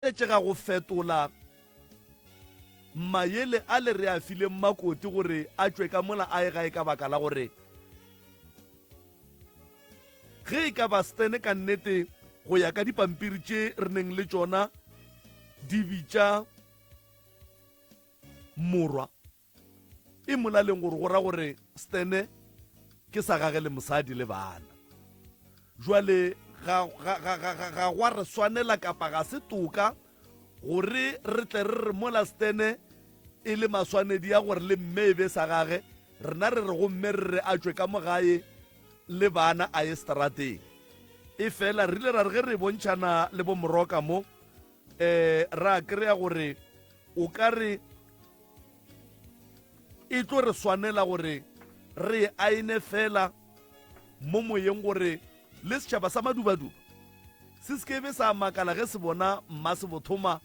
Tšega go fetola mayele a le re a fileng Makoti gore a tšwe ka mola a ye gae ka baka la gore ge e ka ba Stan ka nnete go ya ka dipampiri tše re neng le tšona di bitša morwa E molaleng gore go ra gore Stene ke sa gage le mosadi le bana. Jwale ga, ga, ga, ga, ga, ga gwa re swanela kapa ga se toka gore re tle re re mola Stene e le maswanedi ya gore le mme e be sa gage, rena re re go mme re re a tšwe ka mo gae le bana a ye strateng. E fela re ile ra re ge re bontšhana le bomoroka mo, um ra kry-a gore o ka re E tlo re swanela gore re e aene fela mo moyeng gore le setšhaba sa Madubaduba se se ke be sa makala ge se bona Mmasebothoma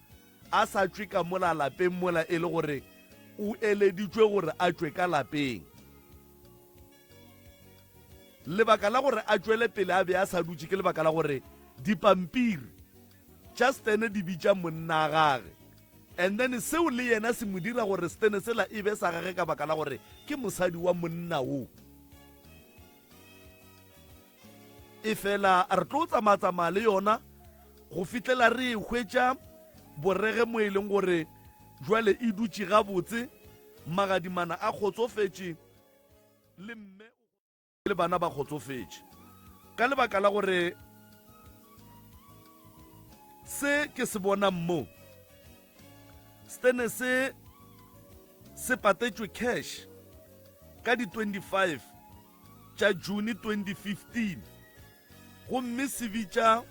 a sa tšwe ka mola lapeng mola e le gore o eleditšwe gore a tšwe ka lapeng. Lebaka la gore a tšwele pele a be a sa dutše ke lebaka la gore dipampiri tša Stene di bitša monna gage and then seo le yena se mo dira gore Stene sela e be sa gage ka baka la gore ke mosadi wa monna wo. E fela re tlo tsamaya-tsamaya le yona go fihlela re e hwetša borege mo e leng gore jwale e dutše gabotse, magadimana a kgotsofetše le mme le bana ba kgotsofetše ka lebaka la gore se ke se bonang mo stene se se patetšwe cash ka di 25 tša June 2015 gomme se bitša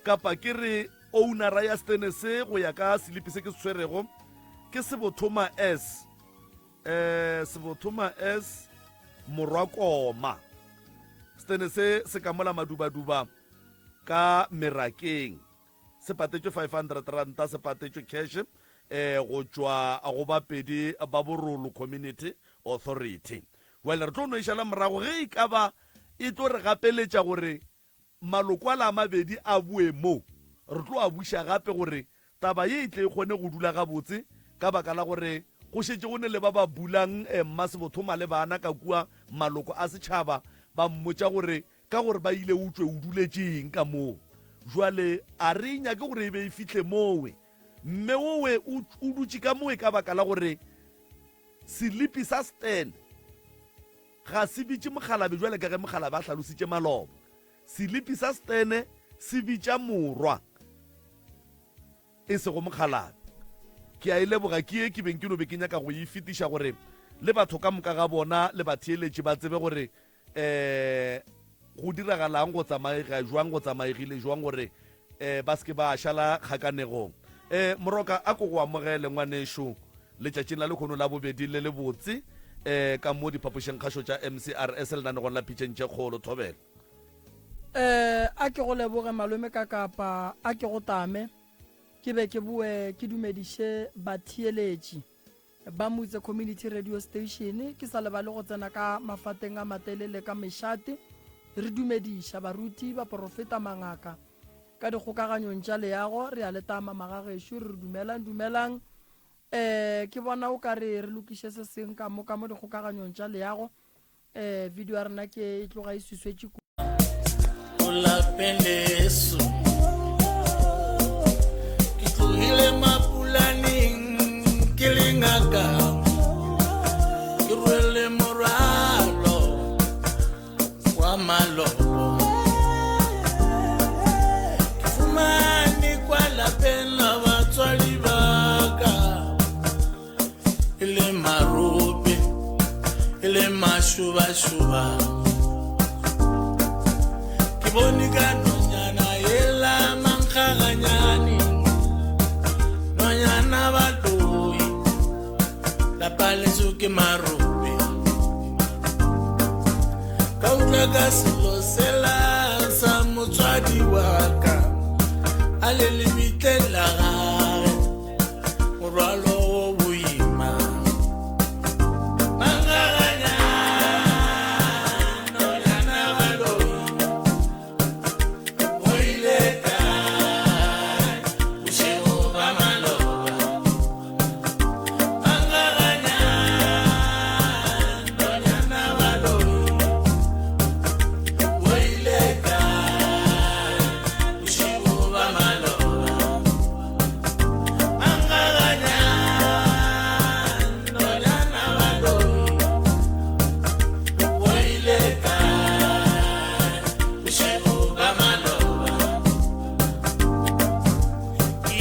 kapa ke re ownera ya stene se go ya ka selipi se ke se tshwerego ke Sebothoma S Eh, Sebothoma S Morwakoma. Stene se se ka mola madubaduba ka merakeng. Se patetšwe 500 ranta, se patetšwe cash eh go tšwa go bapedi ba Borolo Community Authority. Well, re tlo no e šala morago ge e ka ba e tlo re gapeletša gore Maloko ale a mabedi a boe mo, re tlo a buša gape gore taba ye e tle e kgone go dula gabotse, ka baka la gore go šetše go ne le ba ba bulang Mmasebotho malebana ka kua maloko a setšhaba ba mmotša gore ka gore ba ile o tšwe o duletše eng ka moo. Jwale a re e nyake gore e be e fihle mowe. Mme owe o dutše ka mowe ka baka la gore selipi sa Stan Ga se bitše mokgalabe bjale ka ge mokgalabe a hlalositše maloba. Selipi sa Stene se bitša morwa, e sego mokgalabe. Ke a e leboga ke ye ke beng ke no be ke nyaka go e fetiša gore le batho ka moka ga bona le batheeletši ba tsebe gore um go diragalang, go tsamaega jwang, go tsamaegile jwang gore um ba se ke ba šala kgakanegong. Um Moroka, a ko go amogele ngwanešo letšatšing la lehono la bobedi le lebotse um ka mo diphapošengkgašo tša MCRS lenanegong la Pitšeng tše Kgolo. Thobela. Um a ke go leboge malome ka kapa a ke go tame ke be ke boe ke dumediše batheeletši ba Mutse Community Radio Station, ke sa lebale go tsena ka mafateng a matelele ka mešate, re dumediša baruti, baporofeta, mangaka ka dikgokaganyong tša leago, re a le tama magagešo, re re dumelang, dumelang. Um ke bona o ka re re lokiše se seng ka mo ka mo dikgokaganyong tša leago. Eh, video ya rena ke e tloga e swiswetše ku. Ko lapeng leso ke tlogile mapulaneng ke le ngaka ke rwele morwalo wa malobo ke fumane kwa lapeng la batswadi ba ka e le marope e le mašubašuba ke bone ka nonyana ela mankgaganyane nonyana baloi lapa leso ke marope ka utlwa ka selo sela sa motswadi wa ka a le lebitleng la gage morwalo wo boima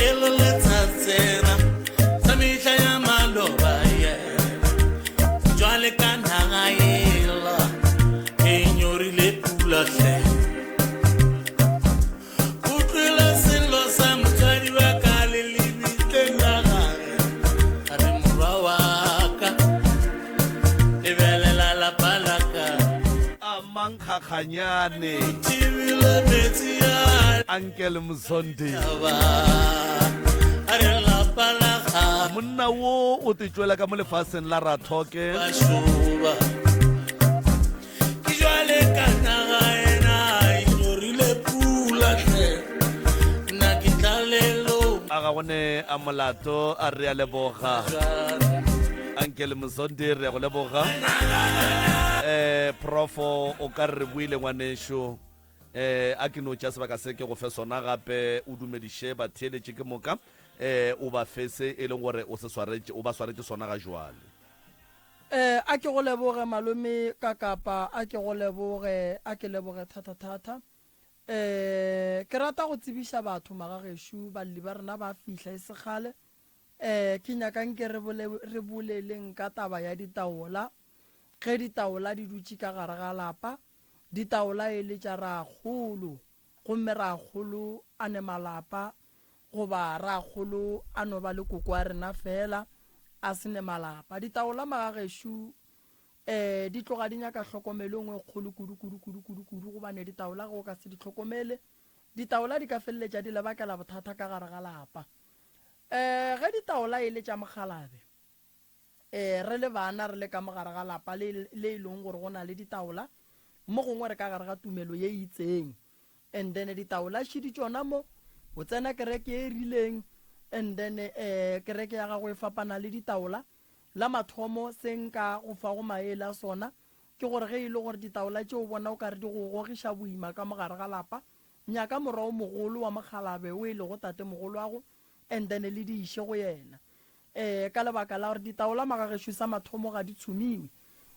Lelo le tsa tsena sa mehla ya maloba yena jwale ka naga ela e nyorile pula hle. Utlwile sello sa motswadi wa ka le lebitleng la gage a re morwa wa ka lebelela lapa la ka. A mankgakganyane. Thibile metsi a Uncle Mzondi. ba a re lapa la ga Monna wo o te tšwela ka mo lefaseng la Rathoke. ba šoba. Ke jwale ka naga ena e hlorile pula hle nna ke tlalelong. A ga go ne a molato a re a leboga. Uncle Mzondi re a go leboga. Eh profo o ka re re buile ngwanešu. Eh a ke no tša sebaka se ke go fe sona gape o dumediše batheeletši ke moka eh o ba fe se e leng gore o se swaretše o ba swaretše sona ga jwale. Eh, a ke go leboge malome ka kapa, a ke go leboge, a ke leboge thata-thata. Eh, ke rata go tsebiša batho magagešo, balli ba rena ba fihla e se kgale. Eh, ke nyaka nke re bole, re boleleng ka taba ya ditaola. Ge ditaola di dutše ka gare ga lapa, ditaola e le tša rakgolo, gomme rakgolo a ne malapa, goba rakgolo a no ba le koko wa rena feela a se ne malapa. Ditaola magagešo um di tloga di nyaka hlokomelo e nngwe e kgolo kudu kudu kudu kudu kudu gobane ditaola ge o ka se di hlokomele, ditaola di ka feleletša di le bakela bothata ka gare ga lapa. Um ge ditaola e le tša mokgalabje, um re le bana re le ka mo gare ga lapa le le e leng gore go na le ditaola, mo gongwe re ka gare ga tumelo ye e itseng. And then ditaola šidi tšona mo, o tsena kereke e rileng and then um kereke ya gago e fapana le ditaola. La mathomo se nka go fago maele a sona ke gore ge e le gore ditaola tše o bona o ka re di go gogiša boima ka mo gare ga lapa, nyaka morwa o mogolo wa mokgalabe o e lego tatemogolwago and then le di iše go yena. Ee, ka lebaka la gore ditaola magagešo sa mathomo ga di tshomiwe.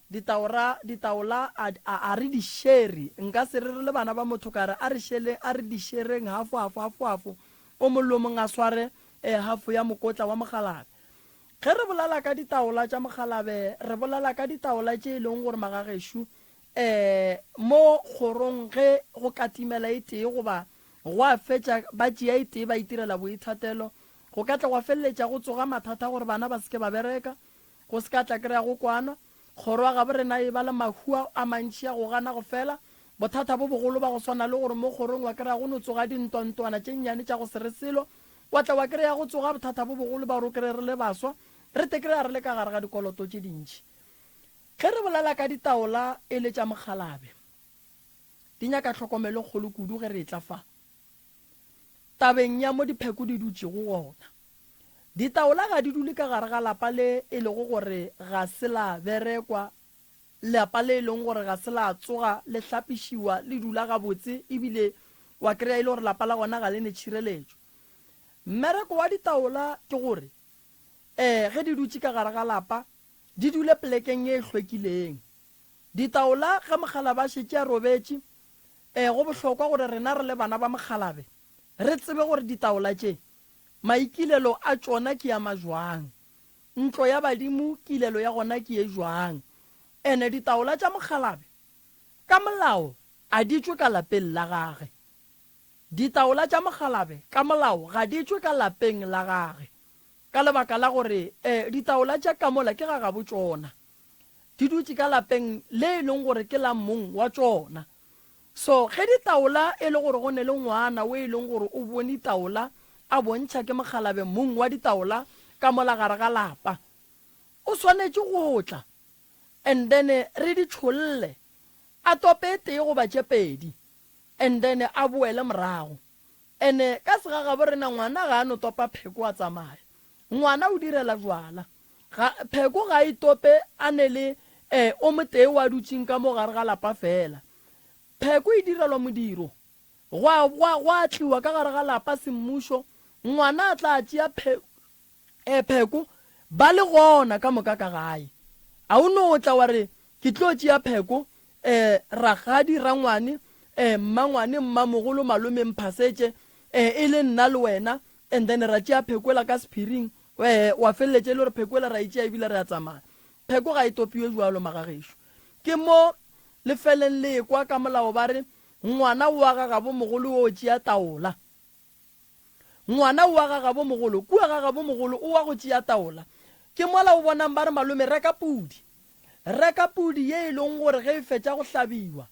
Ditaora, ditaola a, a, a re di šere. Nka se re re le bana ba motho ka re a re šele, a re di šereng hafo, hafo, hafo, hafo, o mong le o mong a sware eh, hafo ya mokotla wa mokgalabe. Ge re bolela ka ditaola tša mokgalabe, re bolela ka ditaola tše e leng gore magagešo eh, mo kgorong ge go ka timela e tee goba gwa fetša ba tšea e tee ba itirela boithatelo, Go ka tla gwa feleletša go tsoga mathata a gore bana ba se ke ba bereka, go se ka tla kry-a go kwanwa, kgoro ya gabo rena e ba le mahu a mantši a go gana go fela, bothata bo bogolo ba go swana le gore mo kgorong wa kry-a go no tsoga dintwantwana tše nnyane tša go se re selo, wa tla wa kry-a go tsoga bothata bo bogolo ba gore o kry-e re le baswa re te kry-a re le ka gare ga dikoloto tše dintši. Ge re bolela ka ditaola e le tša mokgalabje, di nyaka tlhokomelo e kgolo kudu ge re etla fa. Tabeng ya mo dipheko di dutšego gona, ditaola ga di dule ka gare ga lapa le e lego gore ga se la berekwa, lapa le e leng gore ga se la tsoga le hlapišiwa, le dula gabotse e bile wa kry-a e le gore lapa la gona ga le ne tšhireletšo. Mmereko wa ditaola ke gore um ge di dutše ka gare ga lapa di dule polekeng ye e hlwekileng. Ditaola ge mokgalabje a šetše a robetše, Ee, go bohlokwa gore rena re le bana ba mokgalabe re tsebe gore ditaola tše, maikilelo a tšona ke a majwang, ntlo ya badimo kilelo ya gona ke ye jwang. Ene ditaola tša mokgalabe ka molao a di tšwe ka lapeng la gage. Ditaola tša mokgalabe ka molao ga di tšwe ka lapeng la gage ka lebaka la gore ditaola tša ka mola ke ga gabo tšona. Di dutše ka lapeng le e leng gore ke la mong wa tšona. So ge ditaola e le gore go ne le ngwana o e leng gore o bone taola a bontšha ke mokgalabe mong wa ditaola ka mola gare ga lapa, o swanetše go tla and then re di tšholle, a tope e tee goba tše pedi and then a boele morago. Ene ka segagabo rena ngwana ga a no topa pheko a tsamaya. Ngwana o direla jwala. Ga, pheko ga e tope a ne le eh, o motee o a dutšeng ka mo gare ga lapa fela. Pheko e direlwa modiro. Gwa, gwa, gwa tliwa ka gare ga lapa semmušo, ngwana a tla tšea phe, eh, pheko, ba le gona ka moka ka gae. A o no tla wa re, Ke tlo tšea pheko, eh, rakgadi, rangwane, eh, mmangwane, mmamogolo, malome, mphasetše, eh, e le nna le wena. And then ra tšea pheko ela ka sephiring, eh, wa feleletša e le gore pheko ela ra e tšea ebile re a tsamaya. Pheko ga e topiwe bjalo magagešo. Ke mo le feleng le ekwa ka molao ba re ngwana o aga gabo mogolo o tšea taola. Ngwana o aga gabo mogolo, kua ga gabo mogolo o wa go tšea taola. Ke mola o bonang ba re malome reka pudi. Reka pudi ye e leng gore ge e fetša go hlabiwa,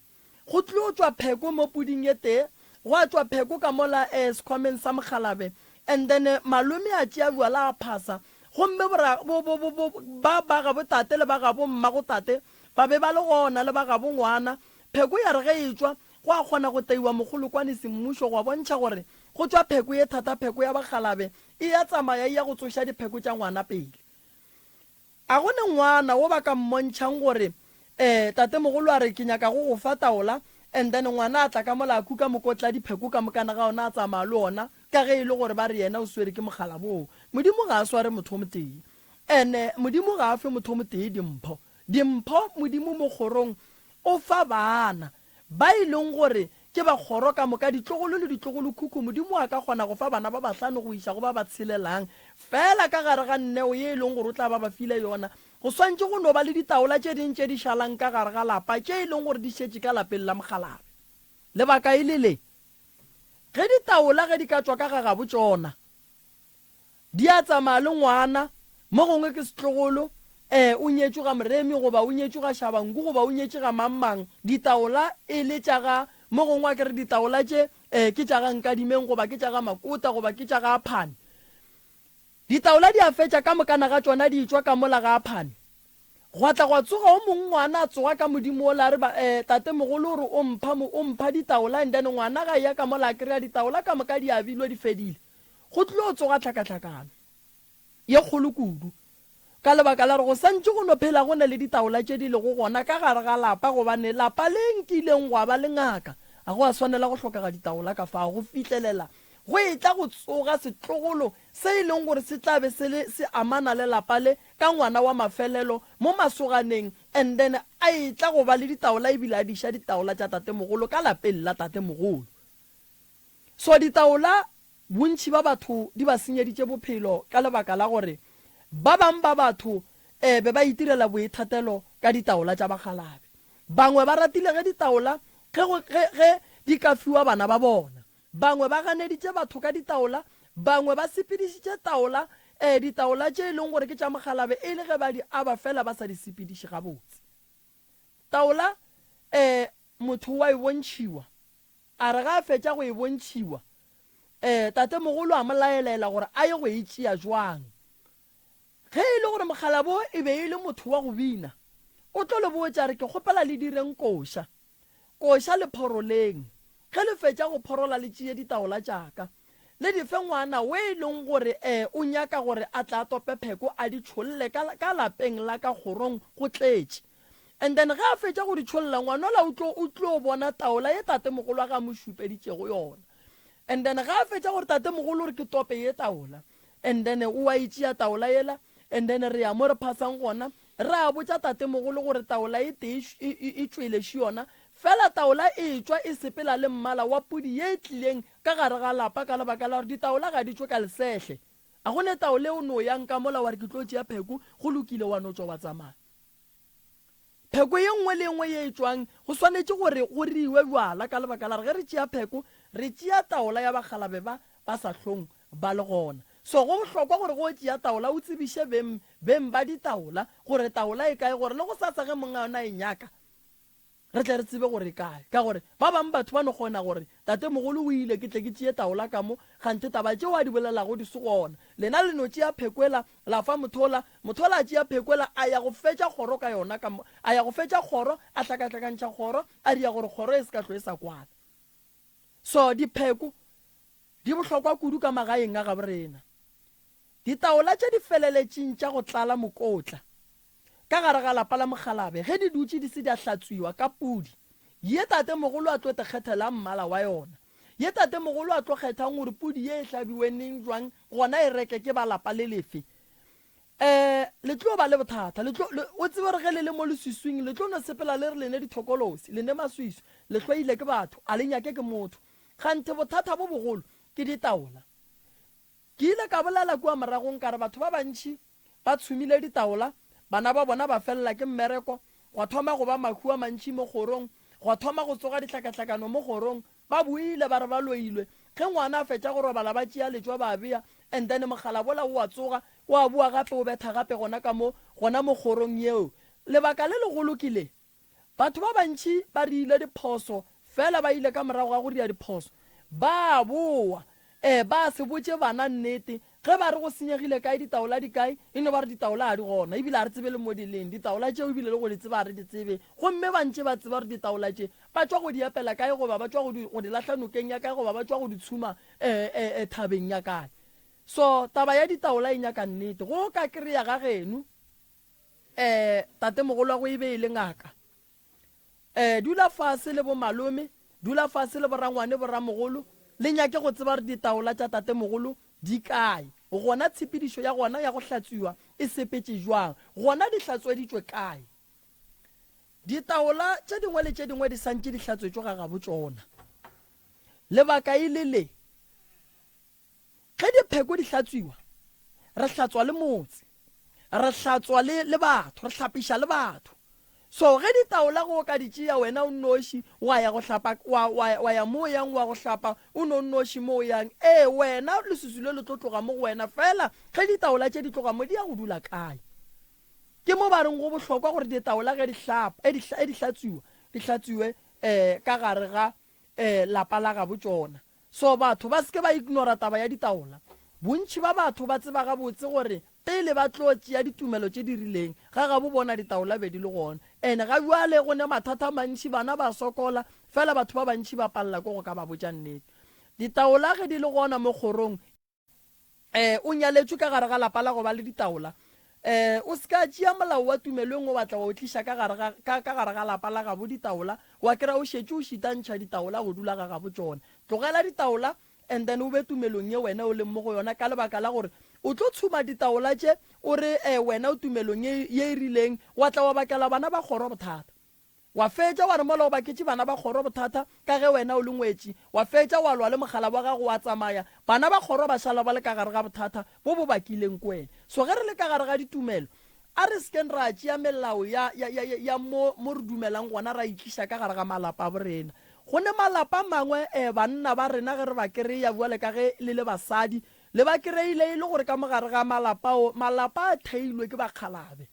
go tlo tšwa pheko mo puding e tee, gwa tšwa pheko ka mola eh sekhwameng sa mokgalabe, and then malome a tšea bjala a phasa, gomme bora, bo, bo, bo, bo, ba, ba gabo tate le ba gabo mmago tate ba be ba le gona, le ba gabo ngwana. Pheko ya re ge e tšwa, gwa kgona go teiwa mogolokwane semmušo gwa bontšha gore go tšwa pheko ye thata, pheko ya bakgalabe e ya tsamaya e ya go tsoša dipheko tša ngwana pele. A go ne ngwana wo ba ka mmontšhang gore eh tatemogolo a re ke nyaka go go fa taola and then ngwana a tla ka mola a kuka mokotla dipheko ka mokana ga ona a tsamaya le ona ka ge e le gore ba re yena o swere ke mogala boo. Modimo ga a sware motho o motee and Modimo ga a fe motho o motee dimpho. Dimpho Modimo mo kgorong o fa bana Ba e leng gore ke ba kgoro ka moka, ditlogolo le ditlogolokhukhu, Modimo a ka kgona go fa bana ba bahlano go iša go ba ba tshelelang, feela ka gare ga neo ye e leng gore o tla ba ba file yona. Go swantše go no ba le ditaola tše ding tše di šalang ka gare ga lapa, tše e leng gore di šetše ka lapeng la mokgalabje. Lebaka e le le, ge ditaola ge di ka tšwa ka ga gabo tšona, Di a tsamaya le ngwana, mo gongwe ke setlogolo, ee, o nyetšwe ga Moremi goba o nyetšwe ga Shabangu goba o nyetše ga mang-mang, ditaola e le tša ga, mo gongwe a ke re ditaola tše, ee, ke tša ga Nkadimeng goba ke tša ga Makota goba ke tša ga Aphane. Ditaola di a fetša ka mokana ga tšona di etšwa ka mola ga Aphane. Gwa tla gwa tsoga o mongwe ngwana a tsoga ka modimo wola a re, ba, ee, tatemogolo o re o mpha, o mpha ditaola and then ngwana ga eya ka mola a kry-a ditaola ka moka di abilwe di fedile. Go tlilo tsoga tlhakatlhakano ye kgolo kudu ka lebaka la gore go santše go no phela go na le ditaola tše di lego gona ka gare ga lapa, gobane lapa le nkileng gwa ba le ngaka ga go a swanela go hlokega ditaola ka fao go fihlelela go etla go tsoga setlogolo se e leng gore se tla be se le se amana le lapa le ka ngwana wa mafelelo mo masoganeng and then a etla go ba le ditaola ebile a diša ditaola tša tatemogolo ka lapeng la tatemogolo. So ditaola bontši ba batho di ba senyeditše bophelo ka lebaka la gore ba bang ba batho e be ba itirela boithatelo ka ditaola tša bakgalabe. Bangwe ba ratile ge ditaola ge go ge ge di ka fiwa bana ba bona. Bangwe ba ganeditše batho ka ditaola, bangwe ba sepedišitše taola e ditaola tše e leng gore ke tša mokgalabe e le ge ba di aba fela ba sa di sepediše gabotse. Taola e motho wa e bontšhiwa. A re ge a fetša go e bontšhiwa, eh, tatemogolo a mo laelela gore a ye go e tšea jwang. Ge e le gore mokgalabo e be e le motho wa go bina, o tlo le botša a re, Ke kgopela le direng koša. Koša le phoroleng. Ge le fetša go phorola le tšee ditaola tša ka, le di fe ngwana we e leng gore, eh, o nyaka gore a tle a tope pheko a di tšholle ka, ka lapeng la ka kgorong go tletše. And then ge a fetša go di tšholla, ngwanola o tlo, o tlo bona taola ye tatemogolo wa ge a mo šupeditšego yona. And then ge a fetša gore tatemogolo o re ke tope ye taola, and then o a e tšea taola yela, and then re ya mo re phasang gona, re a botša tatemogolo gore taola e tee e, e, e tšwele še yona. Fela taola e tšwa e sepela le mmala wa pudi ye e tlileng ka gare ga lapa ka lebaka la gore ditaola ga di tšwe ka lesehle. A go ne taola e o no yang ka mola wa re ke tlo tšea pheko, go lokile wa no tšwa wa tsamaya. Pheko ye nngwe le ye nngwe ye e tšwang, go swanetše gore go riwe bjala ka lebaka la gore ge re tšea pheko, re tšea taola ya bakgalabe ba ba sa hlong ba le gona. So go bohlokwa gore ge o tšea taola o tsebiše beng, beng ba ditaola gore taola e kae gore le gosasa ge monga yona a e nyaka, re tle re tsebe gore e kae. Ka gore ba bang batho ba no kgona gore tatemogolo o ile ke tle ke tšee taola ka mo, kganthe taba tšeo a di bolelago di se gona. Lena le no tšea pheko ela la fa mothola, mothola a tšea pheko ela a ya go fetša kgoro ka yona ka mo, a ya go fetša kgoro, a hlakahlakantšha kgoro, a dira gore kgoro e se ka hlwe e sa kwana. So dipheko di bohlokwa kudu ka magaeng a gabo rena. Ditaola tše di feleletšeng tša go tlala mokotla ka gare ga lapa la mokgalabe ge di dutše di se di a hlatswiwa ka pudi ye tatemogolo a tlo te kgethelang mmala wa yona, ye tatemogolo a tlo kgethang gore pudi ye e hlabiwe neng jwang gona e reke ke ba lapa le lefe. Um le tlo ba le bothata, le tlo, le, o tsebe gore ge le le mo leswiswing le tlo no sepela le re le ne dithokolosi, le ne maswiswi, le hloile ke batho, a le nyake ke motho. Kganthe bothata bo bogolo ke ditaola. Ke ile ka bolela kua moragong ka re batho ba bantši ba tshumile ditaola, bana ba bona ba felela ke mmereko, gwa thoma go ba mahu a mantši mo kgorong, gwa thoma go tsoga dihlakahlakano mo kgorong, ba boile ba re ba loilwe. Ge ngwana a fetša go robala ba tšea letšwa ba bea and then mogala bola o a tsoga o a boa gape o betha gape gona ka mo gona mo kgorong yeo. Lebaka le legolo ke le, Batho ba bantši ba riile diphoso, fela ba ile ka morago ga go ria diphoso, ba boa. Ee, ba se botše bana nnete. Ge ba re go senyegile kae, ditaola di kae, e no ba re ditaola ga di gona, ebile ga re tsebe le mo di leng. Ditaola tšeo ebile le go di tseba ga re di tsebe. Gomme ba ntše ba tseba gore ditaola tše ba tšwa go di epela kae, goba ba tšwa go di, go di lahla nokeng ya kae, goba ba tšwa go di tshuma e, e, e, thabeng ya kae. So, taba ya ditaola e nyaka nnete. Go ka kry-a ga geno. Eh, tatemogolwago e be e le ngaka. Eh, dula fase le bomalome, dula fase le borangwane, boramogolo, le nyake go tseba gore ditaola tša tatemogolo di kae, gona tshepedišo ya gona ya go hlatswiwa e sepetše jwang, gona di hlatsweditšwe kae. Ditaola tše dingwe le tše dingwe di santše di hlatswetšwe ga gabo tšona. Lebaka e le le. Ge dipheko di hlatswiwa, re hlatswa le motse, re hlatswa le, le batho, re hlapiša le batho. So ge ditaola go ka di tšea wena o nnoši, wa ya go hlapa, wa, wa, wa ya mo o yang wa go hlapa, o no nnoši mo o yang, ee, wena leswiswi le le tlo tloga mo go wena. Fela ge ditaola tše di tloga mo, di ya go dula kae? Ke mo ba reng go bohlokwa gore ditaola ge di hlapa, e di, e di hlatswiwa, di hlatswiwe um ka gare ga um lapa la gabo tšona. So batho ba seke ba ignora taba ya ditaola. Bontši ba batho ba tseba gabotse gore pele ba tlo tšea ditumelo tše di rileng, ga gabo bona ditaola be di le gona. And ga bjale go ne mathata a mantši, bana ba sokola, fela batho ba bantši ba palela ke go ka ba botša nnete. Ditaola ge di le gona mo kgorong, eh, o nyaletšwe ka gare ga lapa la go ba le ditaola, eh, o se ka tšea molao wa tumelo e nngwe wa tla wa o tliša ka gare ga, ka, ka gare ga lapa la gabo ditaola, wa kry-a o šetše o šitantšha ditaola go dula ga gabo tšona. Tlogela ditaola and then o be tumelong ye wena o leng mo go yona, ka lebaka la gore o tlo tshuma ditaola tše o re, eh, wena o tumelong ye, ye e rileng, wa tla wa bakela bana ba kgoro bothata. Wa fetša wa re mola o baketše bana ba kgoro bothata ka ge wena o le ngwetši. Wa fetša wa lwa le mogala wa gago wa tsamaya. Bana ba kgoro ba šala ba le ka gare ga bothata bo bo bakileng ke wena. So ge re le ka gare ga ditumelo, a re sekeng ra tšea melao ya, ya, ya, ya mo, mo re dumelang gona ra e tliša ka gare ga malapa a borena. Go ne malapa a mangwe, eh, banna ba rena ge re ba kereya bjale ka ge le le basadi, le ba kereile e le gore ka mo gare ga malapa ao, malapa a theilwe ke bakgalabe.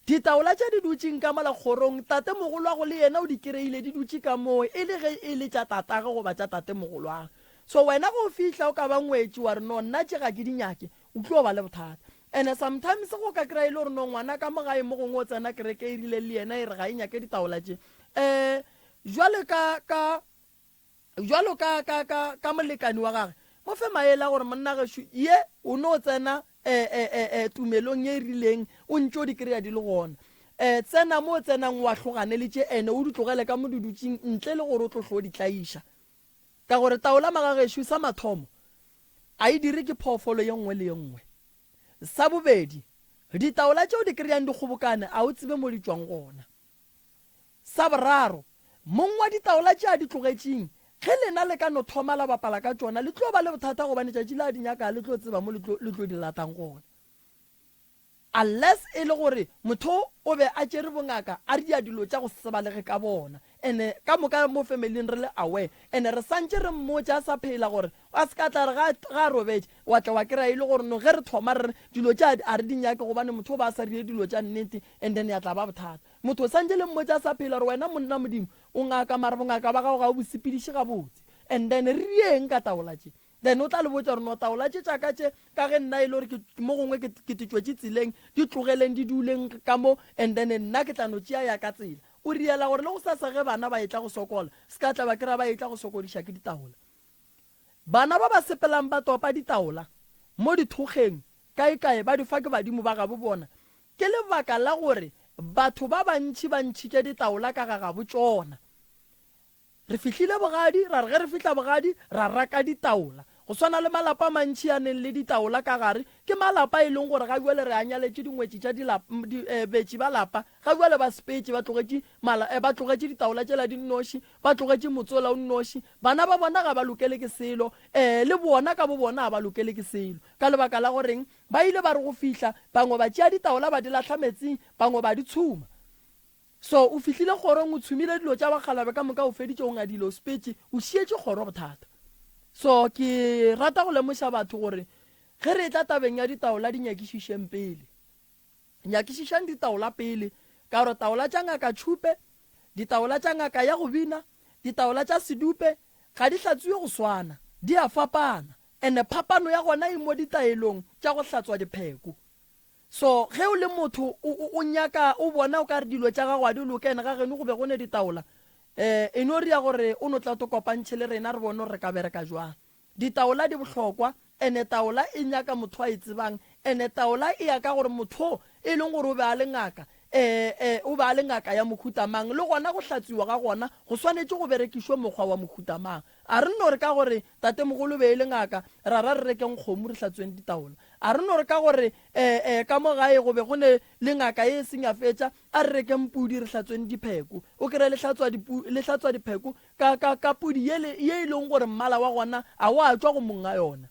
Ditaola tše di dutšeng ka mola kgorong, tatemogolwago le yena o di kereile di dutše ka moo, e le ge e le tša tatagwe goba tša tatemogolwagwe. So wena ge o fihla o ka ba ngwetši wa re no nna tše ga ke di nyake, o tlo ba le bothata. And sometimes go ka kry-a e le gore no ngwana ka mo gae mo gongwe o tsena kereke e rileng le yena e re ga e nyake ditaola tše. Um jwale ka ka bjalo ka, ka, ka, ka molekani wa gage, mo fe maele a gore monna gešo ye o no tsena e, e, e, e, tumelong ye e rileng, o ntše o di kry-a di le gona. E, tsena mo o tsenang o ahlogane le tše ene o di tlogele ka mo di dutšeng ntle le gore o tlo hlo di tlaiša. Ka gore taola magagešo sa mathomo a e dire ke phoofolo ye nngwe le ye nngwe. Sa bobedi, ditaola tše o di kry-ang di kgobokane a o tsebe mo di tšwang gona. Sa boraro, mong wa ditaola tše a di tlogetšeng, ge lena le ka no thoma la bapala ka tšona, le tlo ba le bothata gobane tšatši le a di nyaka le tlo tseba mo le tlo, le tlo di latang gona. Unless e le gore motho o be a tšere bongaka a ria dilo tša go se tsebalege ka bona. And ka moka mo family-ing re le aware. And re santše re mmotša a sa phela gore a se ka tla re ga, ga a robetše wa tla wa kry-a e le gore no ge re thoma re re dilo tše a re di nyake gobane motho o ba a sa rie dilo tša nnete and then ya tla ba bothata. Motho o santše le mmotša a sa phela gore wena monna Modimo o ngaka mara bongaka ba gago ga o bo sepediše gabotse and then re rieng ka taola tše then o tla le botša gore no taola tše tša ka tše ka ge nna e le gore ke mo gongwe ke ke di tšwetše tseleng di tlogeleng di duleng ka mo and then nna ke tla no tšea ya ka tsela o riela gore le go sasa ge bana ba etla go sokola se ka tla ba kry-a ba etla go sokodiša ke ditaola. Bana ba ba sepelang ba topa ditaola mo dithokgeng kaekae ba di fa ke badimo ba gabo bona. Ke lebaka la gore batho ba bantši ba ntšhitše ditaola ka ga gabo tšona. Re fihlile bogadi, ra re ge re fihla bogadi ra raka ditaola. Go swana le malapa a mantši a neng le ditaola ka gare, ke malapa e leng gore ga bjale re a nyaletše dingwetši tša dilapa, di, eh, betši ba lapa, ga bjale ba sepetše, ba tlogetše mala, eh, ba tlogetše ditaola tšela di nnoši, ba tlogetše motse ola o nnoši. Bana ba bona ga ba lokele ke selo, eh, le bona ka bobona ga ba lokele ke selo. Ka lebaka la goreng? Ba ile ba re go fihla, bangwe ba tšea ditaola ba di lahla metsing, bangwe ba di tshuma. So o fihlile kgorong o tshumile dilo tša bakgalabe ka moka o feditše o ngadile o sepetše o šietše kgoro bothata. So ke rata go lemoša batho gore ge re etla tabeng ya ditaola di nyakišišeng pele. Nyakišišang ditaola pele ka gore taola tša ngaka Tšhupe, ditaola tša ngaka ya go bina, ditaola tša Sedupe ga di hlatswiwe go swana, di a fapana and phapano ya gona e mo ditaelong tša go hlatswa dipheko. So ge o le motho o, o, o nyaka, o bona o ka re dilo tša gago a di loke and ga geno go be go ne ditaola, eh, e no ria gore o no tla to kopantšhe le rena re bone gore re ka bereka jwang. Ditaola di bohlokwa and taola e nyaka motho a e tsebang and taola e ya ka gore motho o e leng gore o be a le ngaka, eh, eh, o be a le ngaka ya mohuta mang le gona go hlatswiwa ga gona go swanetše go berekišwe mokgwa wa mohuta mang. A re no re ka gore tatemogolo be e le ngaka, ra ra re rekeng kgomo re hlatsweng ditaola. A re no re ka gore eh, eh, ka mo gae go be go ne le ngaka ye e seng ya fetša, a re rekeng pudi re hlatsweng dipheko. O kry-e le hlatswa dipu, le hlatswa dipheko ka, ka, ka pudi ye le, ye e leng gore mmala wa gona a wa tšwa go monga yona.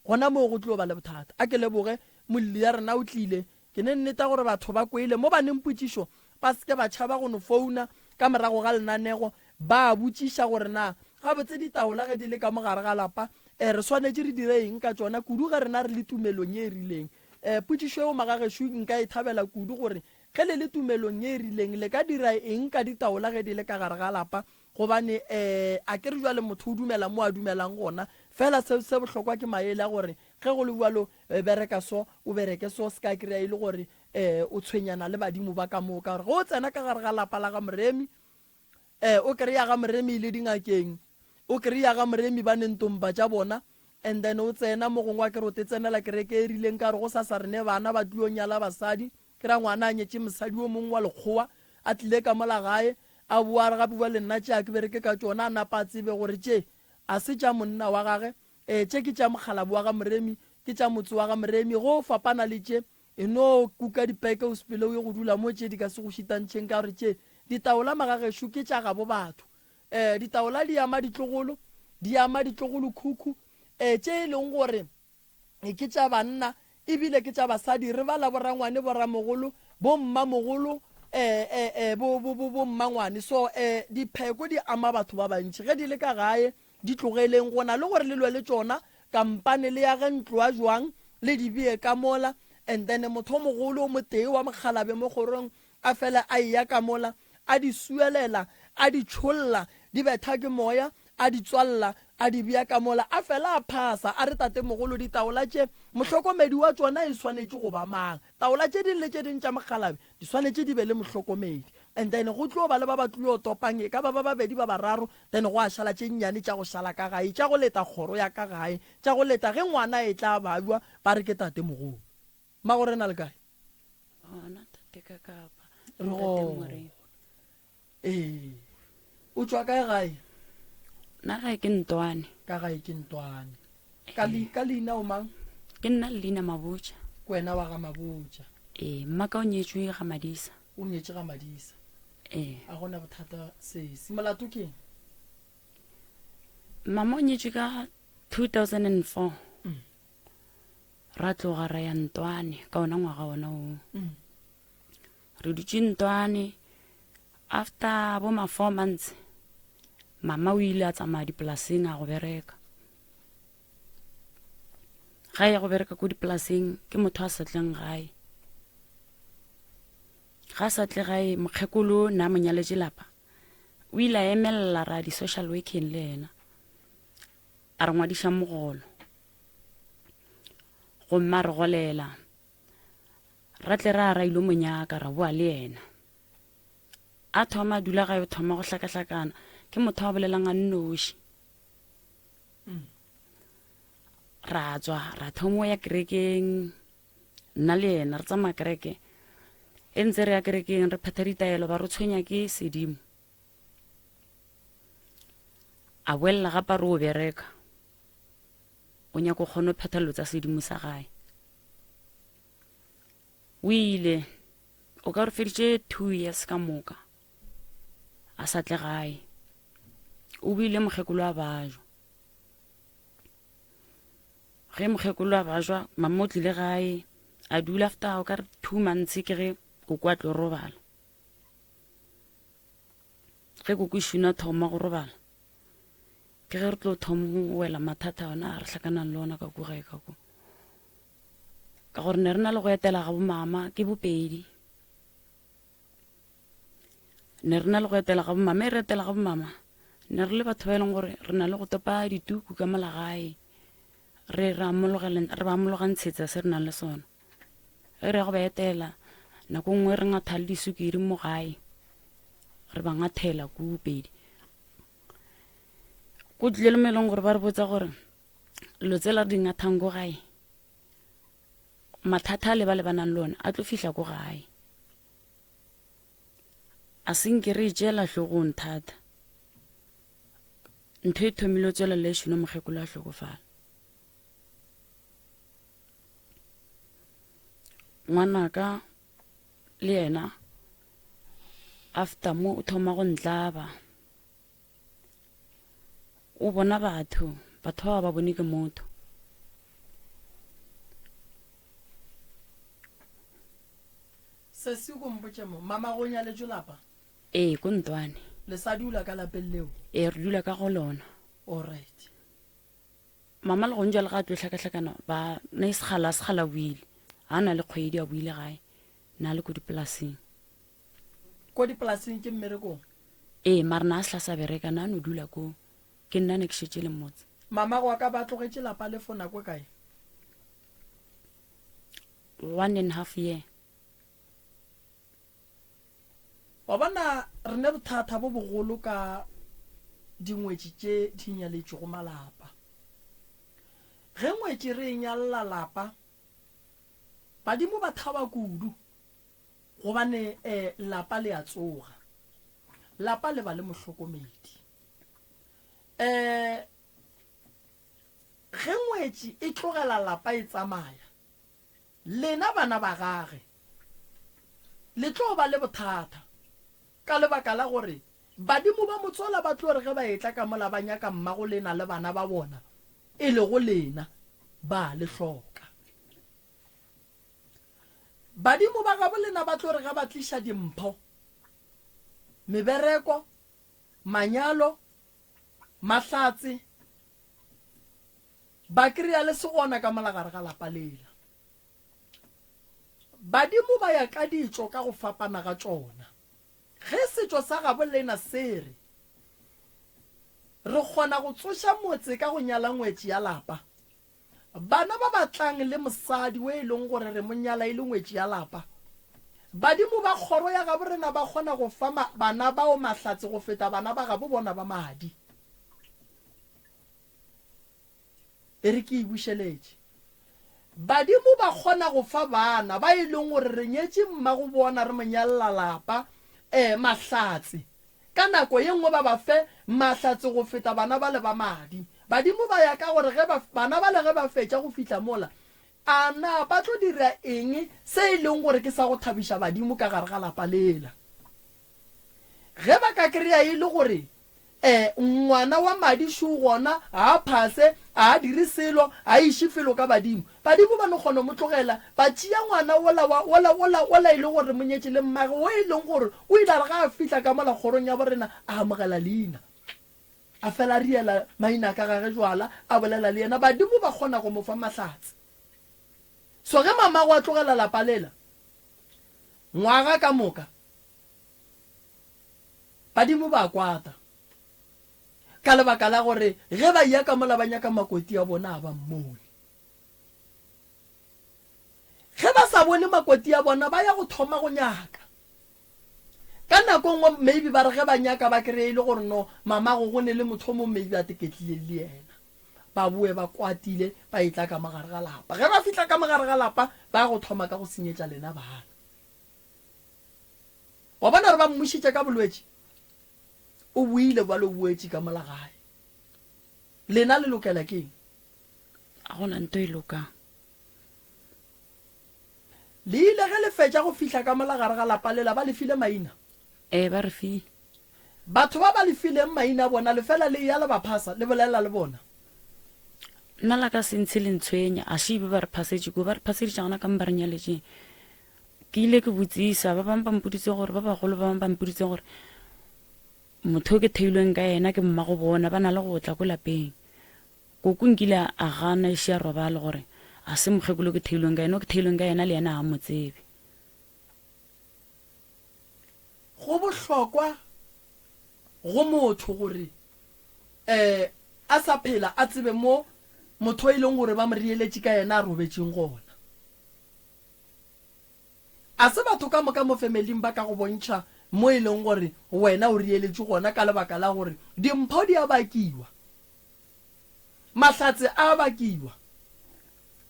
Gona moo go tlo ba le bothata. A ke leboge, molli ya rena o tlile. Ke ne nneta gore batho ba kwele. Mo ba neng potšišo, ba se ke ba tšhaba go no founa ka morago ga lenanego ba botšiša gore na gabotse ditaola ge di le ka mo gare ga lapa, eh, re swanetše re dire eng ka tšona, kudu ge rena re le tumelong ye e rileng. Eh, potšišo eo magagešo nka e thabela kudu gore ge le le tumelong ye e rileng le ka dira eng ka ditaola ge di le ka gare ga lapa, Gobane, ee, a ke re bjale motho o dumela mo a dumelang gona. Fela se, se bohlokwa ke maele a gore ge go le bjalo, bereka so, o bereke so, se ka kry-a e le gore um o tshwenyana le badimo ba ka moo. Ka gore ge o tsena ka gare ga lapa la ga Moremi, um o kry-a ga Moremi e le dingakeng, o kry-a ga Moremi ba ne ntompa tša bona, and then o tsena mo gongwe a ke re o te tsenela kereke e rileng ka gore go sasa re ne bana ba tlio nyala basadi, Ke ra ngwana a nyetše mosadi o mongwe wa lekgowa, a tlile ka mola gae, a boa a re gape bjale nna tše a ke bereke ka tšona, a napa a tsebe gore tše a se tša monna wa gage, ee tše ke tša mokgalabo wa ga Moremi, ke tša motse wa ga Moremi. Ge o fapana le tše, e no kuka dipeke o sepele o ye go dula mo tše di ka se go šitantšheng ka gore tše ditaola magagešo ke tša gabo batho. Ee, ditaola di ama ditlogolo, di ama ditlogolokhukhu, ee tše e leng gore ke tša banna ebile ke tša basadi re bala borangwane boramogolo bommamogolo eh, eh, eh, bo, bo, bo, bommangwane so eh, dipheko di ama batho ba bantši ge di le ka gae di tlogeleng go na le gore le lwe le tšona kampane le yage ntlo ya jwang le di bee ka mola and then motho o mogolo o motee wa mokgalabe mo kgorong a fela a eya ka mola a di suelela a di tšholla di betha ke moya a di tswalla a di bea ka mola a fela a phasa a re tatemogolo ditaola tše mohlokomedi wa tšona e swanetše go ba mang taola tše ding le tše ding tša mokgalabe di swanetše di be le mohlokomedi and then go tlo ba le ba ba tlilo topang e ka ba ba babedi ba bararo then go a šala tše nnyane tša go šala ka gae tša go leta kgoro ya ka gae tša go leta ge ngwana e tla babjwa ba re ke tatemogolo Mmagorena le kae? Gona tate ka kapa. Re gona. Ee. O tšwa kae gae? Nna gae ke Ntwane. Ka gae ke Ntwane. Ka li, ka leina o mang? Ke nna Lina Mabotja. Ke wena wa ga Mabotja. Ee, mma ka o nyetšwe ga Madisa. O nyetše ga Madisa. Ee. A gona bothata sesi. Molato ke eng? Mama o nyetšwe ka 2004. Mm. Ra tloga ra ya Ntwane ka ona ngwaga ona oo. Mm. Re dutše Ntwane after bo ma four months mama o ile a tsamaya dipolaseng a go bereka. Ga ya go bereka ko dipolaseng ke motho a sa tleng gae. Ga sa tle gae mokgekolo na mo nyaletše lapa. O ile a emelela ra di-social working le yena. A re ngwadiša mogolo. Gomme a re golela. Ra tle ra ra ilo mo nyaka, ra boa le yena. A thoma a dula gae, o thoma go hlakahlakana. Ke motho a bolelang a nnoši. Ra tswa, ra thoma ya kerekeng, nna le yena re tsamaya kereke. E ntse re ya kerekeng, re phetha ditaelo, ba re tshwenya ke sedimo. A boelela gape a re o bereka. O nyaka go kgona go phetha dilo tsa sedimo sa gae. O ile o ka re feditše 2 years ka moka a sa tle gae. O bile mokgekolo a bajwa. Ge mokgekolo a bajwa, mama o tlile gae a dula after o ka re 2 months ke ge koko a tlo robala. Ge koko e šuna thoma go robala ke ge re tlo thoma go wela mathata ona a re hlakanang le ona ka ko gae ka ko. Ka gore ne re na le go etela ga bomama ke bopedi. Ne re na le go etela ga bomama, e re etela ga bomama ne re le batho ba e leng gore re na le go topa dituku ka mola gae re re re ba amologantshetsa se re nang le sona. Ge re ya go ba etela nako nngwe re ngatha le disukiri mo gae re ba ngathela ko bopedi. Go tlile le mo e leng gore ba re botsa gore dilo tsela re di ngathang ko gae mathata a le ba lebanang le one a tlo fihla ko gae. A se nke re e tšeela hlogong thata. Ntho e thomile go tswelela e šono mokgekolo a hlokofala. Ngwanaka le yena after mo o thoma go ntlaba. O bona batho, batho ba ba bone ke motho. Sesi o ko mpotše mo, mama go nyaletšwe lapa? Ee, ko Ntwane. Le sa dula ka lapeng leo? Ee, re dula ka go lona. Alright. Mama le gong jwale ga a tlo hlakahlakana ba ne segala segala buile. Ha na le kgwedi a buile gae. Na le ko dipolaseng. Ko dipolaseng ke mmerekong? Ee, mara na a sehla sa bereka, na no dula ko. Ke nna ne ke šetše le motse. Mama go ka ba tlogetše lapa le for nako e kae? 1.5 year. Wa bona re ne bothata bo bogolo ka dingwetši tše di nyaletšwego malapa. Ge ngwetši re e nyalla lapa, badimo ba thaba kudu. Gobane lapa le a tsoga. Lapa le ba le mohlokomedi. Ge ngwetši e tlogela lapa e tsamaya, lena bana ba gage le tlo ba le bothata ka lebaka la gore badimo ba motswala ba tlo re ge ba etla ka mola ba nyaka mmago lena le bana ba bona, e lego lena, ba le hloka. Badimo ba gabo lena ba tlo re ge ba tliša dimpho, mebereko, manyalo, mahlatse, ba kry-a le se gona ka mola gare ga lapa lela. Badimo ba ya ka ditšo ka go fapana ga tšona. Ge setšo sa gabo lena se re, Re kgona go tsoša motse ka go nyala ngwetši ya lapa, Bana ba ba tlang le mosadi o e leng gore re mo nyala e le ngwetši ya lapa. Badimo ba kgoro ya gabo rena ba kgona go fa bana bao mahlatse go feta bana ba gabo bona ba madi. E re ke e bušeletše. Badimo ba kgona go fa bana ba e leng gore re nyetše mmago bona re mo nyalela lapa, eh, mahlatse. Ka nako ye nngwe ba ba fe mahlatse go feta bana bale ba madi. Badimo ba ya ka gore ge ba, bana bale ge ba fetša go fihla mola, a na ba tlo dira eng se e leng gore ke sa go thabiša badimo ka gare ga lapa lela. Ge ba ka kry-a e le gore E, ngwana wa madi šo gona, ga a phase, ga a dire selo, ga a iše felo ka badimo. Badimo ba no kgona go mo tlogela, ba tšea ngwana wola wa, wola, wola, wola e le gore mo nyetše le mmage, wo e leng gore o ile a re ga a fihla ka mola kgorong ya borena, a amogela leina. A fela a riela maina ka gage jwala, a bolela le yena. Badimo ba kgona go mo fa mahlatse. So ge mamago a tlogela lapa lela, ngwaga ka moka, Badimo ba kwata ka lebaka la gore ge ba eya ka mola ba nyaka makoti a bona a ba mmone. Ge ba sa bone makoti a bona ba ya go thoma go nyaka. Ka nako nngwe maybe ba re ge ba nyaka ba kry-e e le gore no mamago go ne le motho o mongwe maybe a teketlileng le yena. Ba boe ba kwatile ba etla ka mogare ga lapa. Ge ba fihla ka mogare ga lapa ba ya go thoma ka go senyetša lena bana. Wa bona gore ba mmušitše ka bolwetši? O boile bjale o boetše ka mola gae. Lena le lokela ke eng? A gona nto e lokang. Le ile ge le fetša go fihla ka mola gare ga lapa lela ba le file maina? Ee, ba re file. Batho ba ba le fileng maina a bona le fela le eya le ba phasa, le bolela le bona? Nna la ka se ntshe le ntshwenya, a še be ba re phasetše kua, ba re phaseditše gona ka mo ba re nyaletšeng. Ke ile ke botsisa, ba bangwe ba mpoditse gore, ba bagolo ba bangwe ba mpoditse gore motho o ke theilweng ka yena ke mmago bona, ba na le go tla ko lapeng. Koko nkile a gana e še a robale gore a se mokgekolo ke theilweng ka yena, o ke theilweng ka yena le yena ga a mo tsebe. Go bohlokwa go motho gore um a sa phela a tsebe mo motho e leng gore ba mo reeletše ka yena a robetšeng gona. A se batho ka moka mo femeling ba ka go bontšha mo e leng gore wena o reeletše gona ka lebaka la gore dimpho di a bakiwa. Mahlatse a bakiwa.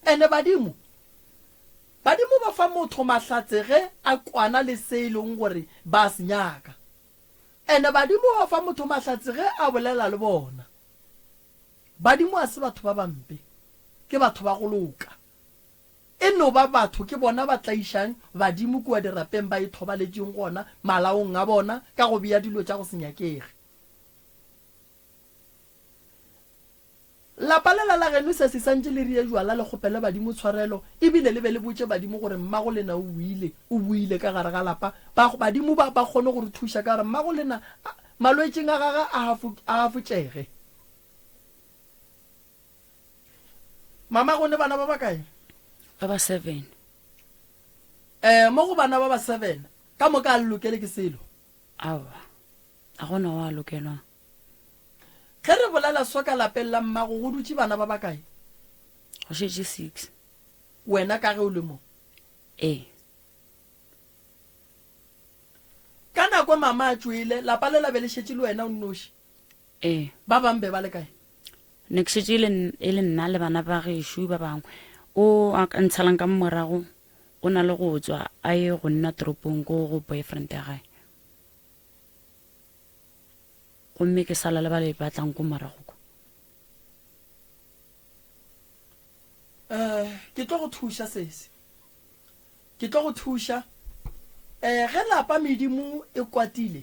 Ene badimo, badimo ba fa motho mahlatse ge a kwana le se e leng gore ba a se nyaka. Ene badimo ba fa motho mahlatse ge a bolela le bona. Badimo a se batho ba bampe, ke batho ba go loka. E no ba batho ke bona ba tlaišang badimo kua dirapeng ba ithobaletšeng gona malaong a bona ka go bea dilo tša go se nyakege. Lapa lela la geno se se santše le rie jwala le kgopele badimo tshwarelo ebile le be le botše badimo gore mmago lena o boile, o boile ka gare ga lapa, ba, badimo ba, ba kgone go re thuša ka gore mmago lena a, malwetšing a gagwe a hafu, a hafotšege. Mama go ne bana ba bakae? Ba ba seven. Eh, mo go bana ba ba seven, ka moka a le lokele ke selo? Aowa, a gona wa lokelwang. Ge re bolela so ka lapeng la mmago go dutše bana ba bakae? Go šetše six. Wena ka ge o le mo? Ee. Ka nako mama a tšwele, lapa le la be le šetše le wena o nnoši? Ee. Ba bang be ba le kae? Ne ke šetše e le, e le nna le bana ba gešo ba bangwe. O a ka ntshalang ka morago o na le go tswa a ye go nna toropong ko go boyfriend ya gae. Gomme ke sala le ba le batlang ko morago kwa. Eh, ke tlo go thuša sesi. Ke tlo go thuša. Eh, ge lapa medimo e kwatile,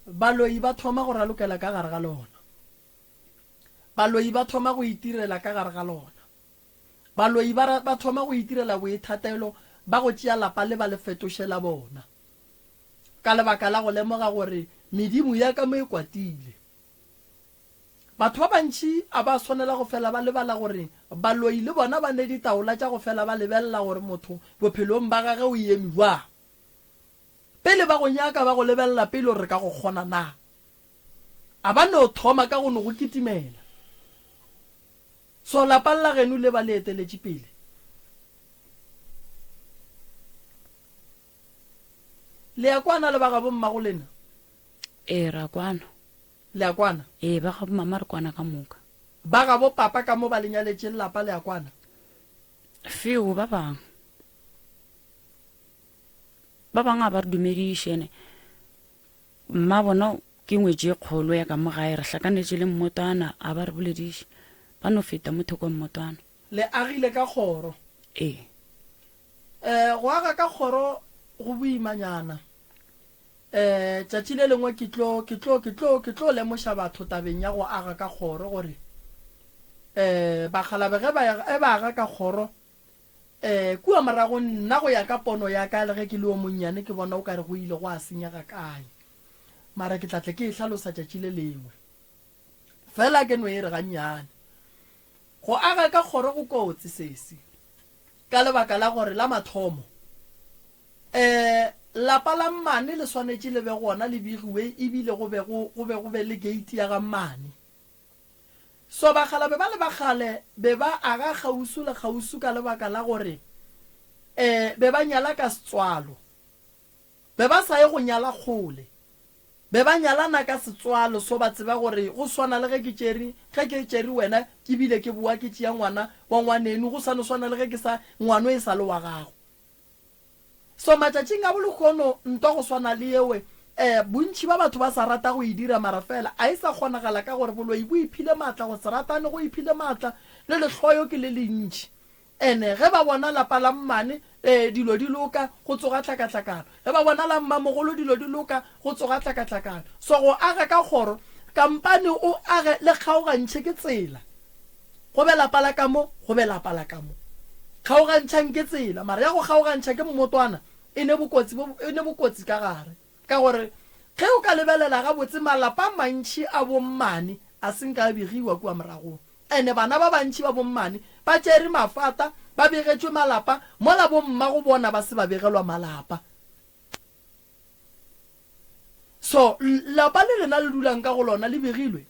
Baloi ba thoma go ralokela ka gare ga lona. Baloi ba thoma go itirela ka gare ga lona. Baloi ba, ba thoma go itirela boithatelo ba go tšea lapa le ba le fetoše la bona. Ka lebaka la go lemoga gore medimo ya ka mo e kwatile. Batho ba bantši a ba swanela go fela ba lebala gore baloi le bona ba ne ditaola tša go fela ba lebelela gore motho bophelong ba gage o eme bjang. Pele ba go nyaka, ba go lebelela pele gore re ka go kgona na. A ba no thoma ka go no go kitimela. So lapa la geno le ba le eteletše pele. Le a kwana le ba gabo mmago lena? Ee, ra kwana. Le a kwana? Ee, ba gabo mama re kwana ka moka. Ba gabo papa ka mo ba le nyaletšeng lapa le a kwana? Feo, ba bangwe. Ba bangwe ga ba re dumediše ene mma bona ke ngwetši e kgolo ya ka mo gae re hlakanetše le mmotwana a ba re bolediše ba no feta mo thoko mmotwana. Le agile ka kgoro? Ee. Eh, go aga ka kgoro go boimanyana. Eh, tšatši le lengwe ke tlo, ke tlo, ke tlo, ke tlo lemoša batho tabeng ya go aga ka kgoro gore eh bakgalabe ge ba, ge ba aga ka kgoro Ee, kua morago nna go ya ka pono ya ka le ge ke le yo monnyane ke bona o ka re go ile gwa senyega kae. Mara ke tla tle ke e hlalosa tšatši le lengwe. Fela ke no e re gannyane. Go aga ka kgoro go kotsi sesi. Ka lebaka la gore la mathomo um lapa la mmane le swanetše le be gona le begiwe ebile go be go go be go be le gate ya ga mmane. So bakgalabe ba le ba kgale be ba aga kgauswi le kgauswi ka lebaka la gore um be ba nyala ka setswalo. Be ba sa ye go nyala kgole. Be ba nyalana ka setswalo so ba tseba gore go swana le ge ke tšere, ge ke tšere wena ke bile ke boa ke tšea ngwana wa ngwaneno go sa no swana le ge ke sa ngwano e sa le wa gago. So matšatšing a bolehono ntwa go swana le yewe Um bontši ba batho ba sa rata go e dira mara fela a e sa kgonagala ka gore boloi bo iphile maatla, go se ratane go iphile maatla le lehloyo ke le lentši. Ene ge ba bona lapa la mmane ee dilo di loka, go tsoga tlhakatlhakano. Ge ba bona la mmamogolo dilo di loka, go tsoga tlhakatlhakano. So go aga ka kgoro, kampane o age le kgaogantšhe ke tsela. Go be lapa la ka mo, go be lapa la ka mo. Kgaogantšhang ke tsela, mara ya go kgaogantšha ke mmotwana e ne bokotsi bo, e ne bokotsi ka gare. Ka gore ge o ka lebelela gabotse malapa a mantši a bommane a se nka a begiwa kua moragong. Ene bana ba bantši ba bommane ba tšere mafata ba begetšwe malapa mola bommago bona ba se ba begelwa malapa. So lapa le lena le dulang ka go lona le begilwe?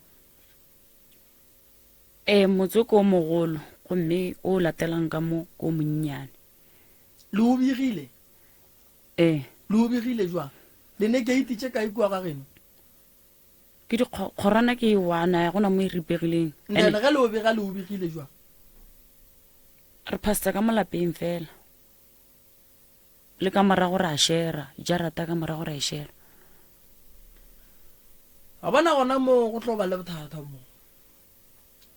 Ee, motse ke o mogolo gomme o latelang ka mo ke o monnyane. Le o begile? Ee. Le o begile jwang? Le ne keiti tše kae kua ga geno? Ke di kgorwana ke e one, a gona mo e ripegileng. Then ge le o bega le o begile jwang? Re phasitsa ka mo lapeng fela. Le ka morago ra shera, jarata ka morago ra e shera. Wa bona gona moo go tlo ba le bothata mo.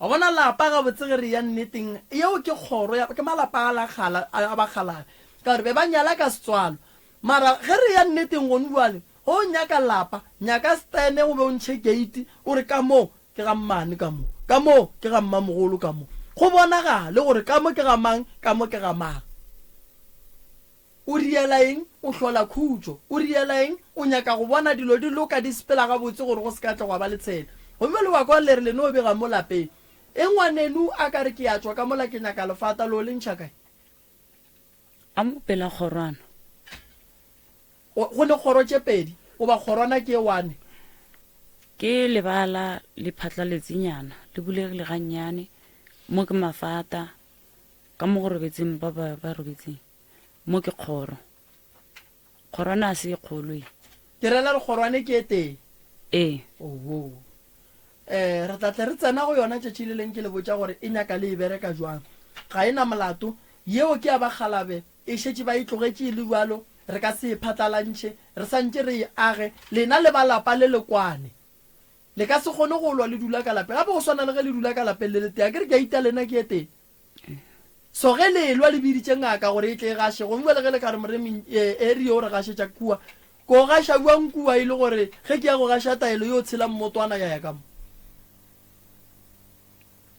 Wa bona lapa gabotse ge re ya nneteng, yeo ke kgoro ya, ke malapa a la kgala, a bakgalabje, ka gore be ba nyala ka setswalo. Mara ge re ya nneteng gone bjale, ge o nyaka lapa, nyaka stene o be o ntšhe gate, o re ka mo ke ga mmane ka mo, ka mo ke ga mmamogolo ka mo. Go bonagale gore ka mo ke ga mang, ka mo ke ga mang. O riela eng? O hlola khutšo. O riela eng? O nyaka go bona dilo di loka, di sepela gabotse gore go se ka tle gwa ba le tshelo. Gomme le wa kwa le re le no bega mo lapeng. E ngwaneno a ka re ke ya tšwa ka mola ke nyaka lefata, lo le ntšha kae? A mo pela kgorwana. Go ne kgoro tše pedi goba kgorwana ke e one? Ke lebala le phatlaletsenyana, le bulegile gannyane, mo ke mafata, ka mo go robetseng ba ba ba robetseng. Mo ke kgoro. Kgorwana a se e kgolo e. Ke rela re kgorwane ke e tee? Ee. Oho. Eh, re tla tle re tsena go yona tšatši le leng ke le botša gore e nyaka le e bereka jwang. Ga e na molato. Yeo ke ya bakgalabe, e šetše ba e tlogetše e le bjalo, re ka se e phatlalantšhe, re sa ntše re e age. Lena le ba lapa le le kwane. Le ka se kgone go lwa le dula ka lapeng. Gape go swana le ge le dula ka lapeng le le tee. Akere ke a ita lena ke e tee. So ge le elwa le biditše ngaka gore e tle e gaše, gongwe le ge le ka re moremi e re yo re gašetša kua, ko gaša bjang kua e le gore ge ke ya go gaša taelo yo tshela mmotwana ya ya ka mo.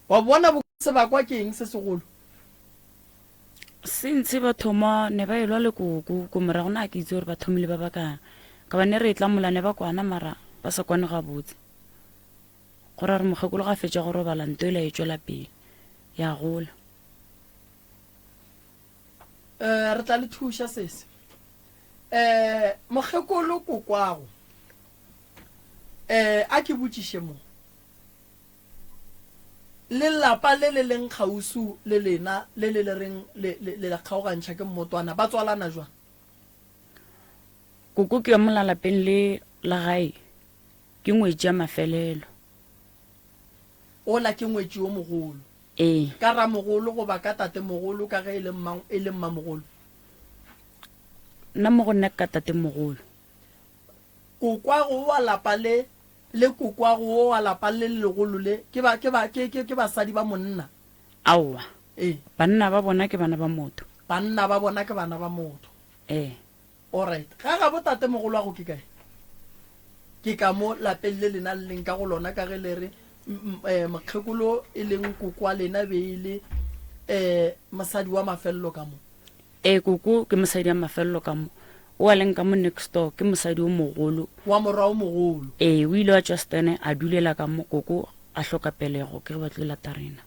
Wa bona bo sebakwa ke eng se segolo? Since ba thoma ne ba elwa le koko ko morago na ke itse gore ba thomile ba bakang ka ba ne re tla mola ne ba kwana mara ba sa kwane gabotse. Go ra re mokgekolo ga fetša go robala nto ela e tšwela pele ya gola. Eh, re tla le thuša sese. Eh, mokgekolo kokwago. Eh, a ke botšiše mo. Lelapa le le leng kgausu le lena le le le reng le le le kgaogantšha ke mmotwana ba tswalana jwang? Koko ke wa mola lapeng le la gae. Ke ngwetši ya mafelelo. Ola ke ngwetši yo mogolo. Ee. Ka ramogolo goba ka tatemogolo ka ge e le mma, e le mmamogolo? Nna mo go nna ke ka tatemogolo. Kokwago wa lapa le, le kokwago wo wa lapa le legolo le, ke ba, ke ba, ke, ke, ke basadi ba monna? Aowa. Ee. Banna ba bona ke bana ba motho. Banna ba bona ke bana ba motho. Ee. Alright. Ga gabo tatemogolwago ke kae? Ke ka mo lapeng le lena le leng ka go lona ka ge le re mokgekolo e leng koko wa lena be e le um mosadi wa mafelelo ka mo. Ee, koko ke mosadi wa mafelelo ka mo. O a leng ka mo next door ke mosadi o mogolo. Wa morwa o mogolo. Ee, o ile wa tšwa Stene a dulela ka mo koko a hloka pelego ke ge ba tlo lata rena.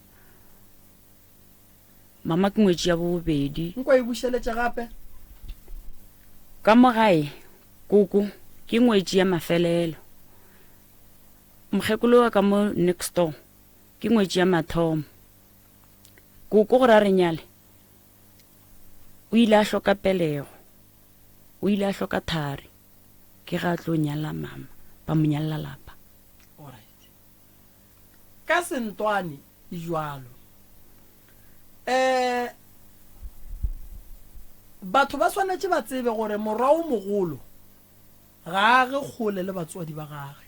Mama ke ngwetši ya bobedi. Nko e bušeletše gape. Ka mo gae, koko ke ngwetši ya mafelelo. Mokgekolo wa ka mo next door ke ngwetši ya mathomo. Koko gore a re nyale, o ile a hloka pelego, o ile a hloka thari, ke ge a tlo nyala mama, ba mo nyalela lapa. Alright. Ka sentwane e bjalo. Um batho ba swanetše ba tsebe gore morwa o mogolo Ga a age kgole le batswadi ba gage.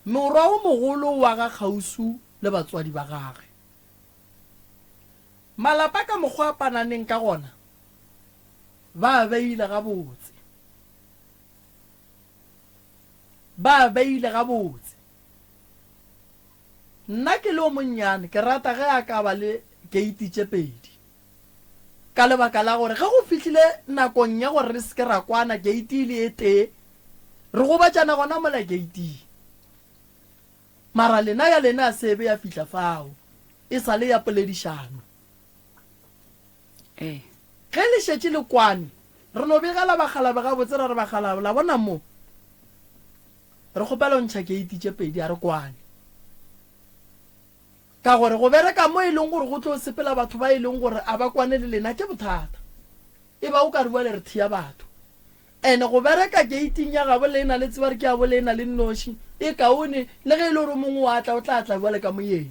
Morwa o mogolo o aga kgauswi le batswadi ba gage. Malapa ka mokgwa a pananeng ka gona, ba a beile gabotse. Ba a beile gabotse. Nna ke le o monnyane ke rata ge a ka ba le keiti tše pedi. Ka lebaka la gore ge go fihlile nakong ya gore re se ke ra kwana keiti e le e tee, re gobatšana gona mola keiting. Mara lena ya lena ya se be ya fihla fao, e sa le ya poledišano. Ee. Ge le šetše le kwane, re no begela bakgalabe gabotse ra re, Bakgalabe, la bona mo, re kgopela go ntšha keiti tše pedi, a re kwane. Ka gore go bereka mo e leng gore go tlo sepela batho ba e leng gore a ba kwane le lena ke bothata. E ba o ka re bjale re thea batho. Ene go bereka geiting ya gabo lena le tseba gore ke ya bo lena le nnoši e kaone le ge e le gore o mongwe wa tla o tla tla bjale ka moyeng.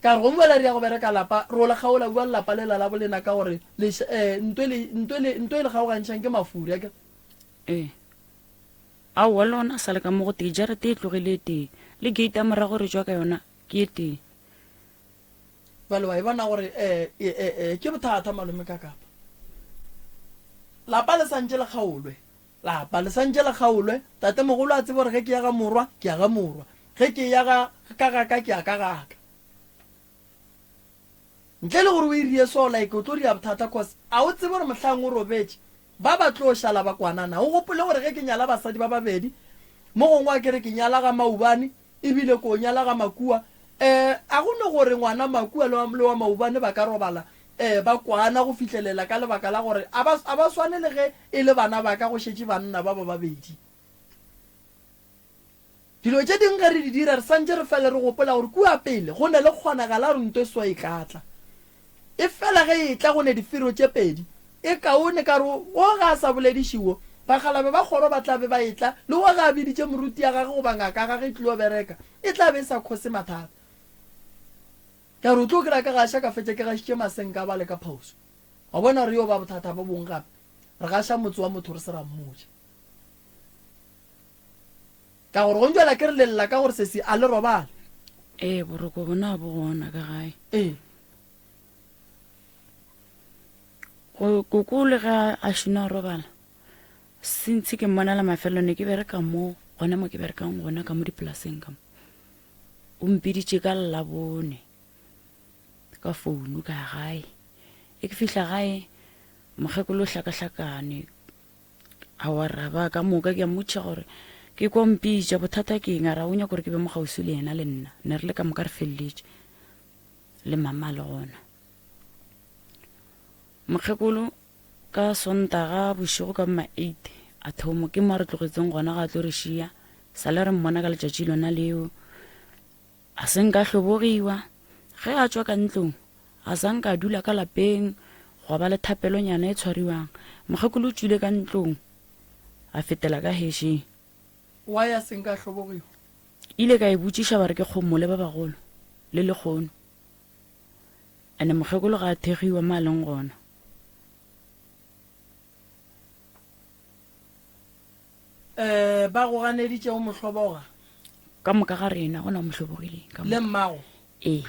Ka re gongwe bjale re ya go bereka lapa re o le kgaola bjale lapa lela la bo lena ka gore le eh, nto e le nto e le nto e le kgaogantšhang ke mafuri akere. Ee. Aowa le gona a sa le ka mo go tee, jarete e tlogile e tee, le gate ya morago re tšwa ka yona ke e tee. Bjale wa e bona gore eh, eh, eh, eh, ke bothata malome ka kapa. Lapa le santše le kgaolwe. Lapa le santše le kgaolwe. Tatemogolo a tsebe gore ge ke ya ga morwa, ke ya ga morwa. Ge ke ya ga ka ga ka, ke ya ka ga ka. Ntle le gore o e rie so like o tlo ria bothata cause a o tsebe gore mohlang o robetše ba ba tlo šala ba kwana na. O gopole gore ge ke nyala basadi ba babedi mo gongwe a ke re ke nyala ga Maubane ebile ko nyala ga Makua eh a go no gore ngwana Makua le wa, le wa Maubane ba ka robala eh ba kwana go fihlelela ka lebaka la gore a ba, a ba swane le ge e le bana ba ka go šetše banna ba ba babedi. Dilo tše dingwe ge re di dira re santše re fele re gopola gore kua pele go ne le kgonagala gore nto e so e ka tla. Efela ge e etla go ne difero tše pedi, e kaone ka re wo ga a sa bolediše wo, bakgalabe ba kgoro ba tla be ba etla, le wo ge a biditše moruti ya gage goba ngaka ya gage e tlilo bereka, e tla be e sa khose mathata. Ka re o tlo kry-a ke gaša ka fetša ke gašitše masenka a bale ka phoso. Wa bona re yo ba bothata bo bongwe gape, re gaša motse wa motho re se ra mmotša. Ka gore go njwela ke re le lla ka gore sesi a le robale. Ee, boroko bona bo gona ka gae. Ee. Go koko le ga a šino a robala. Since ke mmona la mafelelo ne ke bereka mo gona mo ke berekang gona ka mo dipolaseng ka mo. O mpiditše ka Labone ka founu ka ya gae. E ke fihla gae mokgekolo o hlakahlakane Aowa rra ba ka moka ke a mmotšiša gore ke kwa mpitša bothata ke eng a ra o nyaka gore ke be mo kgauswi le yena le nna ne re le ka moka re feleletše le mama le gona mokgekolo ka sontaga bošego ka ma 8 a thomo ke mo re tlogetseng gona ga tlo re šia sa le re mmona ka letšatši lona leo A se nka hlobogiwa. Ge a tšwa ka ntlong, a sa nka a dula ka lapeng, gwa ba le thapelonyana e tshwariwang. Mokgekolo o tšwile ka ntlong, a fetela ka hešeng. Why a se nka a hlobogiwa? Ile ka e botšiša ba re ke kgomo le ba bagolo, le lekgono. Ene mokgekolo ga a thegiwa mo a leng gona. Eh, ba go ganeditše o mo hloboga? Ka moka ga rena go na mo hlobogileng. Ka Le mmago? Ee.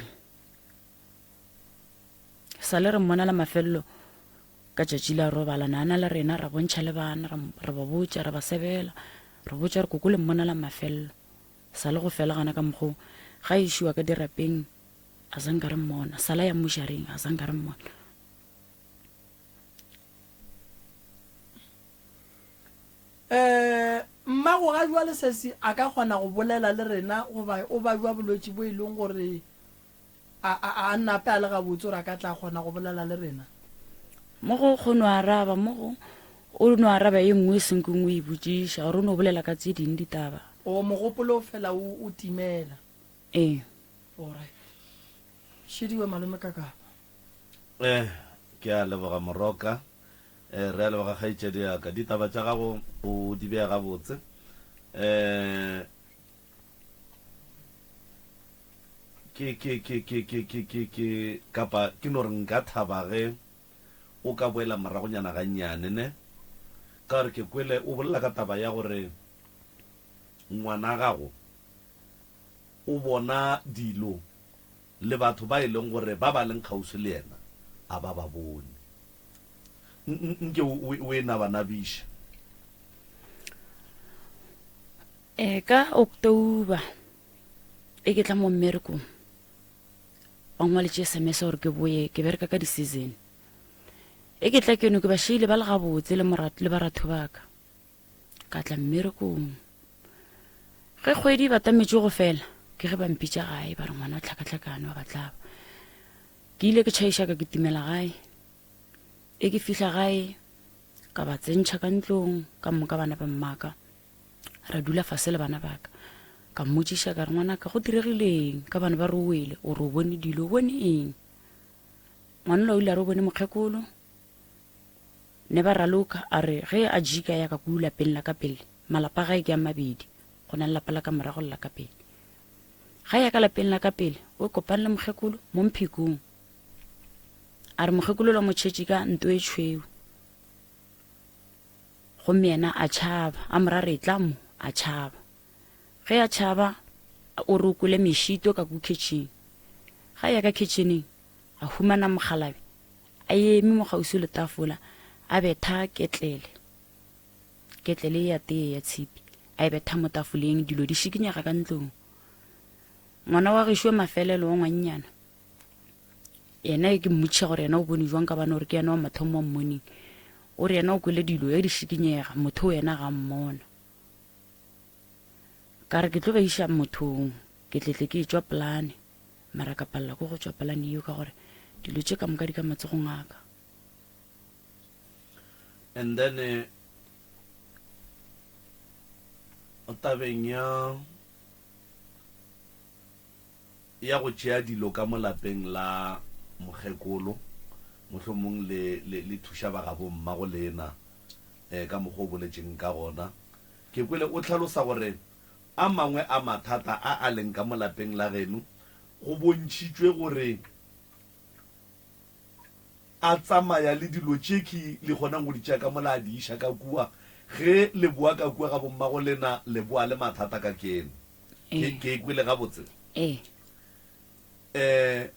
Sa le re mmona la mafelelo ka tšatši la robala na na le rena ra bontšha le bana ra ba botša ra ba sebela re botša re koko le mmona la mafelelo sa le go fela gana ka mokgoo ga e šiwa ka dirapeng a sa nka re mmona sala ya mmušareng a sa nka re mmona Um mmago ga jwale sesi a ka kgona go bolela le rena goba o babja bolwetši bo e leng gore a, a, a nape a le gabotse gore a ka tla kgona go bolela le rena? Mo go go no araba, mo go o no araba e nngwe e seng ke nngwe e botšiša gore o no bolela ka tse ding ditaba. O mogopolo o fela o, o timela. Ee. Alright. Šidiwe malome Kakapa. Eh, ke a leboga Moroka. Eh, re a leboga kgaetšedi ya ka. Ditaba tša gago o di bea gabotse. Eh, ke ke ke ke ke ke ke ke kapa ke no re nka thaba ge o ka boela moragonyana gannyane ne. Ka gore ke kwele o bolela ka taba ya gore ngwana gago o bona dilo le batho ba e leng gore ba ba leng kgauswi le yena a ba ba bone. Nke o e nabanabiše. E, ka October e ke tla mo mmerekong ba ngwaletše sms gore ke boye ke bereka ka di-season e ke tla keno ke ba šeile ba le gabotse le le baratho baka ka tla mmerekong ge kgwedi e batametše go fela ke ge ba mpitša gae ba re ngwana o tlhakatlhakane wa batlaba ke ile ke tšhaiša ka kitimela gae e ke fihla gae ka ba tsentšha ka ntlong ka moka bana ba mmaka ra dula fase le bana baka ka mmotšiša ka re ngwanaka go diregileng ka bana ba re o wele o re o bone dilo o bone eng ngwanela o ile a re o bone mokgekolo Ne ba raloka, a re ge a jika ya ka kuu lapeng la ka pele, malapa a gae ke a mabedi, go na le lapa la ka morago le la ka pele. Ga ya ka lapeng la ka pele, o kopane le mokgekolo mo mphekong. A re mokgekolo la mo tšhetše ka nto e tšhweu. Gomme yena a tšhaba, a mo ra re tla mo, a tšhaba. Ge a tšhaba, o re o kwele mešito ka ku kitchen. Ga ya ka kitcheneng, a humana mokgalabe a eme mo kgauswi le tafola a betha ketlele ketlele ya tee ya tshipi a e betha mo tafoleng dilo di šikinyega ka ntlong ngwana wa gešo mafelelo wa ngwannyana yena e ke mmotšiša gore yena o bone jwang ka bana gore ke yena wa mathomo wa mmoning o re yena o kwele dilo ya di šikinyega motho yena ga mmona ka re ke tlo ba iša mothong ke tletle ke etšwa polane Mara ka palela ko go tšwa polane yeo ka gore dilo tše ka moka di ka matsogong a ka. And then eh, tabeng ya ya go tšea dilo ka mo lapeng la mokgekolo mohlomong le le le thuša ba gabo mmago lena eh, ka mokgwa o boletšeng ka gona ke kwele o hlalosa gore A mangwe a mathata a a leng ka mo lapeng la geno go bontšhitšwe gore a tsamaya le dilo tše le kgonang go di tšea ka mo la di iša ka kua. Ge le boa ka kua ga bommago lena, le boa le mathata ka keno. Ke, ke e kwele gabotse? Ee. Um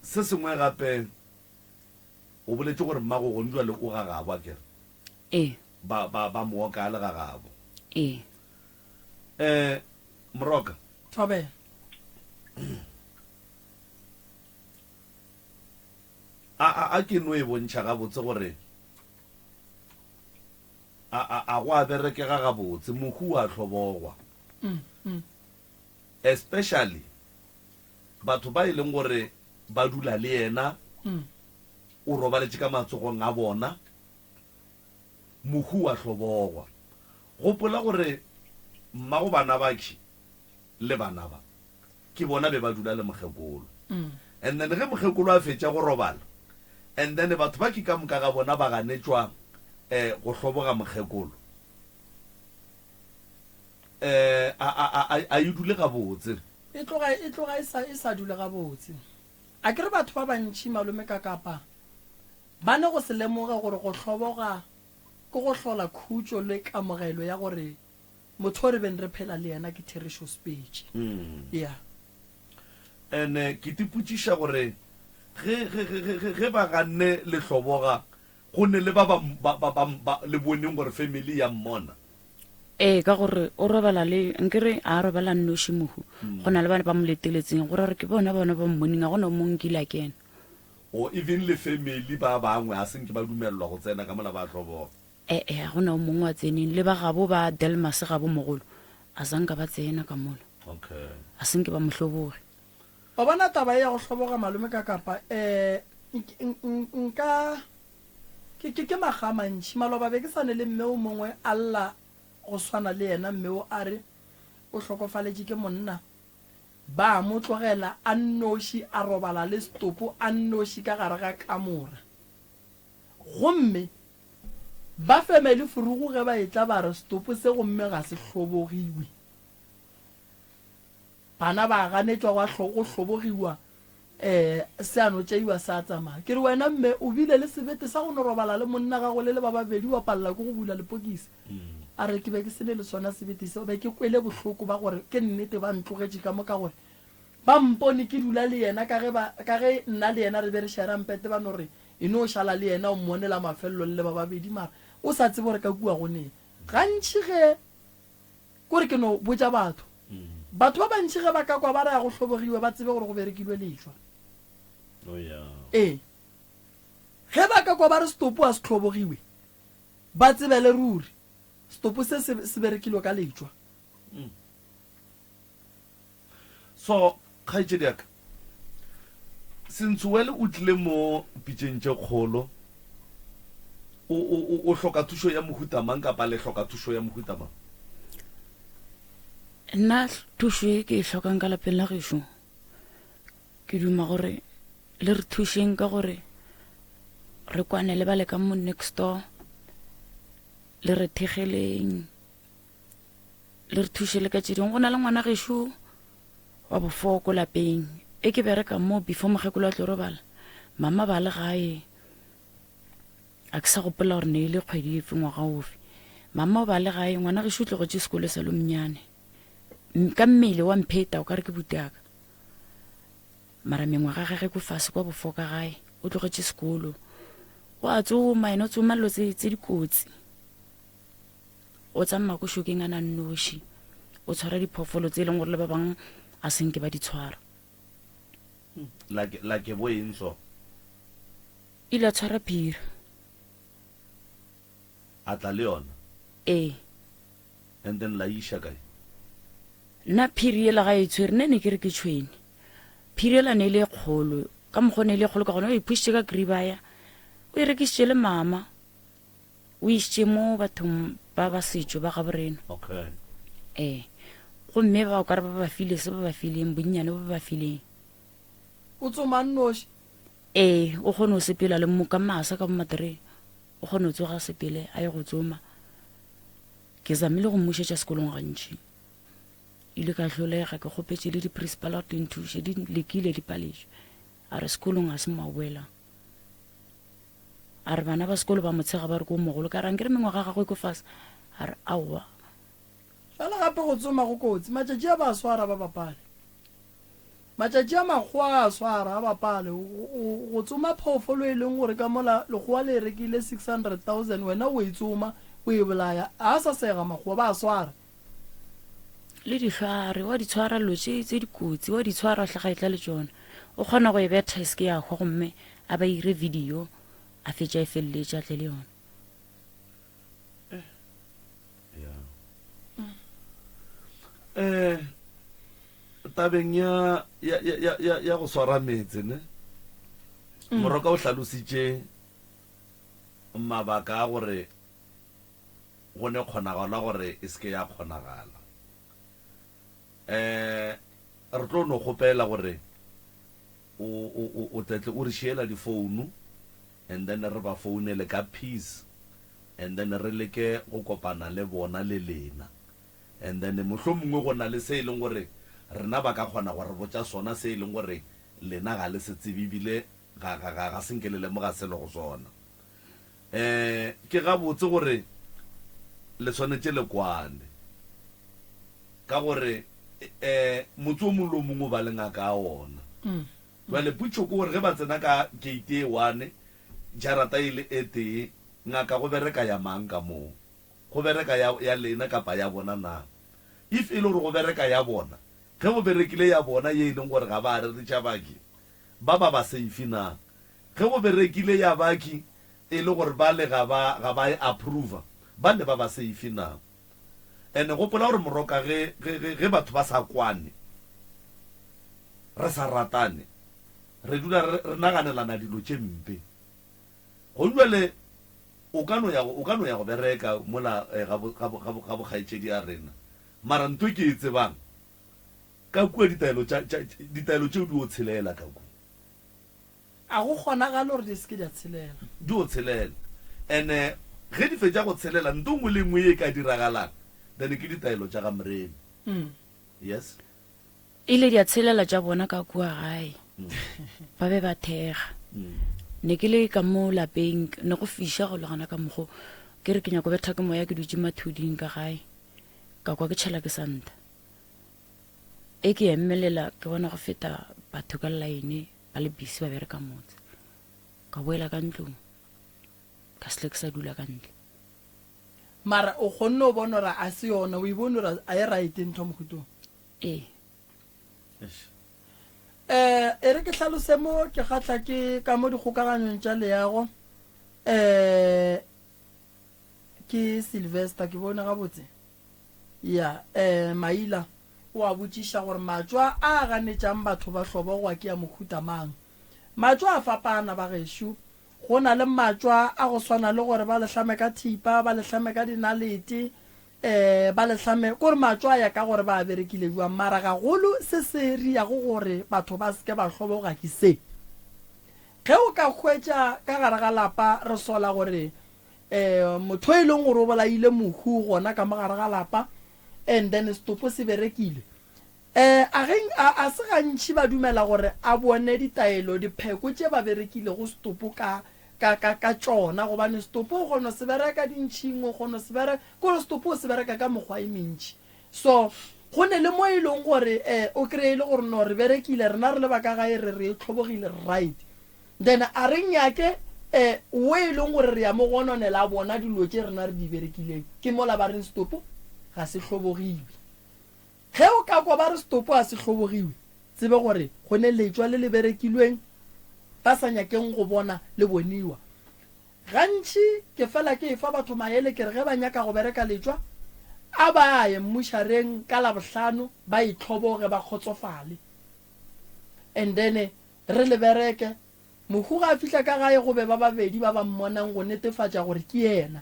se sengwe gape, o boletše gore mmago gone jwale o ga gabo, akere? Ee. Ba, ba, ba mo oka a le ga gabo. Ee. Eh, Moroka. Thobela. A, a, a ke no e bontšha gabotse gore a, a, a go a berekega gabotse, mohu wa hlobogwa. Mm, mm. Especially batho ba e leng gore ba dula le yena, mm. o robaletše ka matsogong a bona. Mohu wa hlobogwa. Gopola gore mmago bana bakhi le bana ba ke bona be ba dula le mokgekolo. And then ge mokgekolo a fetša go robala and then batho bakhi ka moka ga bona ba ganetšwa eh go hloboga mokgekolo. Eh a a a a e dule gabotse. E tloga e tloga e sa e sa dule gabotse. Akere batho ba bantši malome ka kapa Ba ne go se lemoge gore go hloboga ke go hlola khutšo le kamogelo ya gore motho o re beng re phela le yena ke therešo spetše. Yeah. Ene ke tipotšiša gore ge, ge, ge, ge, ge, ge ba ganne le hloboga, go ne le ba ba, ba, ba, ba, ba le boneng gore family ya mmona? Ee, ka gore o robala le, nkere a robala a nnoši mohu, go na le ba ba mo leteletseng, go ra gore ke bona bona ba mmoneng, ga go na o mongwe nkile a kena. Or even le family ba bangwe a se nke ba dumelelwa go tsena ka mola ba hloboga. E-e, ga go na o mongwe a tseneng. Le ba gabo ba Delmas gabo mogolo, a sa nka ba tsena ka mola. Okay. A se nke ba mo hloboge. Wa bona taba ye ya go hloboga malome ka kapa eh nka ke ke ke makga a mantši. Maloba be ke sa ne le mme o mongwe a lla go swana le yena mme o a re o hlokofaletše ke monna. Ba mo tlogela a nnoši a robala le setopo a nnoši ka gare ga kamora. Gomme ba family furugu ge ba etla ba re setopo se gomme ga se hlobogiwe. Bana ba ganetšwa gwa go hlobogiwa. Um se a no tšeiwa sa tsamaya. Ke re wena mme o bile le sebete sa go no robala le monna gago le le ba babedi wa palela ke go bula lepokisi. A re ke be ke se ne le sona sebete seo, be ke kwele bohloko ba gore ke nnete ba ntlogetše ka mo ka gore ba mpone ke dula le yena ka ge ba ka ge nna le yena re be re shera mpete ba no re e no šala le yena o mmone la mafelelo le le ba babedi mara o sa tsebe gore ka kua go neng. Gantši ge Kore ke no botša batho. Batho ba bantši ge ba ka kwa ba re a go hlobogiwe ba tsebe gore go berekilwe letšwa. Oh, yeah. Ee. Ge ba ka kwa ba re setopo a se hlobogiwe, ba tsebele ruri setopo se se, se berekilwe ka letšwa. So, kgaetšedi ya ka, Sentshowele o tlile mo pitšeng tše kgolo. O, o, o, o hloka thušo ya mohuta mang kapa le hloka thušo ya mohuta mang? Nna thušo e ke e hlokang ka lapeng la gešo, ke duma gore le re thušeng ka gore re kwane le ba le ka mo next door, le re thegeleng. Le re thuše le ka tše dingwe. Go na le ngwana gešo wa bofoko lapeng e ke bereka mo before mokgekolo a tlo robala. Mama ba le gae. A ke sa gopola gore ne e le kgwedi efe ngwaga ofe. Mama o ba le gae ngwana gešo o tlogetše sekolo sa lo mnyane. Ka mmele wa mpheta o ka re ke butaka. Mara mengwaga gage ko fase kwa bofoka gae o tlogetše sekolo. O a tsoma ena o tsoma dilo tse dikotsi. O tsamaya ko šokeng a na nnoši, o tshwara diphoofolo tse e leng gore le ba bangwe a senke ba di tshwara. Like, like bo eng so? Ile a tshwara phiri. A tla le yona? Ee. And then la iša kae? Nna phiri yela ga e tshwere, nne ne ke re ke tšhwene. Phiri yela ne e le e kgolo, ka mokgwa o ne e le e kgolo ka gona, o e phušitše ka kribaya, o e rekišitše le mama. O išitše mo bathong ba ba setšo ba gaborena. Okay. Ee. Gomme ba o ka re ba ba file se ba ba fileng, bonnyane bo ba ba fileng. O tsoma nnoši? Ee, o kgone go sepela le mo ka masa ka bomatereng. O kgone go tsoga a sepele a ye go tsoma. Ke zamile go mmušetša sekolong gantši. Ile ka hlolega, ke kgopetše le di-principal gore di nthuše, di lekile di paletšwe. A re sekolong ga se mo a boelang. A re bana ba sekolo ba mo tshega ba re ke o mogolo. Ka re ankere mengwaga ya gagwe e ko fase. A re aowa. Fela gape go tsoma go kotsi. Matšatši a ba a swara ba bapale. Matšatši a makgowa a a swara a bapale. Go tsoma phoofolo e leng gore ka mola lekgowa le e rekile 600,000 wena o e tsoma o e bolaya. A sa sega makgowa ba a swara. Le dihlware wa di tshwara dilo tše tse dikotsi wa di tshwara hlaga e tla le tšona. O kgona go e betha e se ke ya hwa gomme a ba ire video a fetša e feleletše a tle le yona. Eh tabeng ya ya ya ya ya go swara metse ne. Mm. Moroka o hlalositše mabaka a gore go ne kgonagala gore e se ke ya kgonagala. Eh re tlo no kgopela gore o o o o tletle o re šiela di founu and then re ba founele ka peace and then re leke go kopana le bona le lena and then mohlomongwe go na le se e leng gore rena ba ka kgona go re botša sona se e leng gore lena ga le se tsebe ebile ga ga ga ga se nke le lemoga selo go sona. Um ke gabotse gore le swanetše le kwane ka gore um motse o mongwe le o mongwe o ba le ngaka ya wona. Bjale potšo ke gore ge ba tsena ka gate e one, jarata e le e tee, ngaka go bereka ya mang ka moo? Go bereka ya, ya lena kapa ya bona na? If e le gore go bereka ya bona, ge go berekile ya bona ye e leng gore ga ba reriša baki, ba ba ba safe na? Ge go berekile ya baki e le gore bale ga ba, ga ba e approver, bale ba ba safe na? Ene gopola gore moroka ge, ge, ge, ge batho ba sa kwane, re sa ratane, re dula re, re naganelana dilo tše mpe. Gong bjale o ka no ya, o ka no ya go bereka mola eh, ga bo, ga bo, ga bo, ga bokgaetšedi a rena. Mara ntho e ke e tsebang, ka kua ditaelo tša, tša, ditaelo tšeo di o tshelela ka kua. A go kgonagale gore di se ke di a tshelela. Di o tshelela. And-e ge di fetša go tshelela, nto nngwe le nngwe ye e ka diragalang, then ke ditaelo tša ga Morena. Yes. Ile di a tshelela tša bona ka kua gae. Ba be ba thekga. Ne ke le ka mo lapeng, ne go fiša go le gona ka mokgo. Ke re ke nyako betha ke moya ke dutše mathuding ka gae. Ka kwa ke tšhela ke santa. E ke emelela ke bona go feta batho ka line ba le busy ba bereka motse. Ka boela ka ntlong. Ka se tle ke sa dula ka ntle. Mara o kgonne o bona gore a se yona, o e bone gore a e right ntho mohuta o? Ee. Eh, e re ke hlalose mo ke kgahla ke ka mo dikgokaganyong tša leago. Eh, ke Sylvester ke bone gabotse. Ya, eh, Maila o a botšiša gore matšwa a ganetšang batho ba hlobogwa ke a mohuta mang. Matšwa a fapana bagešo. Go na le matšwa a go swana le gore ba le hlame ka thipa, ba le hlame ka dinalete, um ba le hlame, kore matšwa a ya ka gore ba a berekile bjang. Mara gagolo se se riago gore batho ba se ke ba hloboga ke se. Ge o ka hwetša ka gare ga lapa re sola gore um motho e leng gore o bolaile mohu gona ka mo gare ga lapa and then setopo se berekile, E, a ge, a, a se gantši ba dumela gore a bone ditaelo, dipheko tše ba berekilego setopo ka, ka, ka, ka tšona, gobane setopo o kgona go se bereka dintšhing, o kgona go se bereka, ke gore setopo o se bereka ka mekgwa e mentši. So, go ne le mo e leng gore, e, o kreye e le gore no re berekile, rena re le ba ka gae re, re e hlobogile, re right. Then a re nyake, e, wo e leng gore re ya mo gononela a bona dilo tše rena re di berekileng, ke mola ba reng setopo ga se hlobogiwe. Ge o ka kwa ba re setopo ga se hlobogiwe, tsebe gore go ne letšwa le le berekilweng ba sa nyakeng go bona le boniwa. Gantši ke fela ke efa batho maele ke re ge ba nyaka go bereka letšwa, a ba ye mmušareng ka Labohlano ba itlhoboge ba kgotsofale and then re le bereke. Mohu ga a fihla ka gae go be ba babedi ba ba mmonang go netefatša gore ke yena.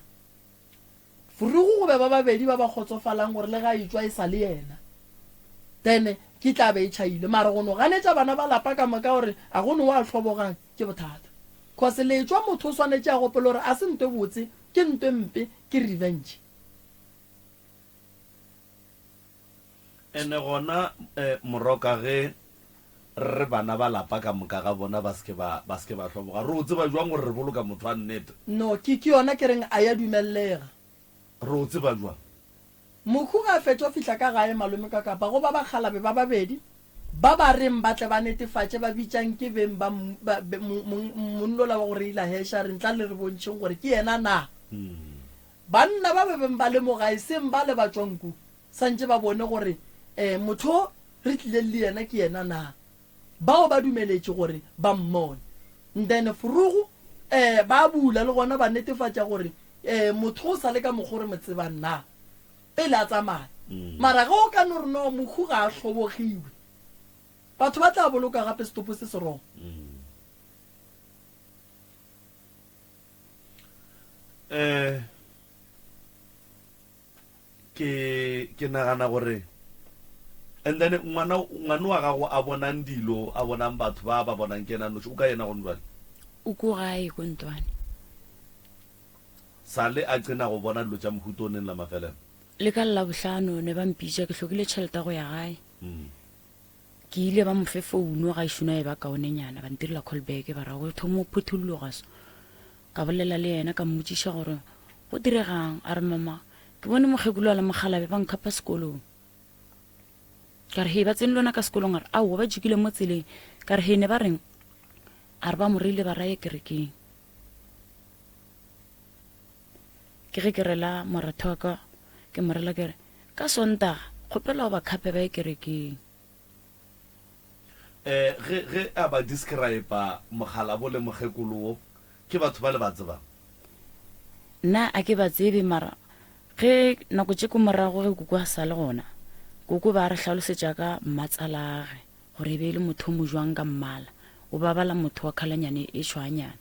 Furugu go be ba babedi ba ba kgotsofalang gore le ga e tšwa e sa le yena then ke tla be e tšhaile mara go no ganetša bana ba lapa ka moka gore a go no wa hlobogang ke bothata cause letšwa motho o swanetše a gopole gore a se ntwe botse ke ntwe mpe ke revenge. Ene gona Moroka ge re re bana ba lapa ka moka ga bona ba se ke ba ba se ke ba hloboga, re o tseba jwang gore re boloka motho wa nnete? No, ke ke yona ke reng a ya dumellega. Re o tseba jwang? Mohu ge a fetšo fihla ka gae malome ka kapa go ba bakgalabe ba babedi ba ba reng ba tle ba netefatše ba bitšang ke beng ba ba monnola wa go reila heša re ntla le re bontšheng gore ke yena na. Banna ba ba beng ba le mo gae seng bale ba tšwang ku Santše ba bone gore um motho o re tlileng le yena ke yena na. Bao ba dumeletše gore ba mmone. Then Furugu um ba bula le gona ba netefatša gore um motho o sa le ka mokgo re mo tsebang na pele a tsamaya. Mara ge o ka no re no mohu ga a hlobogiwe, batho ba tla boloka gape setopo se se wrong. Um Ke, ke nagana gore, and then ngwana, ngwana wa gago a bonang dilo, a bonang batho ba ba bonang ke yena noši, o ka yena gone jwale? O ko gae ko Ntwane. Sale a qena go bona dilo tša mohuta o neng la mafelelo? Le ka Labohlano ne ba mpitša, ke hlokile tšhelete ya go ya gae. Ke ile ba mo fe founo ga ešo na e ba kaonenyana, ba ntirela call back ba ra go thoma go phutholloga so. Ka bolela le yena ka mmotšiša gore go diregang, a re mama ke bone mokgekolo a le mokgalabe ba nkhapa sekolong. Ka re hei ba tsene lona ka sekolong, a re aowa ba jikile mo tseleng. Ka re hei ne ba reng, a re ba mo reile ba raya kerekeng. Ke ge ke rela moratho wa ka ke mo rela ke re ka Sontaga kgopela o ba khape ba ye kerekeng. Eh, ge, ge a ba describa mokgalabo le mokgekolo wo, ke batho ba le ba tsebang? Nna a ke ba tsebe, mara ge nako tše ko morago ge koko a sa le gona, koko ba re hlalosetša ka mmatsalage gore e be e le motho o mojwang ka mmala, o ba bala motho wa khalanyane e tšhwaanyana,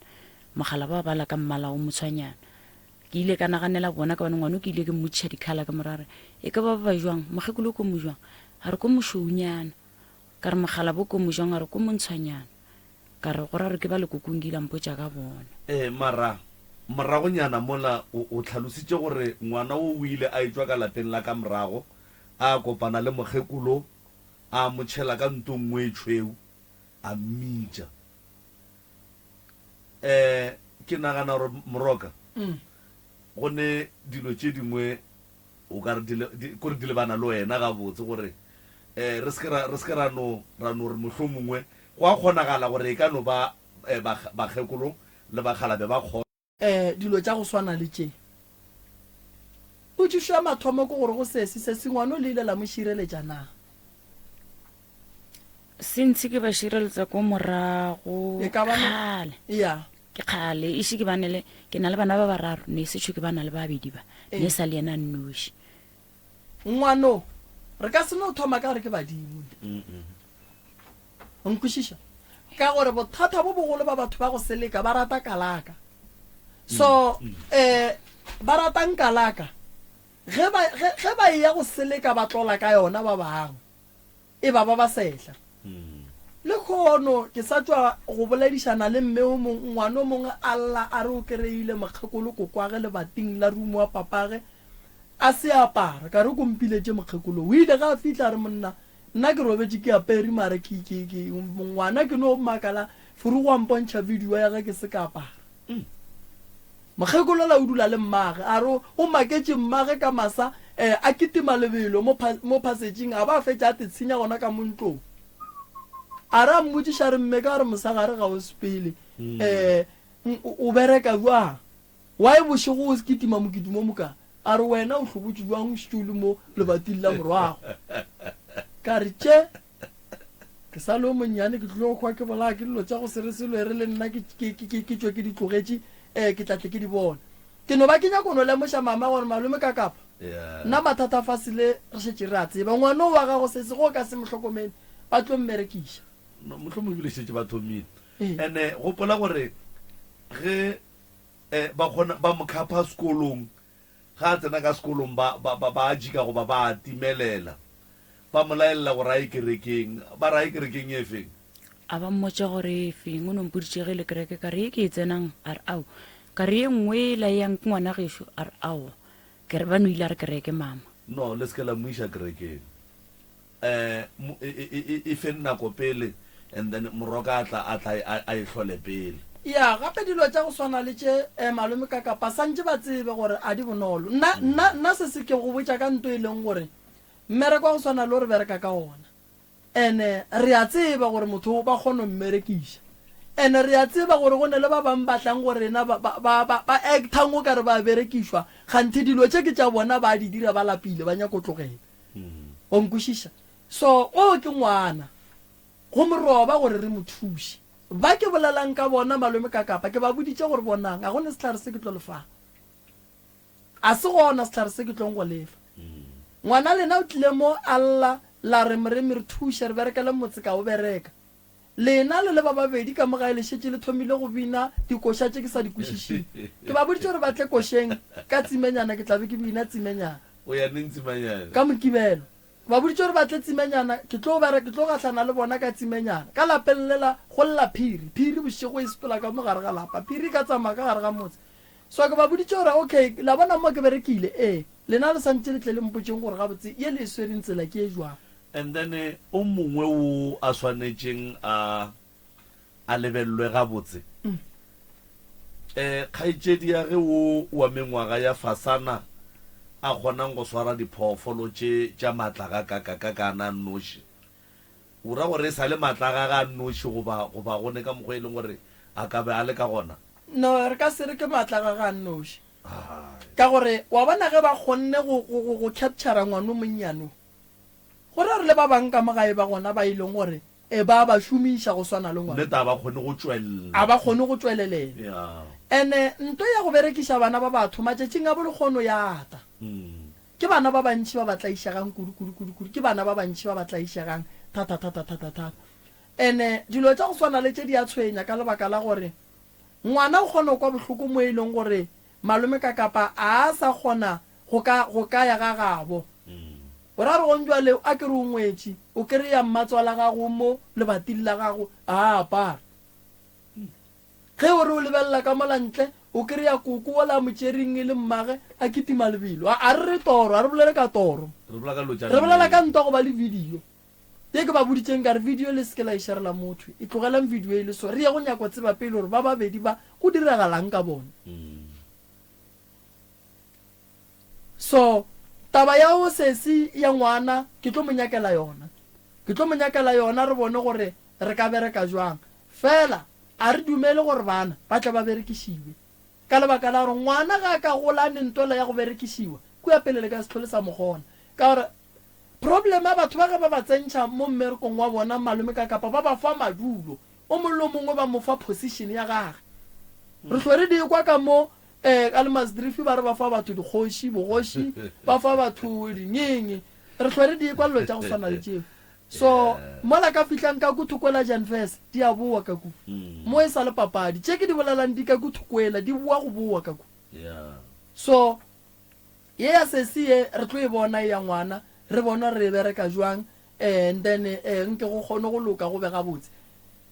mokgalabo a bala ka mmala o motshwanyana. Ke ile ka naganela bona ka gobane ngwano ke ile ke mmotšiša dikhala ka morago a re, E ka ba ba ba jwang? Mokgekolo ko mojwang? A re ko mošweunyana. Ka re mokgalabo ko mojwang? A re ko montshwanyana. Ka re go ra gore ke ba lekokong ke ile a mpotša ka bona. Ee, mara moragonyana mola o, o hlalositše gore ngwana wo o ile a etšwa ka lapeng la ka morago a kopana le mokgekolo a mo tšhela ka nto nngwe e tšhweu. A mmitša. Um ke nagana gore Moroka, go ne dilo tše dingwe o ka re di le, di, kore di lebana le wena gabotse gore um re se ke ra, re se ke ra no, ra no re mohlomongwe go a kgonagala gore e ka no ba um bakgekolo le bakgalabje ba kgo. Um dilo tša go swana le tše. Potšišo ya mathomo ke gore go sesi, sesi ngwano le ile la mo šireletša na? Since ke ba šireletsa ko morago E ka ba no- kgale. Ya. Ke kgale ise ke bane le ke na le bana ba bararo ne se tšho ke bana le babedi ba Ee. ne sa le yena a nnoši. Ngwano re ka se no thoma ka gore ke badimo. O nkwešiša? Ka gore bothata bo bogolo ba batho ba go seleka ba rata kalaka. So eh ba ratang kalaka ge ba ge, ge ba eya go seleka ba tlola ka yona ba bangwe. E ba ba ba sehla. Lekhono ke sa tšwa go boledišana le mme o mong, ngwana o mongwe a lla a re o kereile mokgekolo kokwage lebating la rumo wa papage a se apara. Ka re o kompiletše mokgekolo. O ile ge a fihla a re monna nna ke robetše ke apere mara ke, ke, ke, ngwana ke no makala Furugo a mpontšha video ya ge ke se ka apara. Mokgekolo la o dula le mmage. A re o maketše mmage ka masa eh, a kitima lebelo mo, mo phasejing a ba a fetša a tetshenya gona ka mo ntlong. A re a mmotšiša a re mme ka re mosegare ga o sepele eh, o bereka bjang? Why bošego o kitima mokitimo o moka? A re wena o hlobotše bjang o šetše o le mo lebating la morwago? Ka re tše Ke sa le o monnyane, ke tlilo hwa ke bolaya ke dilo tša go se re selo, e re le nna ke, ke, ke, ke, ke tšwe ke di tlogetše, eh, ke tla tle ke di bone. Ke no ba ke nyako no lemoša mama gore malome ka kapa, Yeah. nna mathata a fase le re šetše re a tseba. Ngwana o wa gago sesi ge o ka se mo hlokomele, ba tlo mmerekiša. No, mohlomongwe ebile šetše ba thomile. Ee. Ene gopola gore ge eh, ba kgona ba mo khapha sekolong, Ge a tsena ka sekolong ba, ba, ba, ba a jika goba ba a timelela. Ba mo laelela gore a ye kerekeng. Ba re a ye kerekeng e feng? A ba mmotša gore e feng. O no mpoditše ge e le kereke. Ka re ye ke e tsenang? A re ao. Ka re ye nngwe yela e yang ke ngwana gešo? A re aowa. Ke re ba no ile a re kereke mama. No, le se ke la mo iša kerekeng. Eh, e, e, e, e feng nako pele and then moroka a tla, a tla a, a e hlole pele. Ya, gape dilo tša go swana le tše, eh, malome ka kapa santše ba tsebe gore a di bonolo. Nna, nna, nna se se ke go botša ka nto e leng gore mmereko wa go swana le o re bereka ka ona. Ene re a tseba gore motho o ba kgona go mmerekiša. Ene re a tseba gore go ne le ba bang ba tlang go rena ba, ba, ba, ba, ba actang o ka re ba berekišwa, kganthe dilo tše ke tša bona ba di dira ba lapile, ba nyako tlogela. O nkwešiša? So, o ke ngwana. Go mo roba gore re mo thuše. Ba ke bolelang ka bona, malome ka kapa, ke ba boditše gore bonang, ga go ne sehlare se ke tlo le fang. A se gona sehlare se ke tlong go le fa. Ngwana lena o tlile mo a lla, la re, Moremi, re thuše, re berekele motse ka o bereka. Lena le le ba babedi ka mo gae le šetše le thomile go bina dikoša tše ke sa di kwešišeng. Ke ba boditše gore ba tle košeng ka tsimenyana, ke tla be ke bina tsimenyana. O ya neng tsimenyana? Ka Mokibelo. Ke ba boditše gore ba tle tsimenyana, ke tlo ba ke tlo gahlana le bona ka tsimenyana. Ka lapeng lela go lla phiri, phiri bošego e sepela ka mo gare ga lapa, phiri e ka tsamaya ka gare ga motse. So ke ba boditše gore okay, la bona mo ke berekile, ee, lena le santše le tle le mpotšeng gore gabotse ye le e swereng tsela ke e jwang. And then o mongwe wo a swanetšeng a a lebelelwe gabotse, eh, kgaetšedi ya ge wo wa mengwaga ya fasana a kgonang go swara diphoofolo tše tša maatla gakakakakana a nnoši. O ra gore e sa le maatla a gage a nnoši goba, goba go ne ka mokgwa e leng gore a ka be a le ka gona? No, re ka se re ke maatla a gage a nnoši. Ka gore, wa bona ge ba kgonne go, go, go, go capture-ra ngwana o monnyane o, Go ra gore le ba bang ka mo gae ba gona ba e leng gore e ba ba šomiša go swana le ngwana. Nnete a ba kgone go tšwelela. A ba kgone go tšwelelela. Yeah. Ene nto ya go berekiša bana ba batho matšatšing a bolekgono ya ata. Ke bana ba bantši ba ba tlaišegang kudu kudu kudu kudu. Ke bana ba bantši ba ba tlaišegang thata thata thata thata. Ene dilo tša go swana le tše di a tshwenya ka lebaka la gore ngwana o kgona go kwa bohloko mo e leng gore malome ka kapa a sa kgona go ka, go ka ya ga gabo. O ra re gong bjale a ke re o ngwetši, o kereya mmatswala gago mo lebating la gago a apara. Ge o re o lebelela ka mola ntle, o kereya koko wola a mo tšereng e le mmage a kitima lebelo. A, a re re toro, a re bolele ka toro. Re bolela ka dilo tša Re bolela ka nnete. ntwa go ba le video. Ye ke ba boditšeng ka re video le se ke la e sharela motho. E tlogelang video e le so. Re ye go nyako tseba pele gore ba babedi ba go diragalang ka bona. So taba ya o sesi ya ngwana ke tlo mo nyakela yona. Ke tlo mo nyakela yona re bone gore re ka bereka jwang. Fela a re dumele gore bana ba tle ba berekišiwe. Ka lebaka la gore ngwana ga a ka gola a ne ntwela ya go berekišiwa, kua pele le ka se hlole sa mo kgona. Ka gore Problem ya batho ba ge ba ba tsentšha mo mmerekong wa bona malome ka kapa ba ba fa madulo o mongwe le o mongwe ba mo fa position ya gage. Re hlwe re di kwa ka mo eh ka Allemansdrift ba re ba fa batho dikgoši, bogoši, ba fa batho dingenge. Re hlwe re di kwa dilo tša go swana le tšeo. So mola ka fihlang ka ku Thokwela Janfes di a bowa ka ku. Mo e sa le papadi. Tše ke di bolelang di ka ku Thokwela di bowa go bowa ka ku. So Ye ya sesi ye re tlo e bona e ya ngwana, re bone gore re e bereka jwang and then nke go kgone go loka go be gabotse.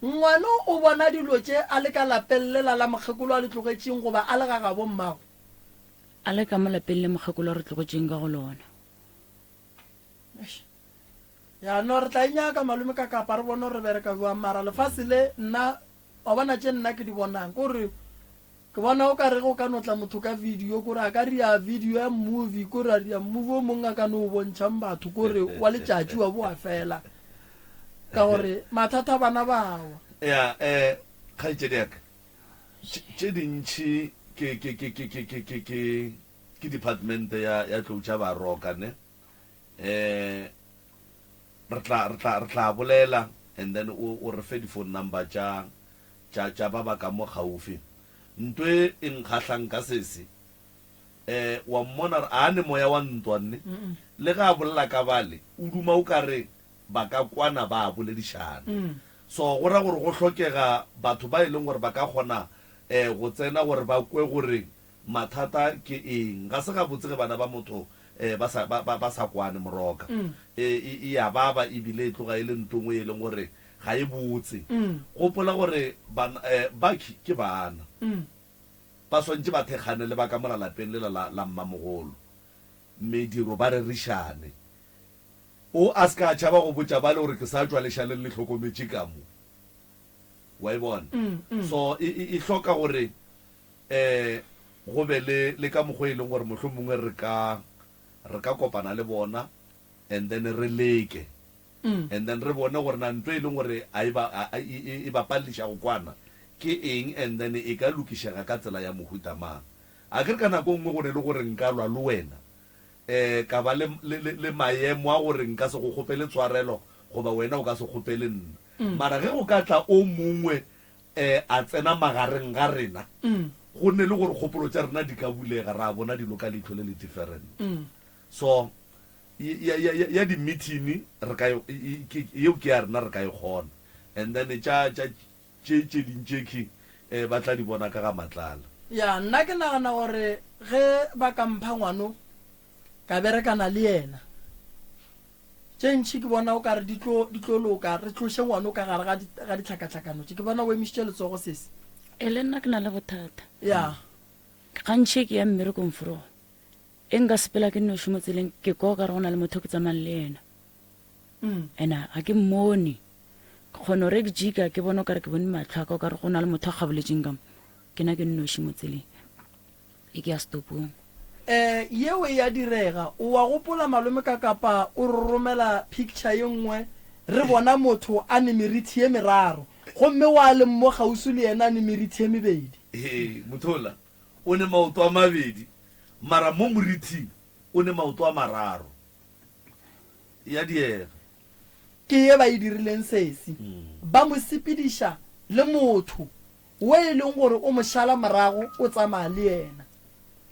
Ngwano o bona dilo tše a le ka lapeng lela la mokgekolo a le tlogetšeng goba a le ga gabo mmago? A le ka mo lapeng le mokgekolo a re tlogetšeng ka go lona. Eish. Ya no re tla e nyaka malome ka kapa re bone gore re bereka jwang mara lefase le nna Wa bona tše nna ke di bonang kore ke bona o ka re go ka no tla motho ka video kore a ka ria video ya movie kore a ria movie o mongwe a ka no o bontšhang batho kore wa letšatši wa boa fela ka gore mathata bana bawa. Ya eh kgaetšedi ya ka tše dintši ke ke ke ke ke ke ke ke ke department ya ya tlou tša baroka ne eh Re tla, re tla, re tla bolela and then o, o re fe di-phone number tša, tša, tša ba ba ka mo gaufi. Nto e e nkgahlang ka sesi, eh, wa mmona gore a ne moya wa ntwa nne? Le ge a bolela ka bale, o duma o ka re ba ka kwana ba boledišana. So go ra gore go hlokega batho ba e leng gore ba ka kgona eh, go tsena gore ba kwe gore Mathata ke eng? Ga se gabotse ge bana ba motho ba sa, ba, ba, ba sa kwane, moroka. E, e, e a baba e bile e tloga e le nto nngwe e leng gore ga e botse. Gopola gore bana, bakhi ke bana. Ba swantše ba thekgane le ba ka mola lapeng lela la, la mmamogolo. Mediro ba rerišane. O a se ka a tšhaba go botša bale gore ke sa tšwa lešaleng le hlokometše ka mo. Wa e bona? So e, e, e hloka gore um go be le, le ka mokgwa e leng gore mohlomongwe re ka, re ka kopana le bona and then re leke and then re bone gore na ntho e leng gore a e ba, a, e, e, e ba paleliša go kwana ke eng and then e ka lokišega ka tsela ya mohuta mang. A ke re ka nako e nngwe go ne le gore nka lwa le wena um ka ba le, le, le, le maemo a gore nka se go kgopele tshwarelo goba wena o ka se kgopele nna. Mara ge go ka tla o mongwe um a tsena magareng ga rena, go ne le gore kgopolo tša rena di ka bulega, ra bona dilo ka leihlo le le different. So, ya, ya, ya, ya di-meeting re ka e, ke, yeo ke ya rena re ka e kgona. And then tša, tša, tše, tše ding tše khi, um ba tla di bona ka ga Matlala. Ya, nna ke nagana gore ge ba ka mpha ngwano, ka berekana le yena, Tše ntši ke bona o ka re di tlo, di tlo loka, re tloše ngwano ka gare ga, ga ditlhakatlhakano tše. Ke bona o emišitše letsogo, sesi. E le nna ke na le bothata. Ya. Gantši ke ya mmerekong fro. E nka sepela ke nnoši mo tseleng, ke kwa o ka re go na le motho ke tsamayang le yena. Ena ga ke mmone. Ke kgona gore ke jika ke bone o ka re ke bone matlho a ka o ka re go na le motho a kgaboletšeng ka mo. Ke na ke nnoši mo tseleng. E ke ya setopong. Eh, yeo e a direga. O a gopola malome ka kapa o re romela picture ye nngwe re bona motho a ne merithi ye meraro gomme wa leng mo kgauswi le yena a ne merithi ye mebedi. Hee, motho ola o ne maoto a mabedi mara mo morithing o ne maoto a mararo. E a diega. Ke ye ba e dirileng sesi. Ba mo sepediša le motho Wo e leng gore o mo šala morago o tsamaya le yena.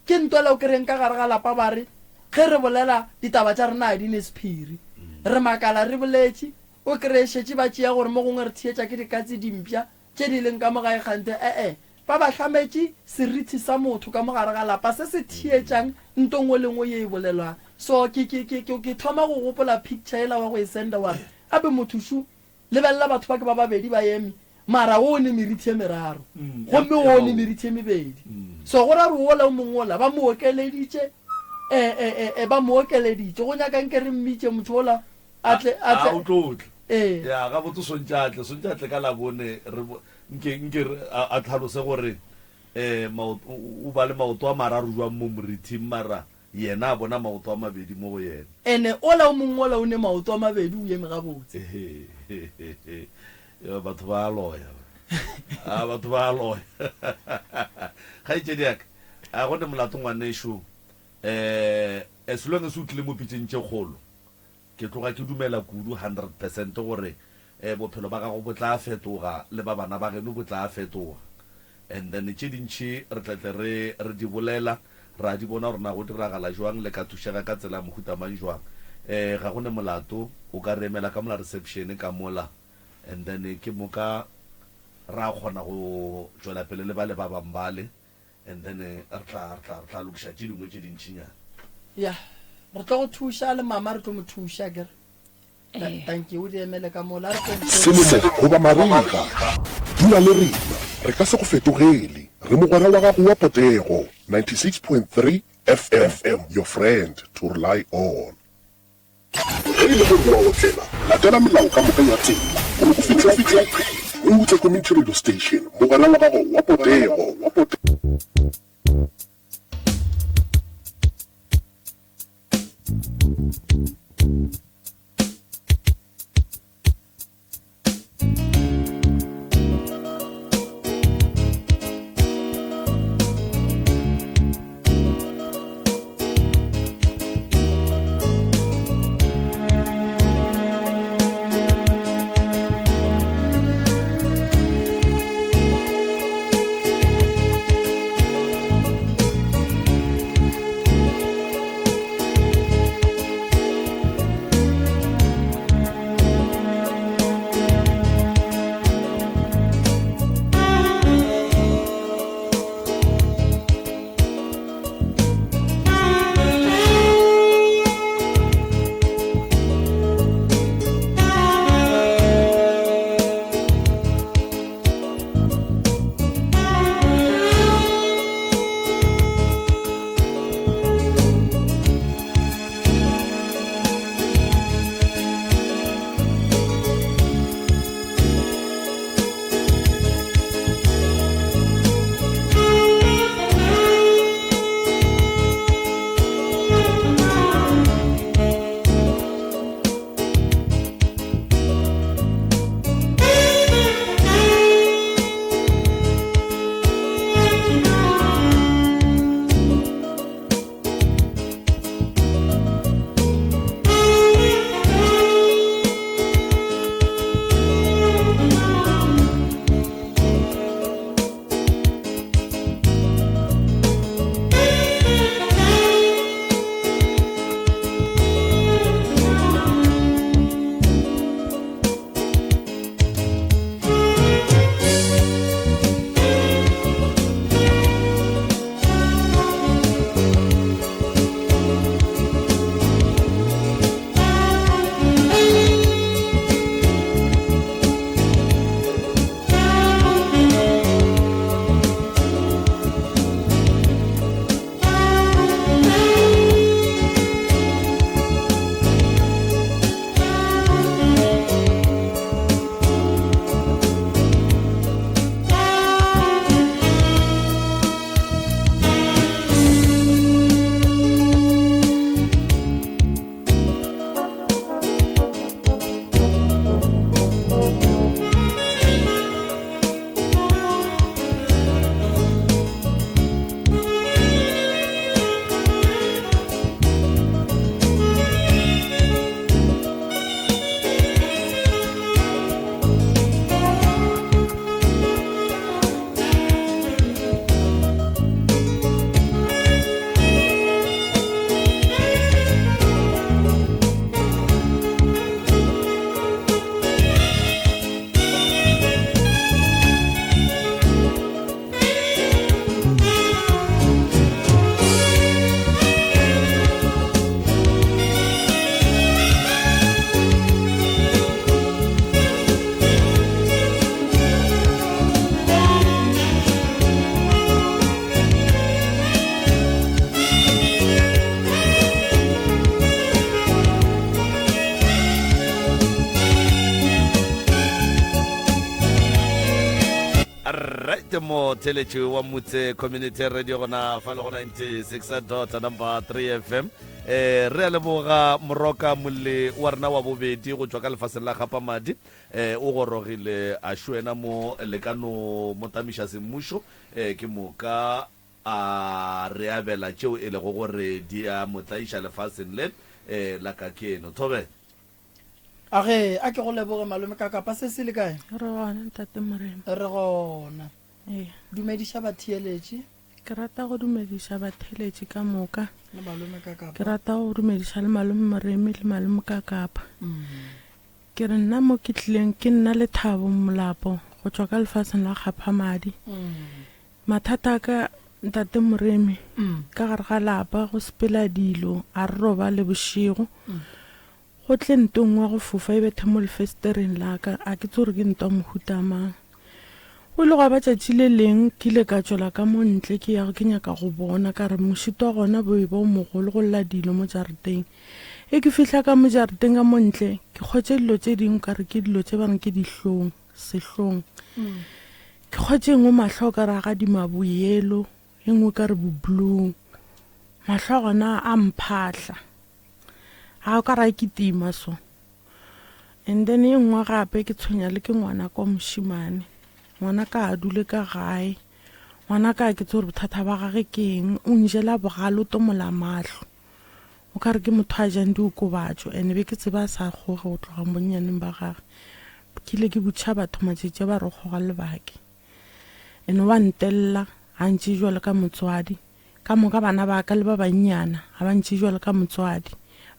Ke ntwela o kereng ka gare ga lapa ba re ge re bolela ditaba tša rena ga di ne sephiri. Re makala re boletše, o kreye šetše ba tšea gore mo gongwe re theetša ke dikatse dimpša tše di leng ka mo gae kganthe e-e ba ba hlametše serithi sa motho ka mo gare ga lapa se se theetšang nto nngwe le nngwe ye e bolelwang. So ke, ke, ke, ke, ke thoma go gopola picture yela wa go e senda wa re abe motho šu Lebelela batho ba ke ba babedi ba eme, mara wo o ne merithi ye meraro, gomme wo o ne merithi ye mebedi. So go ra gore wola o mongwe wola ba mo okeleditše, e, e, e, e, ba mo okeleditše. Go nyaka nke re mmitše motho wola a tle, a tle. A o tlo tla. Ee. Ya, gabotse o swantše a tle, swantše a tle ka Labone, re bo, nke, nke re, a, a tlhalose gore, eh, maoto, o, o ba le maoto a mararo jwang mo morithing, mara yena a bona maoto a mabedi mo go yena. Ene ola o mongwe ola o ne maoto a mabedi o eme gabotse. Yo, batho ba a loya. A, batho ba a loya. Kgaetšedi ya ka, a go ne molato ngwanešu, eh, as long as o tlile mo pitšeng tše kgolo, Ke tloga ke dumela kudu 100% gore bophelo ba gago bo tla fetoga le ba bana ba geno bo tla fetoga. And then tše dintši re tla tle re re di bolela, ra di bona gore na go diragala jwang, le ka thušega ka tsela ya mohuta mang jwang. Ga go ne molato, o ka re emela ka mola reception ka mola and then ke moka ra kgona go tšwela pele le bale ba bang bale. And then re tla, re tla, re tla lokiša tše dingwe tše dintšinyana. Ya, re tlo go thuša le mama re tlo mo thuša akere. Ee. Dankie, o di emele ka mola. A re kweng Selemo goba marega, dula le rena, re ka se go fetogele. Re mogwera wa gago wa potego, 96.3 FM, your friend to rely on. Ge e le gore o a otlela, latela melao ka moka ya tsela gore o fihle o phela. Moutse Community Radio Station, mogwera wa gago wa potego. Right mo theletše wa Motse Community Radio gona fa le go 96 dot number 3 FM. Eh re a leboga moroka molle wa rena wa bobedi go tšwa ka lefaseng la Gapamadi eh o gorogile a šwena mo le ka no mo tamiša semmušo eh ke moka a re abela tšeo e lego gore di a mo tlaiša lefaseng le eh la kakeno. Thobela. A ge, a ke go leboge malome ka kapa se se le kae? Re gona ntate Morena. Re gona. Ee. Dumediša batheeletši. Ke rata go dumediša batheeletši ka moka. Le malome ka kapa. Ke rata go dumediša le malome Moremi le malome ka kapa. Ke re nna mo ke tlileng ke nna Lethabo Molapo go tšwa ka lefaseng la Kgaphamadi. Mathata a ka ntate Moremi ka gare ga lapa go sepela dilo a re robale bošego. Go tle nto nngwe go fofa e bethe mo lefesetereng la ka, a ke tsebe gore ke nto ya mohuta mang. Go ile gwa ba tšatši le leng ke ile ka tšwela ka mo ntle ke ya ke nyaka go bona, ka re mošito wa gona bo e ba o mogolo go lla dilo mo jarateng. Ge ke fihla ka mo jarateng ka mo ntle, ke kgwetše dilo tše dingwe ka re ke dilo tše ba reng ke dihlong, sehlong. Ke kgwetše e nngwe mahlo o ka re a gadima boyelo, e nngwe o ka re boblue. Mahlo a gona a mphahla. Ga o ka ra kitima so. And then e nngwe gape ke tshwenya le ke ngwana kwa mošemane. Ngwana ka a dule ka gae. Ngwana ka ke tse gore bothata ba gage ke eng. O njela bogale o tomola mahlo. O ka re ke motho a jang diokobatšo and be ke tseba a sa kgoge go tloga bonnyaneng ba gage. Ke ile ke botšha batho matšatši a ba re o kgoga lebake. And wa ntelela ga ntše jwalo ka motswadi. Ka moka bana ba ka le ba bannyana ga ba ntšee bjalo ka motswadi.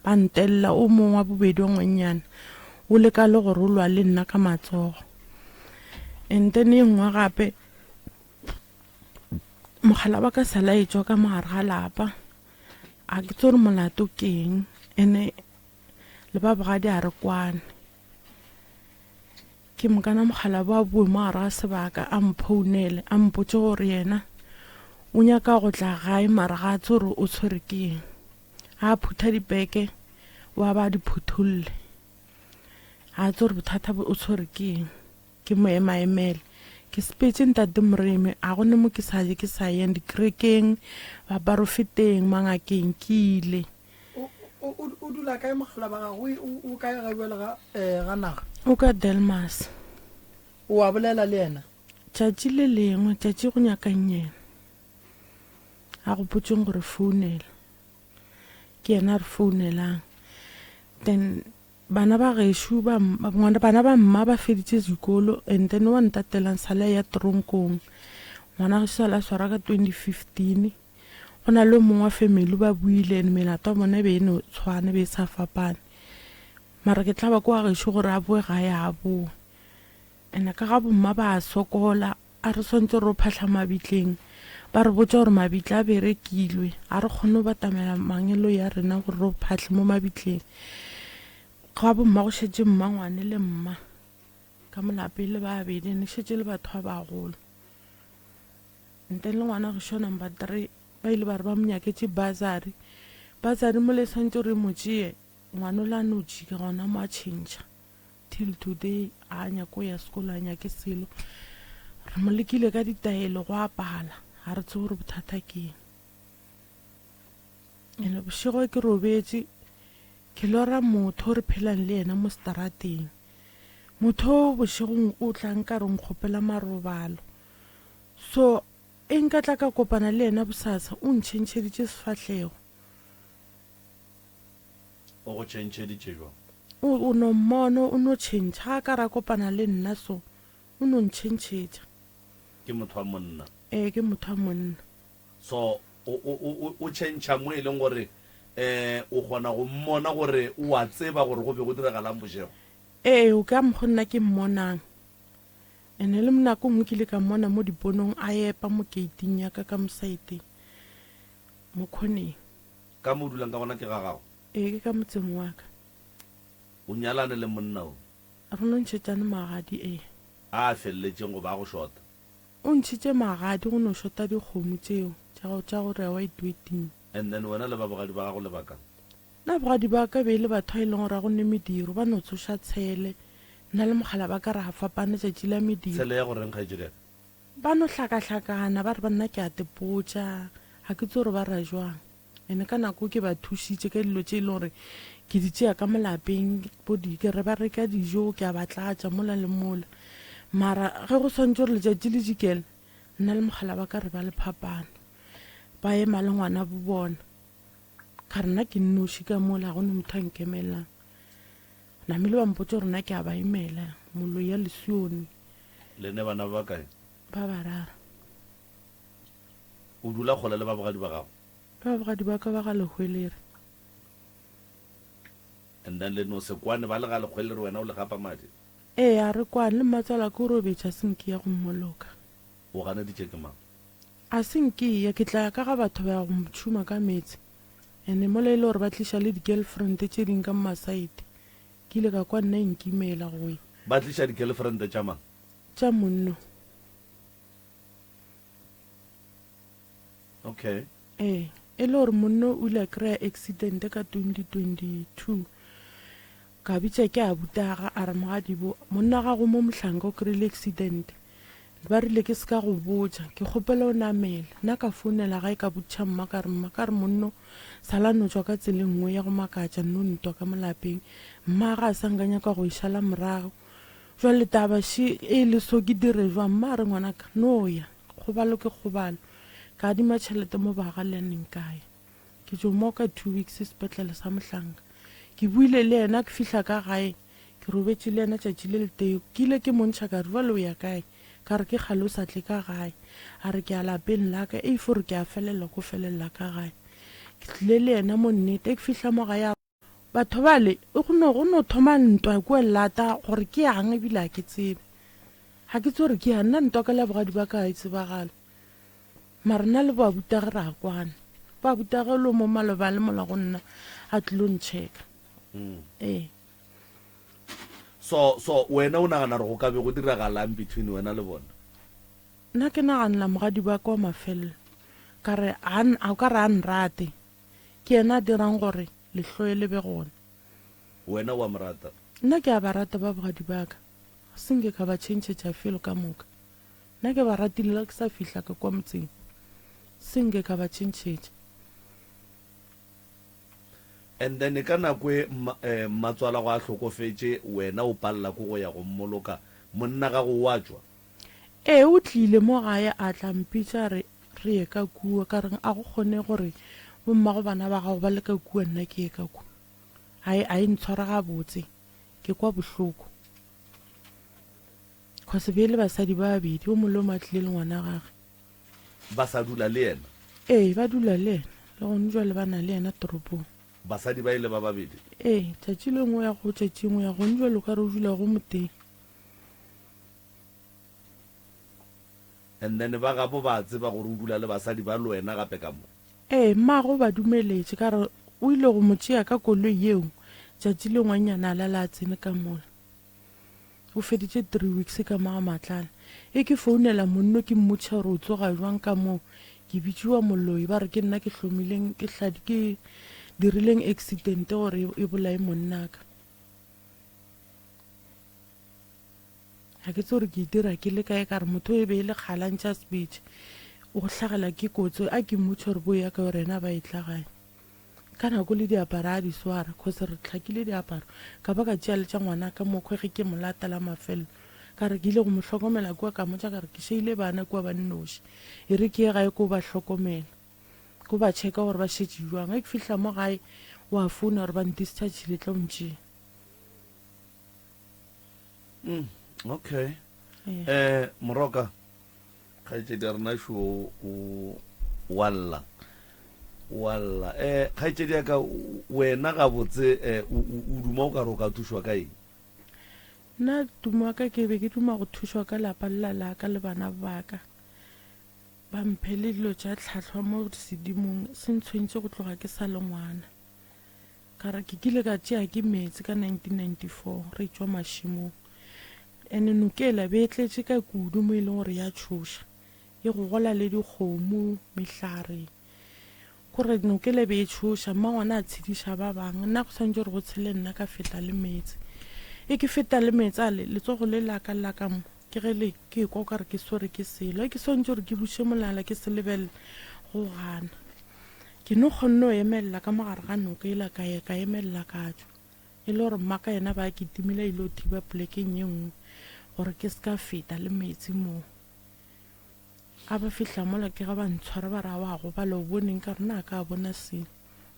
Ba ntelela. O mongwe wa bobedi wa ngwannyana o leka le gore o lwa le nna ka matsogo. And then e nngwe gape, mogala wa ka sala e tšwa ka mo gare ga lapa. A ke tsebe gore molato ke eng, ene le ba bogadi ga re kwane. Ke mokana mokgalabje a boe mo gare ga sebaka a mphounele a mpotše gore yena o nyaka go tla gae mara ga a tsebe gore o tshwere ke eng. A phutha dipeke wa ba a di phutholle. Ga a tsebe gore bothata bo o tshwere ke eng. Ke mo emaemele. Ke sepetše ntate Moremi a go ne mo ke sa ke sa yang dikerekeng, baporofeteng, mangakeng ke ile. O, o, o dula kae mogala ba gago? O, o kae ga bjale ga, eh, ga naga? O ka Delmas. O a bolela le yena? Tšatši le lengwe, tšatši go nyakang yena. A gopotšeng go re founela. Ke yena a re founelang. Then bana ba gešo ba, ngwana, bana ba mma ba feditše dikolo and then wa ntatelang sale a ya tronkong. Ngwana gešo sale a swara ka 2015. Go na le o mongwe wa family ba buile and melato ya bona e be e no tshwana, e be e sa fapane. Mara ke tla ba kwa gešo gore a boe gae a boe. And ka ga bomma ba a sokola, a re swantse re o phahla mabitleng. Ba re botša gore mabitla a berekilwe, a re kgone go batamela mangeloi a rena gore re o phahle mo mabitleng. Ga bomma go šetše mmangwane le mma ka mo lapeng le ba babedi, and e šetše le batho ba bagolo. Ntle le ngwana gešo number 3 ba ile ba re ba mo nyaketše bursary. Bursary mola e swantše gore e mo tšee, ngwana ola a no jika gona mo a tšhentšha. Till today ga a nyake go ya sekolo, a nyake selo. Re mo lekile ka ditaelo go a pala, ga re tsebe gore bothata ke eng. Ene bošego ke robetše ke lora motho o re phelang le yena mo seterateng. Motho o bošegong o tla nka re nkgopela marobalo. So e nka tla ka kopana le yena bosasa, o ntšhentšheditše sefahlego. O go tšhentšheditše bjang? O, o no mmona, o no tšhentšha. Ga a ka ra kopana le nna so, o no ntšhentšhetša. Ke motho wa monna? Ee, ke motho wa monna. So o, o, o, o tšhentšha mo e leng gore um o kgona go mmona gore o a tseba gore go be go diragalang bošego? Ee, o ka mokgo nna ke mmonang. Ene le nako nngwe ke ile ka mmona mo diponong a epa mo keiting ya ka ka mo saeteng, mo khoneng. Ka mo o dulang ka gona ke ga gago? Ee, ke ka motseng wa ka. O nyalane le monna o? Re no ntšhetšane magadi, ee. A a feleletšeng goba a go šota? O ntšhitše magadi go no šota dikgomo tšeo tša go tša go rea white wedding. And then wena le ba bogadi ba gago le bakang? Nna bogadi ba ka be e le batho ba e leng gore ga go ne mediro, ba no tsoša tshele. Nna le mogala ba ka ra fapana tšatši la mediro. Tshele ya go reng kgaetšedi ya ka? Ba no hlakahlakana ba re ba nna ke a tepotša, ga ke tsebe gore ba ra jwang. Ene ka nako ke ba thušitše ka dilo tše e leng gore ke di tšea ka mo lapeng, bo di ke re ba reka dijo ke a ba tlatša mola le mola. Mara ge go swanetše gore letšatši le jikele, nna le mogala wa ka re ba le phapano. Ba ema le ngwana bo bona. Ka re nna ke nnoši ka mola, ga go ne motho a nkemelang. Namile ba mpotša gore nna ke a ba imela, moloi ya lesione. Le ne bana ba bakae? Ba bararo. O dula kgole le ba bogadi ba gago? Ba bogadi ba ka ba ga Lehwelere. And then le no se kwane ba le ga Lehwelere wena o le gapa madi? Ee, a re kwane, le mmatswalake o robetše a se nke ya go mmoloka. O ganeditše ke mang? A se nke ya, ke tla ya ka ga batho ba ya go mtšhuma ka meetse. And mola e le gore ba tliša le di-girlfriend tše ding ka mmasaete. Ke ile ka kwa nna e nkimela go ya. Ba tliša di-girlfriend tša mang? Tša monno. Okay. Ee, e le gore monno o ile a kry-a accident ka 2022. Ka bitša ke abutaga a re mogadibo monna gago mo mohlanka o kry-ile accident. Ba rile ke se ka go botša, ke kgopela o namele. Nna ka founela gae ka botšiša mma ka re mma ka re monno sala no tšwa ka tsela e nngwe ya go makatša nno ntwa ka mo lapeng. Mma ga a sa nka nyaka go e šala morago. Jwale taba še e le so ke dire jwang? Mma a re ngwanaka no ya, kgobalo ke kgobalo. Ka adima tšhelete mo baagallaneng ka ya. Ke tšo moka 2 weeks sepetlele sa mohlanka. Ke buile le yena ke fihla ka gae, ke robetše le yena tšatši le letee. Ke ile ke mo ntšha ka re jwale o ya kae? Ka re ke kgale o sa tle ka gae. A re ke ya lapeng la ka, eifo re ke a felelela ko felelela ka gae. Ke tlile le yena mo nnete, ke fihla mo gae a. Batho bale, go no, go no thoma ntwa kua lata gore ke yang ebile ga ke tsebe. Ga ke tsebe gore ke yang, nna ntwa ka la bogadi ba ka ga e tsebagale. Mara nna le boabutage re a kwana. Boabutage lo mo maloba le mola go nna a tlilo ntšheka. Ee. So, so wena o nagana gore go ka be go diragalang between wena le bona? Nna ke naganela mogadi ba ka wa mafelelo. Ka re, a, a o ka re a nrate. Ke yena a dirang gore lehloyo le be gona. Wena o a mo rata? Nna ke a ba rata ba bogadi ba ka. Ga se nke ka ba tšhentšhetša felo ka moka. Nna ke ba ratile le ge ke sa fihla ka kwa motseng. Se nke ka ba tšhentšhetša. And then ka nako e mmatswalago a hlokofetše, wena o palela ke go ya go mmoloka, monna gago o a tšwa? Ee, o tlile mo gae a tla mpitša a re re ye ka kua. Ka re, A go kgone gore bommago bana ba gago ba le ka kua nna ke ye ka kua. A e, a e ntshwara gabotse. Ke kwa bohloko. Cause be e le basadi ba babedi, o mongwe le o mongwe a tlile le ngwana gage. Ba sa dula le yena? Ee, ba dula le yena. Le gone jwale ba na le yena toropong. Basadi ba e le ba babedi? Ee, tšatši lengwe o ya go, tšatši lengwe o ya go. Gone jwale o ka re o dula go motee. And then ba gabo ba tseba gore o dula le basadi ba le wena gape ka mo? Ee, mmago o ba dumeletše. Ka re o ile go mo tšea ka koloi yeo tšatši le ngwannyana a lala a tsene ka mola. O feditše three weeks ka mo ga Matlala. E ke founela monno ke mmotšiša gore o tsoga jwang ka moo. Ke bitšiwa moloi ba re ke nna ke hlomileng ke hladi ke dirileng accident gore e bolaye monnaka. Ga ke tsebe gore ke e dira ke le kae, ka re motho e be e le kgale a ntšha sebetše, o hlagela ke kotsi, a ke mmotše gore bo ya kae gore yena ba etla gae. Ka nako le diaparo a di swara, cause re hlakile diaparo, ka ba ka tšea le tša ngwanaka mokhwe ge ke mo lata la mafelelo. Ka re ke ile go mo hlokomela kua, ka mmotša ka re ke šeile bana kua ba nnoši, e re ke ye gae ko ba hlokomela, ko ba checka gore ba šetše bjang. Ge ke fihla mo gae, wa founa gore ba ndischargile tla o ntšee. Mm, okay. Eh, Moroka, kgaetšedi ya rena šo o wa lla. Wa lla. Eh, kgaetšedi ya ka wena gabotse eh, o o duma o ka re o ka thušwa ka eng? Nna tumo wa ka ke be ke duma go thušwa ka lapa lela la ka le bana ba ka. Ba mphe le dilo tša tlhahlwa mo sedimong se ntshwentše go tloga ke sa le ngwana. Ka re ke kile ka tšea ke meetse ka 1994 re tšwa mašemong. Ene noka ela be e tletše ka kudu mo e leng gore ya tšhoša. E gogola le dikgomo, mehlare. Kore noka ela be e tšhoša, mmangwana a tshediša ba bangwe. Nna go swanetše gore go tshele nna ka feta le meetse. E ke feta le meetse ale, letsogo le la ka la ka mo. Ke ge le ke ekwa o ka re ke swere ke selo. Ge ke swanetše gore ke buše molala ke se lebelele, go gana. Ke no kgonne go emelela ka mo gare ga noka yela ka ya ka emelela ka tšwa. E le gore mmaka yena ba kitimile a ile go thiba polekeng ye nngwe gore ke se ka feta le meetse moo. A ba fihla mola ke ge ba ntshwara ba re a wa gobala o boneng ka re na ka bona selo.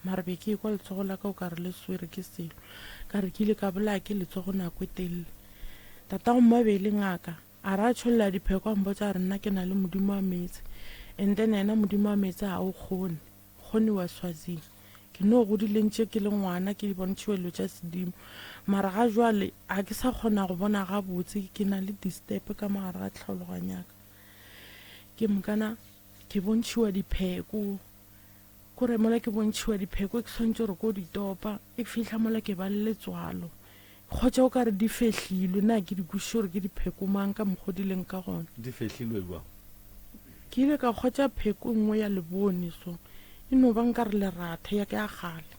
Mara be ke ekwa letsogo la ka o ka re le swere ke selo. Ka re ke ile ka bolaya ke letsogo nako e telele. Tatago mma be e le ngaka. A re a tšholla dipheko a mpotša a re nna ke na le modimo wa meetse. And then yena modimo wa meetse ga o kgone. Kgone wa Swazing. Ke no godile ntše ke le ngwana ke bontšhiwa dilo tša sedimo. Mara ga jwale ga ke sa kgona go bona gabotse ke na le disturb ka mo gare ga tlhaologanyo ya ka. Ke mokana ke bontšhiwa dipheko. Kore mola ke bontšhiwa dipheko ke swanetše gore ko di topa, e fihla mola ke ba le letswalo. Kgotsa o ka re di fehlilwe, na ke di kwešiše gore ke dipheko mang ka mokgo di leng ka gona. Di fehlilwe bjang? Ke ile ka kgotsa pheko e nngwe ya lebone so, e no ba nka re leratha ya ka ya kgale.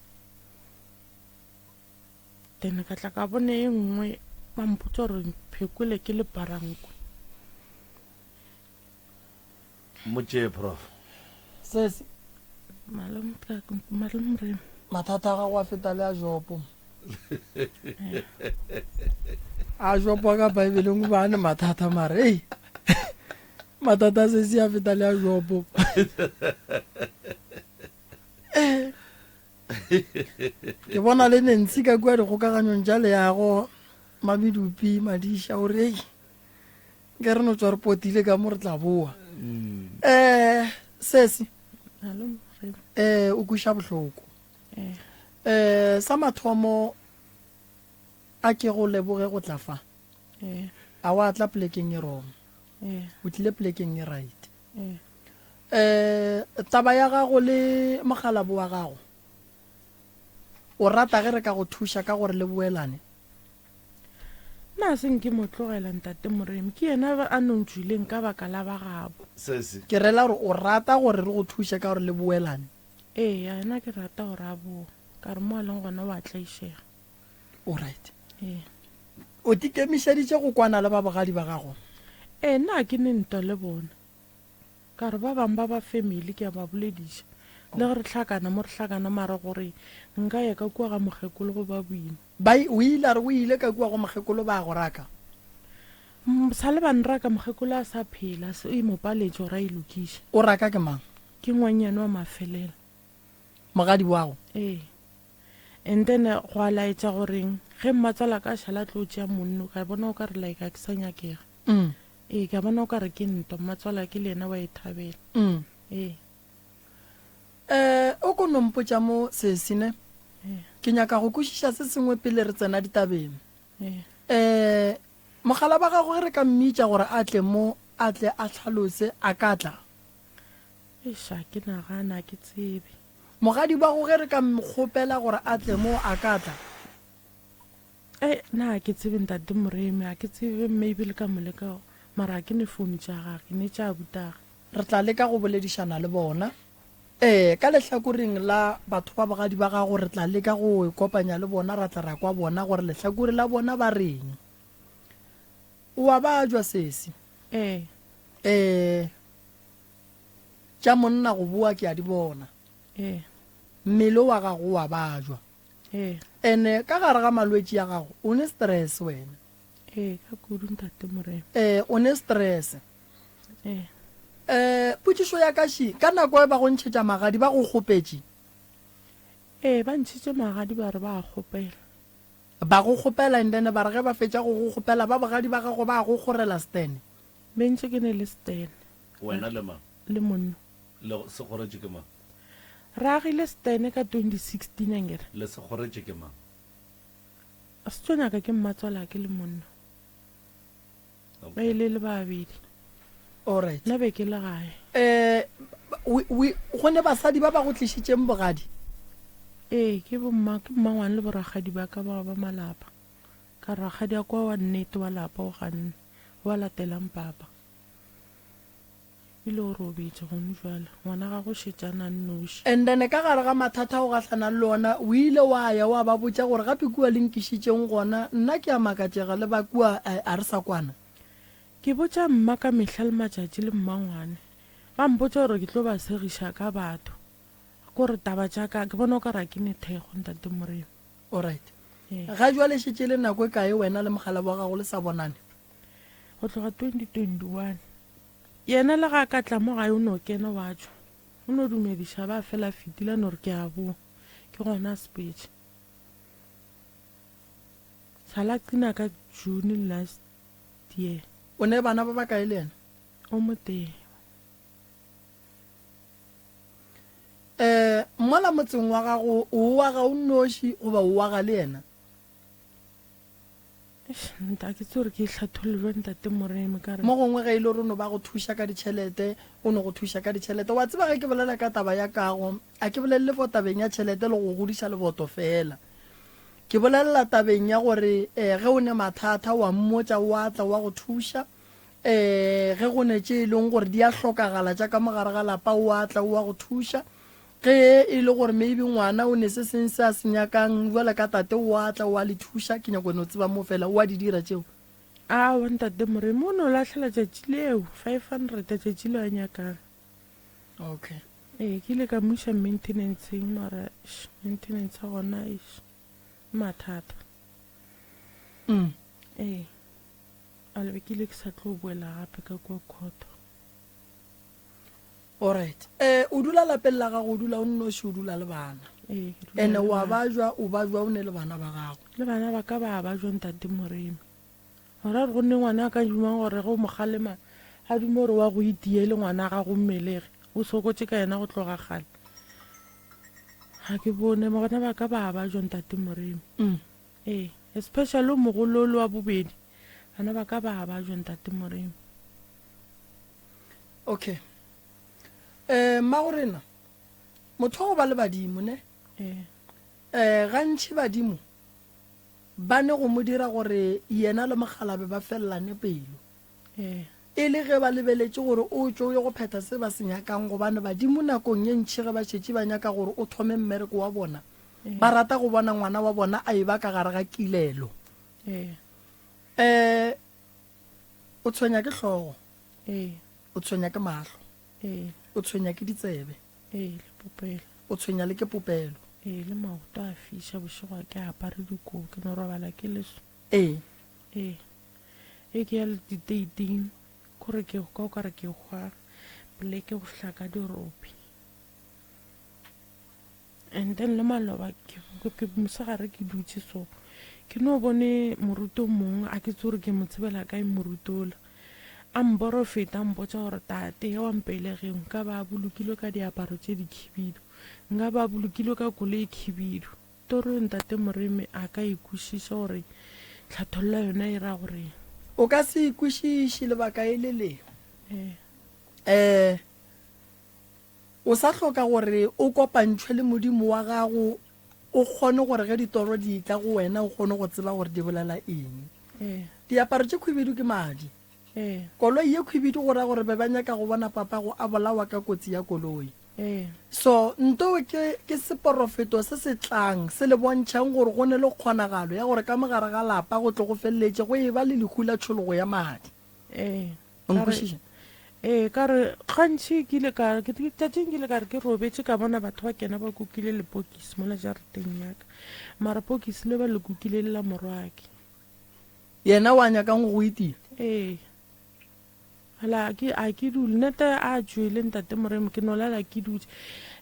Then ka tla ka bona e nngwe ba mpotsa gore pheko ele ke leparankwe. Mo tšee, Prof. Sesi. Malome, malome Moremi. Mathata a gago a feta le a Jopo. A Jopo a ka Baebeleng o ba ne mathata mare ei. Mathata a sesi a feta le a Jopo. Ke bona le Nancy ka kua dikgokaganyong tša leago Mamedupi Madiša o re ei. Nke re no tswa re potile ka mo re tla boa. Um sesi um o kweša bohloko. Um sa mathomo a ke go leboge go tla fa. A wa tla polekeng e wrong. O tlile polekeng e right. Um taba ya gago le mogalabo wa gago o rata ge re ka go thuša ka gore le boelane? Nna se nke mo tlogela Ntate Moremi, ke yena a no ntšwileng ka baka la ba gabo. Sesi. Ke rela gore o rata gore re go thuše ka gore le boelane? Eya, yena ke rata gore a boe, ka re mo a leng gona o a tlaišega. O right. Ee. O tikemišeditše go kwana le ba bogadi ba gago? Ee, nna ga ke ne ntwa le bona. Ka re ba bangwe ba ba family ke a ba bolediša le ge re hlakana mo re hlakana mara gore nka ya ka kua ga mokgekolo go ba boima. Ba o ile a re o ile ka kua go mokgekolo ba go raka? Sa le ba nraka mokgekolo a sa phela se e mo paletše gore a e lokiše. O raka ke mang? Ke ngwannyane wa mafelelo. Mogadi wago? Ee. And then go a laetša goreng ge mmatswalaka a šala a tlo tšea monno ka bona o ka re like ga ke sa nyakega. Ee, ke a bona o ka re ke ntwa, mmatswalake le yena wa e thabela. Ee. Eh, o ko no mpotša mo, sesi, ne? Ee. Ke nyaka go kwešiša se sengwe pele re tsena ditabeng. Ee. Eh, mogala ba gago ge re ka mmitša gore a tle mo, a tle a hlalose, a ka tla? Eish, ga ke nagane, ga ke tsebe. Mogadi ba go ge re ka mkgopela gore a tle mo, a ka tla? Ei, nna ga ke tsebe Ntate Moremi, ga ke tsebe maybe le ka mo leka mara ga ke ne phone tša gage, ke ne tša abutagwe. Re tla leka go boledišana le bona. Ee, ka lehlakoreng la batho ba bogadi ba gago re tla leka go ikopanya le bona ra tla ra kwa bona gore lehlakore la bona ba reng. O a bajwa sesi? Ee. Ee. Tša monna go boa ke a di bona. Ee. Mmele wa gago o a bajwa. Ee. Ene ka gare ga malwetši a gago o ne stress wena. Ee, ka kudu Ntate Morena. Ee, o ne stress. Ee. Ee, potšišo ya ka še, ka nako e ba go ntšhetša magadi ba go kgopetše? Ee, ba ntšhitše magadi ba re ba a kgopela. Ba go kgopela and then ba re ge ba fetša go go kgopela ba bogadi ba gago ba go kgorela stene? Be ntše ke ne le stene. Wena le mang? Le monna. Le se kgoretše ke mang? Re agile stene ka 2016 ankere. Le se kgoretše ke mang? Se tlo nyaka ke mmatswalake le monna. Ba ile le babedi. Alright. Nna be ke le gae. Eh, we, we, go ne basadi ba ba go tlišitšeng bogadi? Ee, ke bomma, ke mmangwane le borakgadi ba ka ba ba malapa. Ka rakgadi a kwa wa nnete wa lapa o ganne, wa latelang papa. Ebile o robetše gone jwale. Ngwana gagwe o šetše a na nnoši. And then ka gare ga mathata a o gahlanang le ona, o ile wa ya wa ba botša gore gape kua le nkišitšeng gona, nna ke a makatšega le ba kua a re sa kwana. Ke botša mma ka mehla le matšatši le mmangwane. Ba mpotša gore ke tlo ba segiša ka batho. Kore taba tša ka, ke bona o ka re a ke ne thekgo, Ntate Moremi. Alright. Ee. Ga jwale šetše e le nako e kae wena le mogala wa gago le sa bonane? Go tloga 2021. Yena le ga a ka tla mo gae o no kena wa tšwa. O no dumediša ba fela a fetile a no re ke a boa. Ke gona a sepetše. Sala a qina ka June last year. O ne bana ba bakae le yena? O motee. Eh, mola motseng wa gago o aga o nnoši goba o aga le yena? Eish, nta ke tsore ke e hlatholle jwang ntate Moremi ka re. Mo gongwe ge e le gore o no ba go thuša ka ditšhelete, o no go thuša ka ditšhelete. Wa tseba ge ke bolela ka taba ya kago, a ke bolelele fo tabeng ya tšhelete le go godiša leboto fela. Ke bolelela tabeng ya gore eh, ge o ne mathata wa mmotša wa tla wa go thuša. Eh, ge go ne tše e leng gore di a hlokagala tša ka mo gare ga lapa wa tla wa go thuša. Ge e le gore maybe ngwana o ne se seng se a se nyakang jwale ka tate wa tla wa le thuša, ke nyako no tseba mo fela wa di dira tšeo. Aowa ntate Moremi o no lahlela tšatši leo 500 tšatši leo a nyakang. Okay. Ee, ke ile ka mo iša maintenanceng mara eish, maintenance ya gona eish, mathata. Mm. Ee, a lebe ke ile ke sa tlo boela gape ka kua court. Alright. Eh, o dula lapeng la gago, o dula o nnoši, o dula le bana. Ee, ke dula Ene le wa bana. bajwa, o bajwa o ne le bana ba gago. Le bana ba ka ba bajwa ntate Moremi. Gora gore go nne ngwana a ka dumang gore ge o mo kgalema a dume gore wa go itie le ngwana gago mmelege o sokotše ka yena go tloga kgale. Ga ke bone bana ba ka ba bajwa ntate Moremi. Mm. Ee, especially o mogolo le wa bobedi bana ba ka ba bajwa ntate Moremi. Okay. Eh, mmago rena motho wa go ba le badimo ne? Ee. Eh, gantši badimo ba ne go mo dira gore yena le mokgalabe ba felelane pelo. Ee. E le ge ba lebeletše gore o tšwe o ye go phetha se ba se nyakang, gobane badimo nakong ye ntši ge ba šetše ba nyaka gore o thome mmereko wa bona, ba rata go bona ngwana wa bona a eba ka gare ga kilelo. Ee. Eh, o tshwenya ke hlogo. Ee. O tshwenya ke mahlo. Ee. O tshwenya ke ditsebe. Ee, le popelo. O tshwenya le ke popelo. Ee, le maoto a fiša bošego a ke apare dikobo, ke no robala ke le so. Ee. Ee. Ee, ke ya le diteiting, kore ke kwa o ka re ke hwa poleke go fihla ka dirope. And then le maloba ke, ke, ke mosegare ke dutše so, ke no bone moruti o mongwe, a ke tsebe gore ke mo tsebela kae moruti ola. A mporofeta a mpotša gore tate wa mpelegeng nka ba a bolokilwe ka diaparo tše dikhibidu, nka ba a bolokilwe ka koloi e khibidu. Toro eo ntate Moremi a ka e kwešiša gore tlhathollo ya yona e ra goreng. O ka se e kwešiše lebaka e le le. Ee. Eh, o sa hloka gore o kopantšhwe le Modimo wa gago o kgone gore ge ditoro di etla go wena o kgone go tseba gore di bolela eng. Ee. Diaparo tše khwibidu ke madi. Ee. Koloi ye khwibidu go ra gore be ba nyaka go bona papago a bolawa ka kotsi ya koloi. Ee. So nto ke, ke seporofeto se se tlang se le bontšhang gore go ne le kgonagalo ya gore ka mo gare ga lapa go tle go feleletše go eba le lehu la tšhologo ya madi. Ee. O nkwešiša? Ee, ka re gantši ke ile ka ke tšatšing ke ile ka re ke robetše ka bona batho ba kena ba kukile lepokisi mola jarateng ya ka. Mara pokisi le ba le kukile le la morwake. Yena wa nyakang go go itia? Ee. Ala ke a ke dule nete a tšwele ntate Moremi ke no lala ke dutše.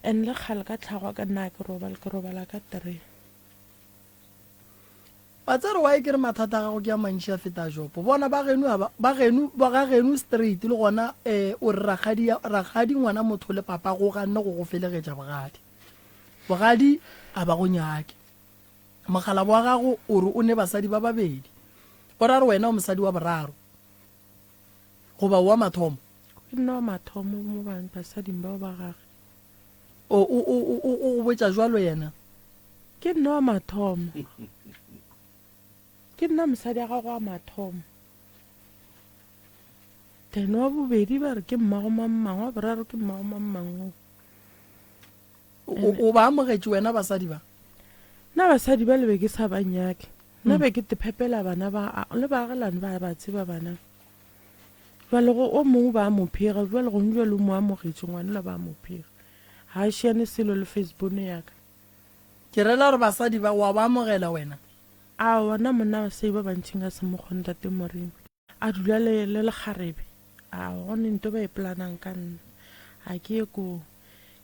And le kgale ka tlhago ka nna ke robala ke robala ka three. Wa tsere why ke re mathata a gago ke a mantši a feta a Jopo. Bona ba geno aba ba geno ba ga geno straight le gona eh o re rakgadi rakgadi ngwana motho le papa go ganne go go felegetša bogadi. Bogadi a ba go nyake. Mokgalabo wa gago o re o ne basadi ba babedi. O ra re wena o mosadi wa boraro goba o wa mathomo? Ke nna wa mathomo mo basading bao ba gage. O, o, o, o, o, o go botša jwalo yena? Ke nna wa mathomo. Ke nna mosadi wa gago wa mathomo. Then wa bobedi ba re ke mmago mang mang, wa boraro ke mmago mang mang o. O, o ba amogetše wena basadi ba? Nna basadi ba le be ke sa ba nyake. Nna be ke te phepela bana ba, le baagelani ba ba tseba bana. Bjale go o mongwe ba a mo phega, bjale gone bjale o mo amogetše ngwanola ba a mo phega. Ga a šiane selo le firstborn ya ka. Ke rela gore basadi ba wa ba amogela wena? Aowa nna monna basadi ba bantši nka se mo kgone Tate Moremi. A dula le le lekgarebe. Aowa go ne nto ba e planang ka nna. A ke ye koo.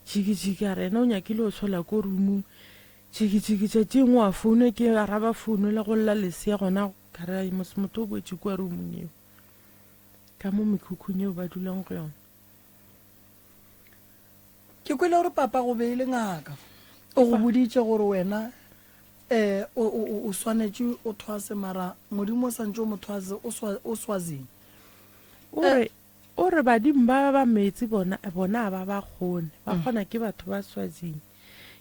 Jiki-jiki a re yena o nyakile go sola ko roomong. Jiki-jiki tšatši engwe wa founa ke araba founu le go lla lesea gona ka re mos motho o boetše kua roomong yeo. Ka mo mekhukhung yeo ba dulang go yona. Ke kwele gore papa go be e le ngaka. O go boditše gore wena um o, o, o swanetše o thwase mara Modimo o santše o mo thwase o, swa, o Swazing. O re, o re badimo ba ba meetse bona, bona a ba ba kgone. Ba kgona ke batho ba Swazing.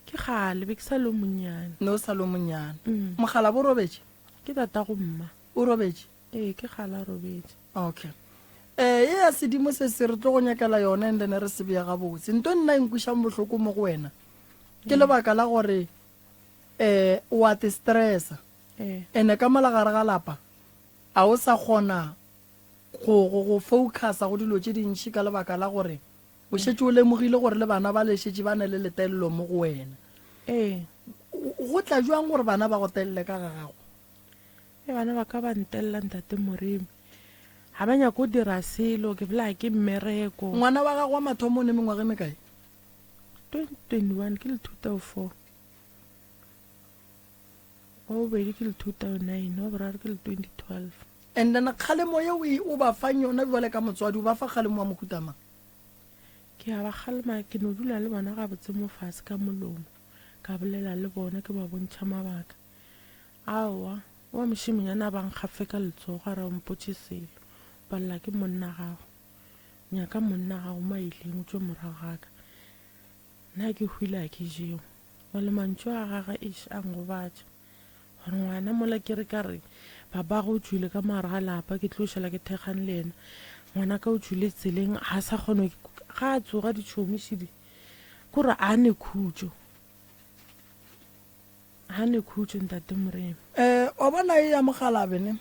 Ke kgale, be ke sa le o monnyane. Ne o sa le o monnyane. Mokgalabo o robetše? Ke tatago mma. O robetše? Ee, ke kgale a robetše. Okay. Eh, ye ya sedimo se se re tlo go nyakela yona and then re se bea gabotse. Nto nna e nkwišang bohloko mo go wena ke lebaka la gore eh o a te stressa. Ee. Ene ka mola gare ga lapa a o sa kgona go go go focusa go dilo tše dintši ka lebaka la gore o šetše o lemogile gore le bana ba le šetše ba na le letelelo mo go wena. Ee. Go tla jwang gore bana ba go telele ka ga gago? Ge bana ba ka ba ntelela Ntate Moremi, ga ba nyake go dira selo, ke bolaya ke mmereko. Ngwana wa gago wa mathomo o ne mengwaga e mekae? 2021 ke le 2004. Wa bobedi ke le 2009, wa boraro ke le 2012. And then kgalemo ye o e o ba fang yona bjale ka motswadi, o ba fa kgalemo wa mohuta mang? Ke a ba kgalema, ke no dula le bona gabotse mo fase ka molomo, ka bolela le bona, ke ba bontšha mabaka. Aowa, wa mošemanyana a ba nkgafe ka letsogo a re a mpotše selo. Palela ke monna gago. Nyaka monna gago mo a ileng, o tšwe morago ga ka. Nna ke hwile a ke jewe. Bjale mantšu a gagwe eish a ngobatša. Gore ngwana mola ke re ka re babagwe o tšwile ka mo gare ga lapa ke tlo šala ke thekgane le yena. Ngwana ka o tšwile tseleng ga a sa kgona ga a tsoga ditšhomi šidi kore a ne khutšo. Ga ne khutšo Ntate Moremi. Eh, wa bona e ya mogalabe ne?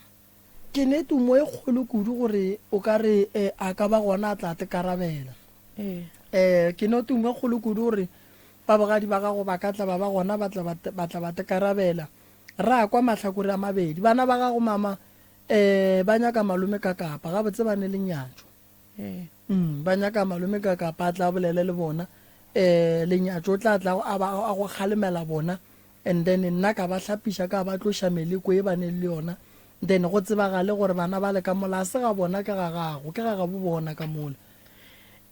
Ke ne tumo e kgolo kudu gore o ka re eh, a ka ba gona a tla te karabela. Ee. Eh, ke ne tumo e kgolo kudu gore ba bogadi ba gago ba ka tla ba ba gona ba tla ba tla ba te karabela. Ra kwa mahlakore a mabedi. Bana ba gago mama eh ba nyaka malome ka kapa gabotse ba ne lenyatšo. Ee. Mm, ba nyaka malome ka kapa a tla bolele le bona. Eh, lenyatšo o tla tla a ba a go kgalemela bona and then nna ka ba hlapiša ka ba tloša meleko e ba ne le yona then go tsebagale gore bana ba le ka mola a se ga bona ke ga gago ke ga gabo bona ka mola.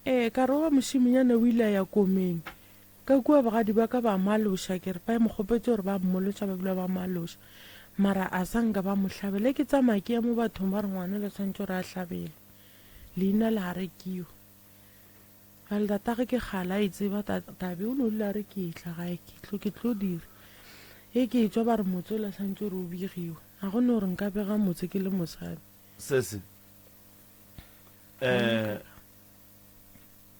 Ee, ka re wa mošemonyana o ile a ya komeng ka kua bogadi ba ka ba mo aloša ke re ba mo kgopetše gore ba mmolotša ba bile ba mo aloša mara a sa nka ba mo hlabela ke tsamaya ke ya mo bathong ba re ngwana le tshwanetse gore a hlabele leina le a rekiwa Bjale tatagwe ke kgale a e tseba tabe o no dula a re ke etla gae ke tlo ke tlo dira e ke etšwa ba re motse o la santse gore o begiwe ga go ne gore nka bega motse ke le mosadi. Sese eh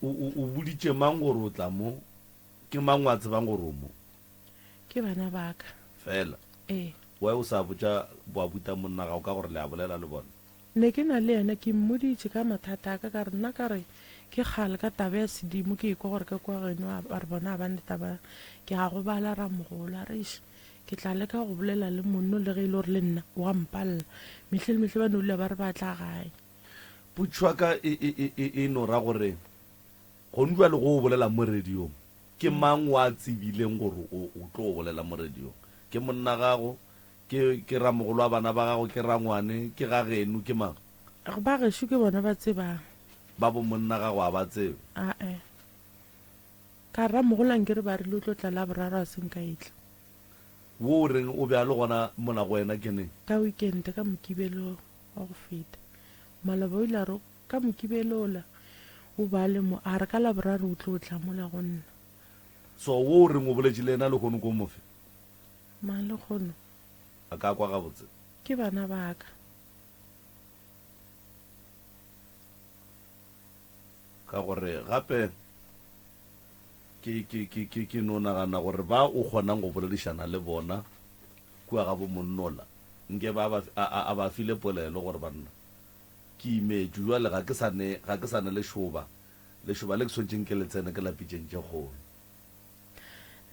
o o boditše mang gore o tla mo ke mang wa tsebang gore o mo? Ke bana ba ka. Fela. Ee. Why o sa botša boabuta monna gago ka gore le a bolela le bona? Ne ke na le yena, ke mmoditše ka mathata a ka, ka re, Nna ka re, ke kgale ka taba ya sedimo ke ekwa gore ka kua geno a, ba re bona ga ba ne taba, ke a gobala ramogolo. A re, Eish, ke tla leka go bolela le monno le ge e le gore le nna o a mpalela. Mehle le mehle ba no dula ba re ba tla gae. Potšišo ya ka e, e, e, e, e no ra gore, gone bjale go o bolela mo radiong, ke mang wa tsebileng gore o, o tlo bolela mo radiong? Ke monna gago? Ke, ke ramogolo wa bana ba gago, ke rangwane, ke ga geno, ke mang? Ba gešo ke bona ba tsebang. Ba bo monna gago a ba tsebe? Ae. Ka ramogolo a nkere ba rile o tlo tla Laboraro a se nka etla. Wo o reng o be a le gona mola go wena ke neng? Ka weekend, ka Mokibelo wa go feta. Maloba o ile a re ka Mokibelo ola o ba le mo, a re ka Laboraro o tlo tla mola go nna. So wo o reng o boletše le yena lehono ko mofe? Mang lekgono? A ka kwa gabotse. Ke bana ba ka. Ka gore gape ke, ke, ke, ke, ke no nagana gore ba o kgonang go boledišana le bona kua ga bomonnola, nke ba, ba, a, a, a ba file polelo gore banna. Ke imetšwe bjale, ga ke sa ne, ga ke sa ne lešoba. Lešoba le ke swanetšeng ke le tsene ke la pitšeng tše kgolo.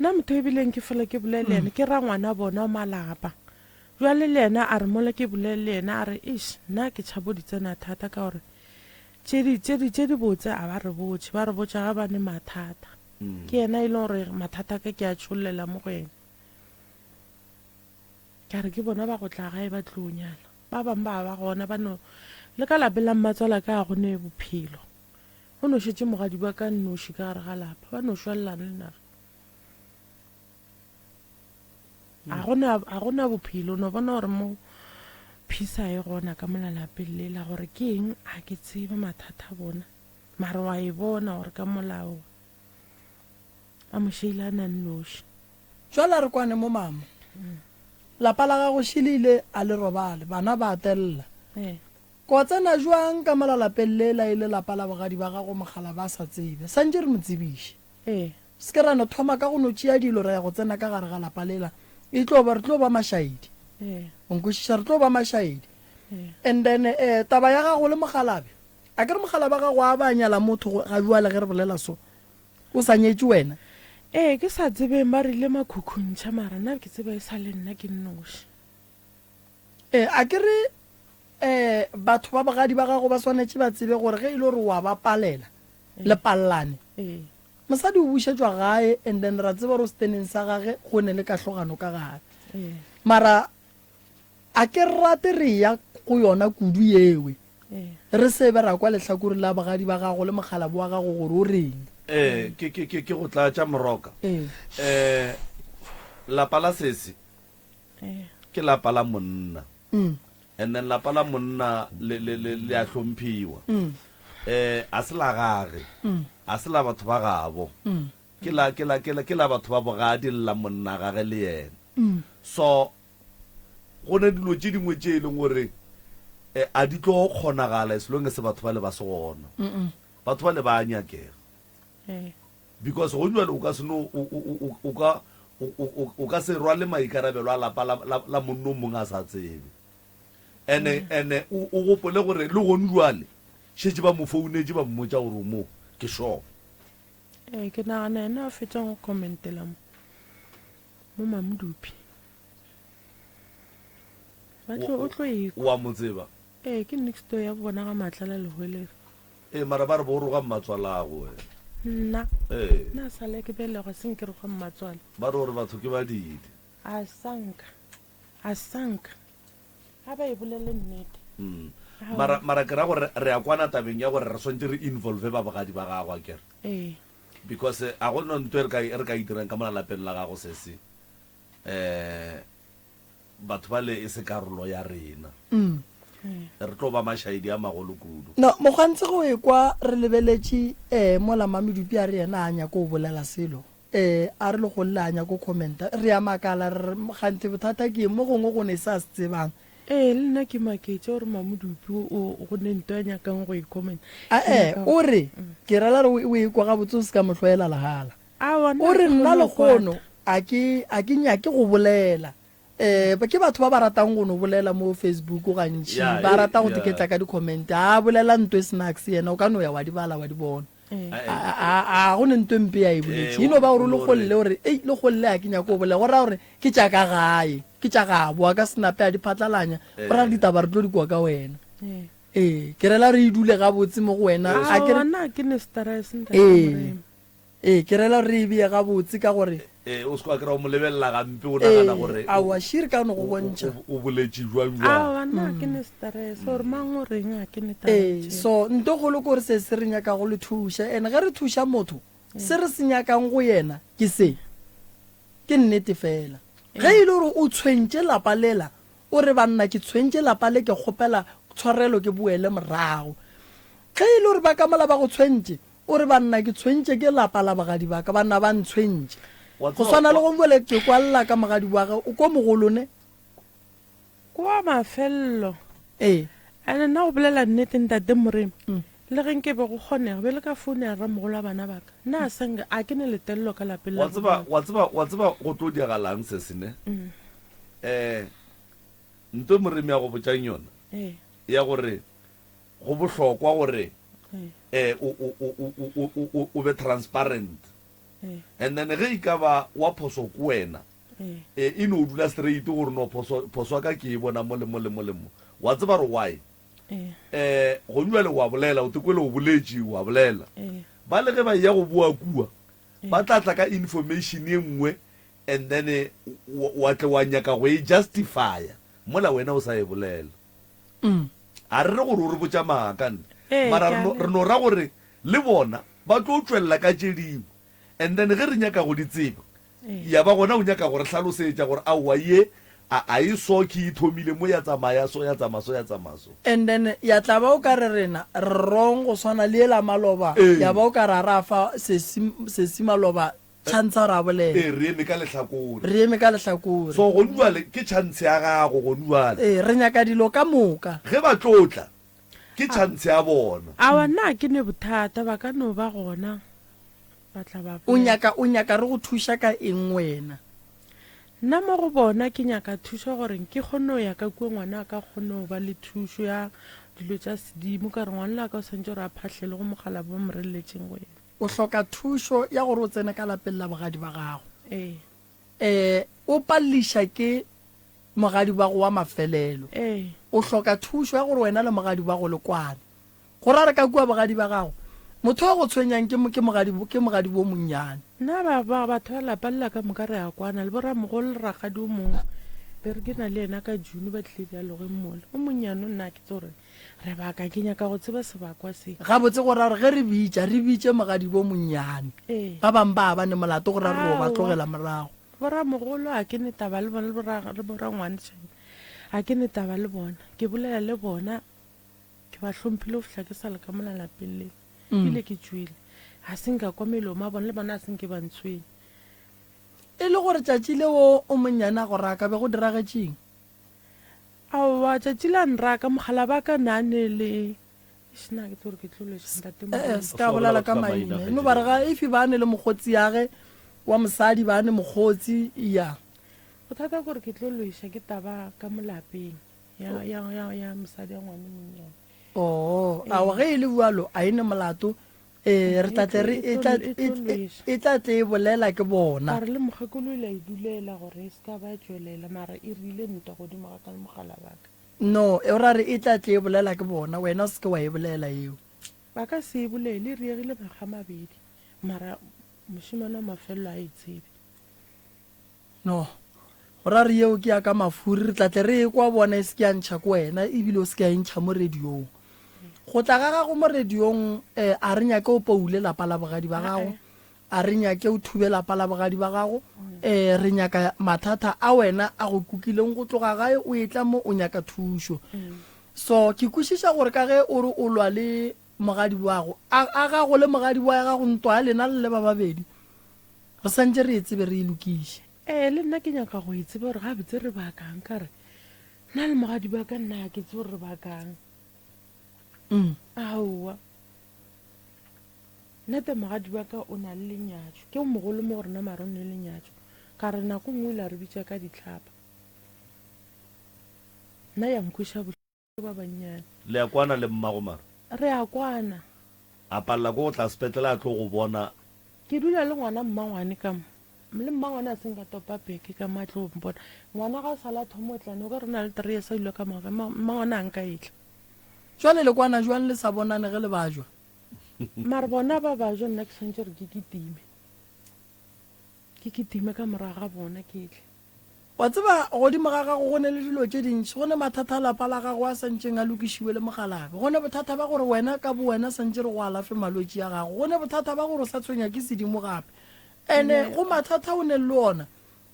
Nna motho e bileng ke fela ke bolele le yena, ke ra ngwana bona wa malapa. Bjale le yena a re mola ke bolele le yena a re, Eish, nna ke tšhabo di tsena thata ka gore tše di, tše di, tše di botse a ba re botše, ba re botša ga ba ne mathata. Ke yena e leng gore mathata a ka ke a tšhollela mo go yena. Ka re ke bona ba go tla gae ba tlo nyala. Ba bangwe ba ba gona ba no le ka lapeng la mmatswala ka go ne bophelo. Go no šetše mogadi wa ka nnoši ka gare ga lapa. Ba no šwalelana le naga. A go na a go na bophelo no bona gore mo phisa e gona ka mola lapeng le la gore ke eng a ke tsebe mathata a bona. Mara wa e bona gore ka molao a mo šeile a na nnoši. Jwale a re kwane mo mama. Lapa la gago šilile a le robale, bana ba tella. Ko tsena jwang ka mola lapeng lela e le lapa la bogadi ba gago mogala ba sa tsebe. Santše re mo tsebiše. Se ke ra no thoma ka go no tšea dilo ra ya go tsena ka gare ga lapa lela. E tlo ba, re tlo ba mašaedi. O nkwešiša? Re tlo ba mašaedi. And then eh, taba ya gago le mogalabe. A ke re mogalabe wa gago a ba nyala motho ga bjale ge re bolela so. O sa nyetše wena? Ee, ke sa tsebeng ba rile makhukhuntšha mara nna ke tseba e sa le nna ke nnoši. Ee, a ke re um batho ba bogadi ba gago ba swanetše ba tsebe gore ge e le gore wa ba palela, le pallane, mosadi o bušetšwa gae and then ra tseba gore seteneng sa gage go ne le kahlogano ka gare. Mara a ke rate re ya go yona kudu yewe. Re se be ra kwa lehlakore la bogadi ba gago le mokgalabo wa gago gore o reng. Ee, ke, ke, ke, ke go tlatša moroka. Ee. Eh, lapa la sesi ke lapa la monna. And then lapa la monna le, le, le, le a hlomphiwa. Eh, a se la gage. A se la batho ba gabo. Ke la, ke la, ke la, ke la batho ba bogadi le la monna gage le yena. So, Go ne dilo tše dingwe tše e leng gore a di tlo kgonagala as long as batho ba le ba se gona. Batho ba le ba a nyakega. Because go jwale o ka se no o ka o ka se rwale maikarabelo a lapa la la, la monno mongwe a sa tsebe. Ene ene o gopole gore le gone jwale šetše ba mo founetše ba mmotša gore o mo ke sure. Ee, ke nagana yena a fetšang go commentela mo mo Mamodupi. Ba tlo, o tlo e kwa. O a mo tseba? Ee, ke next door ya bona ga Matlala Lehwelere. Ee, mara ba re bo roga mmatswalago wena. Nna? Ee. Nna sale ke belegwa se nke roga mmatswala. Ba re gore batho ke badidi. A sanka, a sanka. Ga ba e bolele nnete. Mm. Mara, mara ke ra gore re a kwana tabeng ya gore re swantse re involve ba bogadi ba gago akere. Ee. Because a go no ntho e re ka re ka e dirang ka mola lapeng la gago sesi. um batho ba le e se karolo ya rena mm. re tlo ba mašaedi a magolo kudu no mokgwantse go e kwa re lebeletše um mola mamedupi a re yena a nyako o bolela selo um a re le golle a nyako commenta re a makala re ganthe bothata ke mo gongwe go ne se a se tsebang ee le nna ke maketse gore mamodupi go ne nto ya nyakang go e comment ae o re mm. ke rela re o e kwa gabotse o se ka mohloela legala Aowa, O nna re, ke Nna kgone go lehono kwata. a ke, a ke nyake go bolela. Eh, ke batho ba ba ratang go no bolela mo Facebook gantši, Ya, ba eh, rata go ya. teketla ka di-comment. A bolela nto e snacks yena, o ka no ya wa di bala wa di bona. Eh. Eh, A, a, a go ne nto e mpe ya e boletše. Eh, E no ba gore o o no legolle re- o re, ei, legolle a ke nyake go bolela. Go raya gore ke tša ka gae, ke tša gabo, a ka se nape a di phatlalanya. Go raya Eh. ditaba re tlo di kwa ka wena. Eh. Ee, ke rela re e dule gabotse mo go wena. A ke Aowa, re, nna ga ke ne stress, ntate Ee. Moremi. Ee, ke rela gore re e beye gabotse ka gore. Ee, o se ke wa kry-a o mo lebelela gampe o nagana Ee, gore aowa, she re ka no go bontšha. o boletše jwang jwang. Aowa, nna ga ke ne stress, gore mang o reng ga ke ne taba Ee, tšeo. so nto kgolo ke gore se se re nyaka go le thuša, and ge re thuša motho, se re se nyakang go yena ke se. Ke nnete fela. Ge e le gore o tshwentše lapa lela, o re banna ke tshwentše lapa le ke kgopela tshwarelo ke boele morago. Ge e le gore ba ka mola ba go tshwentše, O re, Banna, ke tshwentše ke lapa la bogadi ba ka. Banna ba ntshwentše. Wa Go tseba, swana le wa. go bjale ke kwa lla ka mogadi wa ge o ko mogolo ne? Kwa mafello. Ee. And nna go bolela nnete ntate Moremi, le ge nke be go kgonega, be le ka foune ya rramogolo wa bana ba ka, nna a senke, a ke ne letello ka lapeng la Wa tseba, bo wa tseba, wa tseba go tlo diragalang se se ne? Eh, nto Moremi a go botšang yona, Ee. ya gore. Go bohlokwa gore eh o o o o o o o be transparent. And then ge e ka ba wa phoso ke wena, eh e no dula straight gore no phoso phoso ya ka ke e bona mo le mo le mo le mo. Wa tseba gore why? Eh gong jwale wa bolela, o te kwele o boletše wa bolela. Ba le ge ba eya go boa kua, ba tla tla ka information e nngwe and then wa tle wa nyaka go e justifya mola wena o sa e bolela. A re re gore o re botša maaka nne, mara re no, re no ra gore le bona ba tlo tšwelela ka tše dingwe and then ge re nyaka go di tseba ya ba gona o nyaka go re hlalosetša gore aowa ye a, a e so ke e thomile mo ya tsamaya so ya tsamaya so ya tsamaya so. And then ya tla ba o ka re rena re wrong go swana le yela maloba ya ba o ka re a ra fa sesi, sesi maloba chance gore a bolele. Ee, re eme ka lehlakore. Re eme ka lehlakore. So gonu bjale ke chance ya gago gonu bjale. Ee, re nyaka dilo ka moka. Ge ba tlo tla, ke chance ya bona. Aowa, nna ga ke ne bothata, ba ka no ba gona ba tla ba O bolela. nyaka, o nyaka re go thuša ka eng wena? Nna mo go bona ke nyaka thušo gore ke kgone go ya ka kua ngwana a ka kgone go ba le thušo ya dilo tša sedimo, ka re ngwana la ka o swanetše gore a phahlele go mokgalabje ba mo reletšeng go yena. O hloka thušo ya gore o tsene ka lapeng la bogadi ba gago. Ee. Ee, o palliša ke mogadi wa go wa mafelelo. Ee. O hloka thušo ya gore wena le mogadi wa go le kwane. Go ra re ka kua bogadi ba gago, motho yo go tshwenyang ke, ke mogadi, ke mogadi wo monnyane. Nna ba, ba, batho ba lapa lela ka moka re a kwana, le boramogolo le rakgadi o mongwe, be re ke na le yena ka June ba tlile dialogeng mola. O monnyane nna ga ke tsebe gore Re baka, ke nyaka go tseba sebakwa se. Gabotse go ra gore ge re bitša, re bitše mogadibo monnyane. Ee. Ba bangwe ba ba ne molato go ra re ro ba Aowa. tlogela morago. Boramogolo ga ke ne taba le bona, le bora, le borangwanešane ga ke ne taba le bona. Ke bolela le bona, ke ba hlomphile go fihla ke sa le ka mola lapeng le. Ebile ke tšwele. Ga se nka kwa melomo ya bona, le bona ga se nke ba ntshwenya. E le gore tšatši leo o monnyane a go raka, be go diragetšeng? Aowa, tšatši la nraka, mogala ba ka na ne le Eish, na ke tsebe gore ke tlo lweša ntate Eh, Moremi. se ka bolela ka maina. No ba re ga if ba ne le mokgotsi yage wa mosadi ba ne mokgotsi ya. Bothata ke gore ke tlo lweša ke taba ka mo lapeng ya ya ya ya mosadi ya ngwane monnyane. Oh, aowa ge e le bjalo a e ne molato. Ee, re tla tle re e tla e tla tle e bolela ke bona. Ka re le mokgekolo o ile a e dulela gore e se ka ba tšwelela, mara e rile ntwa godimo ga ka le mogala wa ka. No, o ra re e tla tle e bolela ke bona, wena o se ke wa e bolela eo. Ba ka se e bolele, e riegile makga a mabedi, mara mošemane wa mafelelo a e tsebe. No. Go ra re yeo ke ya ka mafuri, re tla tle re e kwa bona e se ke ya ntšha ko wena ebile o se ke ya e ntšha mo radiong. Go tla ga gago mo radiong eh, a re nyake o poule lapa la bogadi ba gago, a re nyake o thube lapa la bogadi ba gago, eh, re nyaka mathata a wena a go kukileng go tloga gae o etla mo o nyaka thušo. So ke kwešiša gore ka ge o re o lwa le mogadi wago, a, a gago le mogadi wa gago ntwa ya lena le le ba babedi, Re santše re e tsebe re e lokiše. Ee, le nna ke nyaka go e tseba gore gabotse re bakang. Ka re, nna le mogadi ba ka nna ga ke tsebe gore re bakang. Mm. Aowa. Nnete mogadi wa ka o na le lenyatšo. Ke o mogolo mo go rena mara o ne le lenyatšo. Ka re nako nngwe o ile a re bitša ka ditlhapa. Nna ya nkweša bohloko. Ba bannyane. Le a kwana le mmago mara? Re a kwana. A palela ke go tla sepetlele a tlo go bona. Ke dula le ngwana mmangwane ka mo. Le mmangwane a se nka topa beke ka mo a tlo mpona. Ngwana ga a sala a thoma o tlane o ka re o na le three years a dula ka mo gae. Mmangwane a nka etla. Jwale le kwana jwang le sa bonane ge le bajwa? Mara bona ba bajwa nna ke swanetše gore ke kitime. Ke kitime ka morago ga bona ke tle. Wa tseba, godimo ga gago go ne le dilo tše dintši. Go ne mathata a lapa la gago a sa ntšeng a lokišiwe le mogalabe. Go ne bothata ba gore wena ka bowena santše re go alafe malwetši a gago. Go ne bothata ba gore o sa tshwenya ke sedimo gape. Ene go mathata o neng le ona,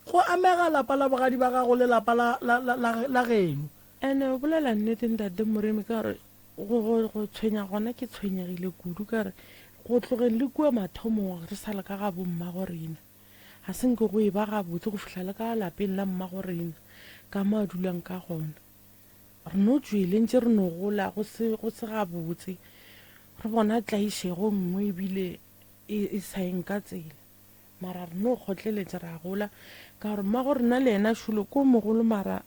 go amega lapa la bogadi ba gago le lapa la, la, la, la, la geno. Ene o bolela nnete Ntate Moremi ka gore go, go, go tshwenya gona ke tshwenyegile kudu ka gore go tlogeng le kua mathomong re sa le ka ga bommago rena. Ga se nke go eba gabotse go fihla le ka lapeng la mmagorena, ka mo a dulang ka gona. Re no tšwele ntše re no gola go se, go se gabotse. Re bona tlaišego nngwe ebile e, e sa yeng ka tsela. Mara re no kgotleletša ra gola, ka gore mmagorena le yena šolo ke o mogolo mara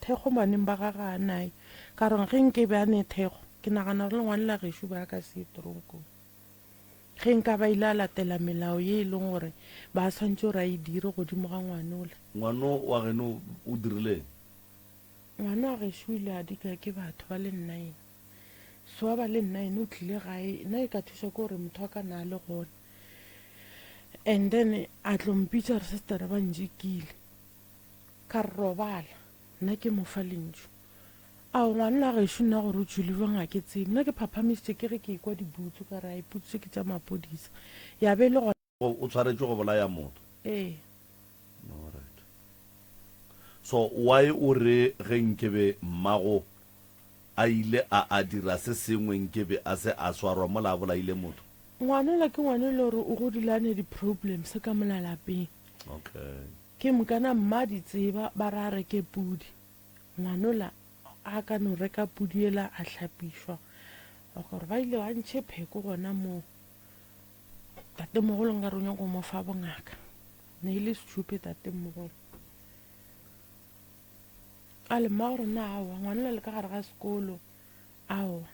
thekgo baneng ba gagwe ga a nayo. Ka gore ge nke be a ne thekgo. Ke nagana gore le ngwane la gešo ba ka se ye toronkong. Ge nka ba ile a latela melao ye e leng gore ba swantše gore a e dire godimo ga ngwanola. Ngwano wa geno o dirileng? Ngwana wa gešo o ile a dika ke batho ba le nnaene. So wa ba le nnaene o tlile gae, nna e ka thuša ke gore motho wa ka na a le gona. And then a tlo mpitša gore sister ba njikile. Ka re robala, nna ke mo fa lentšu. Ao ngwana wa gešo nna gore o tšwile bjang ga ke tsebe. Nna ke phaphamišitše ke ge ke ekwa dibutsu ka re ai putsu tše ke tša maphodisa. Ya be e le gona. O tshwaretšwe go bolaya motho? Ee. Alright. So why o re ge nkebe mmago a ile a a dira se sengwe nkebe a se a swarwa mola a bolaile motho? Ngwanola ke ngwana e le gore o godile a ne di problems ka mola lapeng. Okay. Ke mokana mma di tseba ba re a reke pudi. Ngwanola a ka no reka pudi yela a hlapišwa. Gore ba ile ba ntšhe pheko gona moo. Tatemogolo nkare o nyaka go mo fa bongaka. Ne e le stupid tatemogolo. A le mma gore na aowa ngwana le ka gare ga sekolo. Aowa.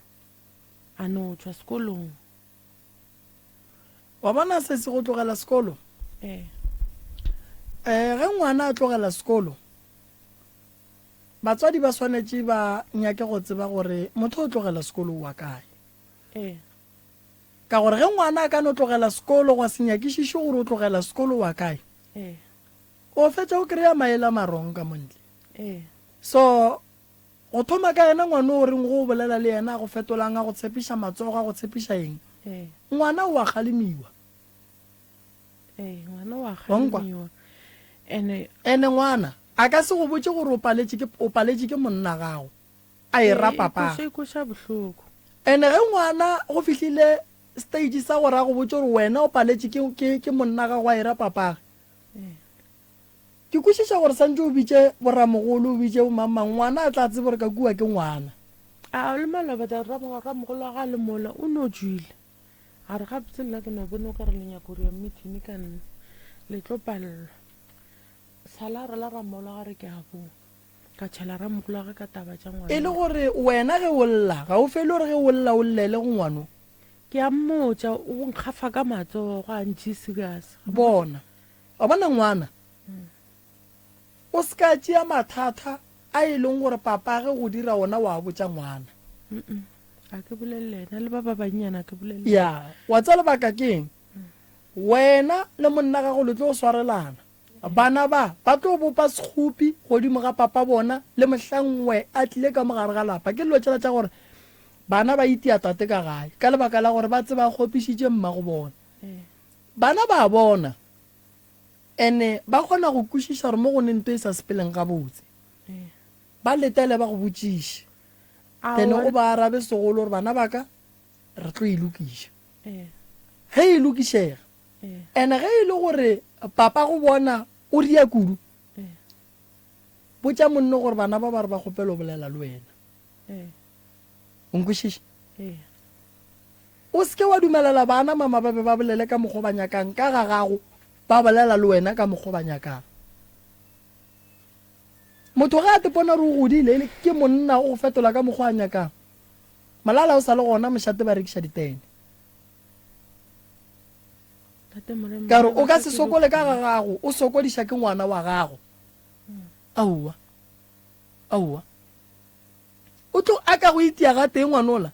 A no tšwa sekolong. Wa bona sesi go tlogela sekolo? Ee. Eh ge ngwana a tlogela sekolo batswadi ba swanetše ba nyake go tseba gore motho o tlogela sekolo wa kae. Ee. Ka gore ge ngwana a ka no tlogela sekolo gwa se nyakišišwe gore o tlogela sekolo wa kae, Ee. o fetša o kry-a maele a marong ka montle. Ee. So go thoma ka yena ngwana o reng go o bolela le yena a go fetolang a go tshepiša matsogo a go tshepiša eng, Ee. ngwana o a kgalemiwa. Ee, ngwana o a Wa nkwa? kgalemiwa. Ene Ene ngwana a ka se go botše gore o paletše ke o paletše ke monna gago. a e ra papa. E kweša bohloko. Ene ge ngwana go fihlile stage sa gore a go botše gore wena o paletše ke, ke, ke monna gago a e ra papage. Ke kwešiša gore santše o bitše boramogolo, o bitše bomangmang, ngwana a tla tsebe gore ka kua ke ngwana. A le maloba ta ramogolo wa ga le mola o no tšwile. A re gabotse nna ke no bona o ka re le nyaka go dira meeting ka nna. Le tlo palelwa. Sala a rela ramogolo wa ga re ke a boa. Ka tšhela ramogolo wa ka taba tša ngwana. E le gore wena ge o lla, ga o fele gore ge o lla o llele go ngwano? Ke a mmotša, o nkgafa ka matsogo, a ntšee serious. Bona, wa bona ngwana, o se ka tšea mathata a e leng gore papage go dira ona wa botša ngwana. A ke bolele yena le ba ba bannyane a ke bolele. Ya, wa tseba lebaka ke eng? Wena le monna gago le tlo swarelana. Bana ba ba tlo bopa sekgopi godimo ga papa bona le mohlang we a tlile ka mo gare ga lapa. Ke dilo tšela tša gore bana ba itia tate ka gae ka lebaka la gore ba tseba a kgopišitše mmago bona. Bana ba bona ene ba kgona go kwešiša gore mo go ne nto e sa sepeleng gabotse. Ba letele ba go botšiše. Then o ba arabe segolo gore bana ba ka re tlo e lokiša. Ge e lokišega Ene ge e le gore papa go bona o ria kudu, botša monno gore bana ba ba re ba kgopela go bolela le wena. O nkwešiša? O se ke wa dumelela bana mama ba be ba bolele ka mokgwa ba nyakang ka ga gago, ba bolela le wena ka mokgwa ba nyakang. Motho ge a tepona gore o godile e le ke monna o go fetola ka mokgwa a nyakang. Molala o sa le gona mošate ba rekiša ditene. Ka re o ka se sokole ka ga gago, o sokodiša ke ngwana wa gago. Aowa, aowa. O tlo a ka go itia gatee ngwanola,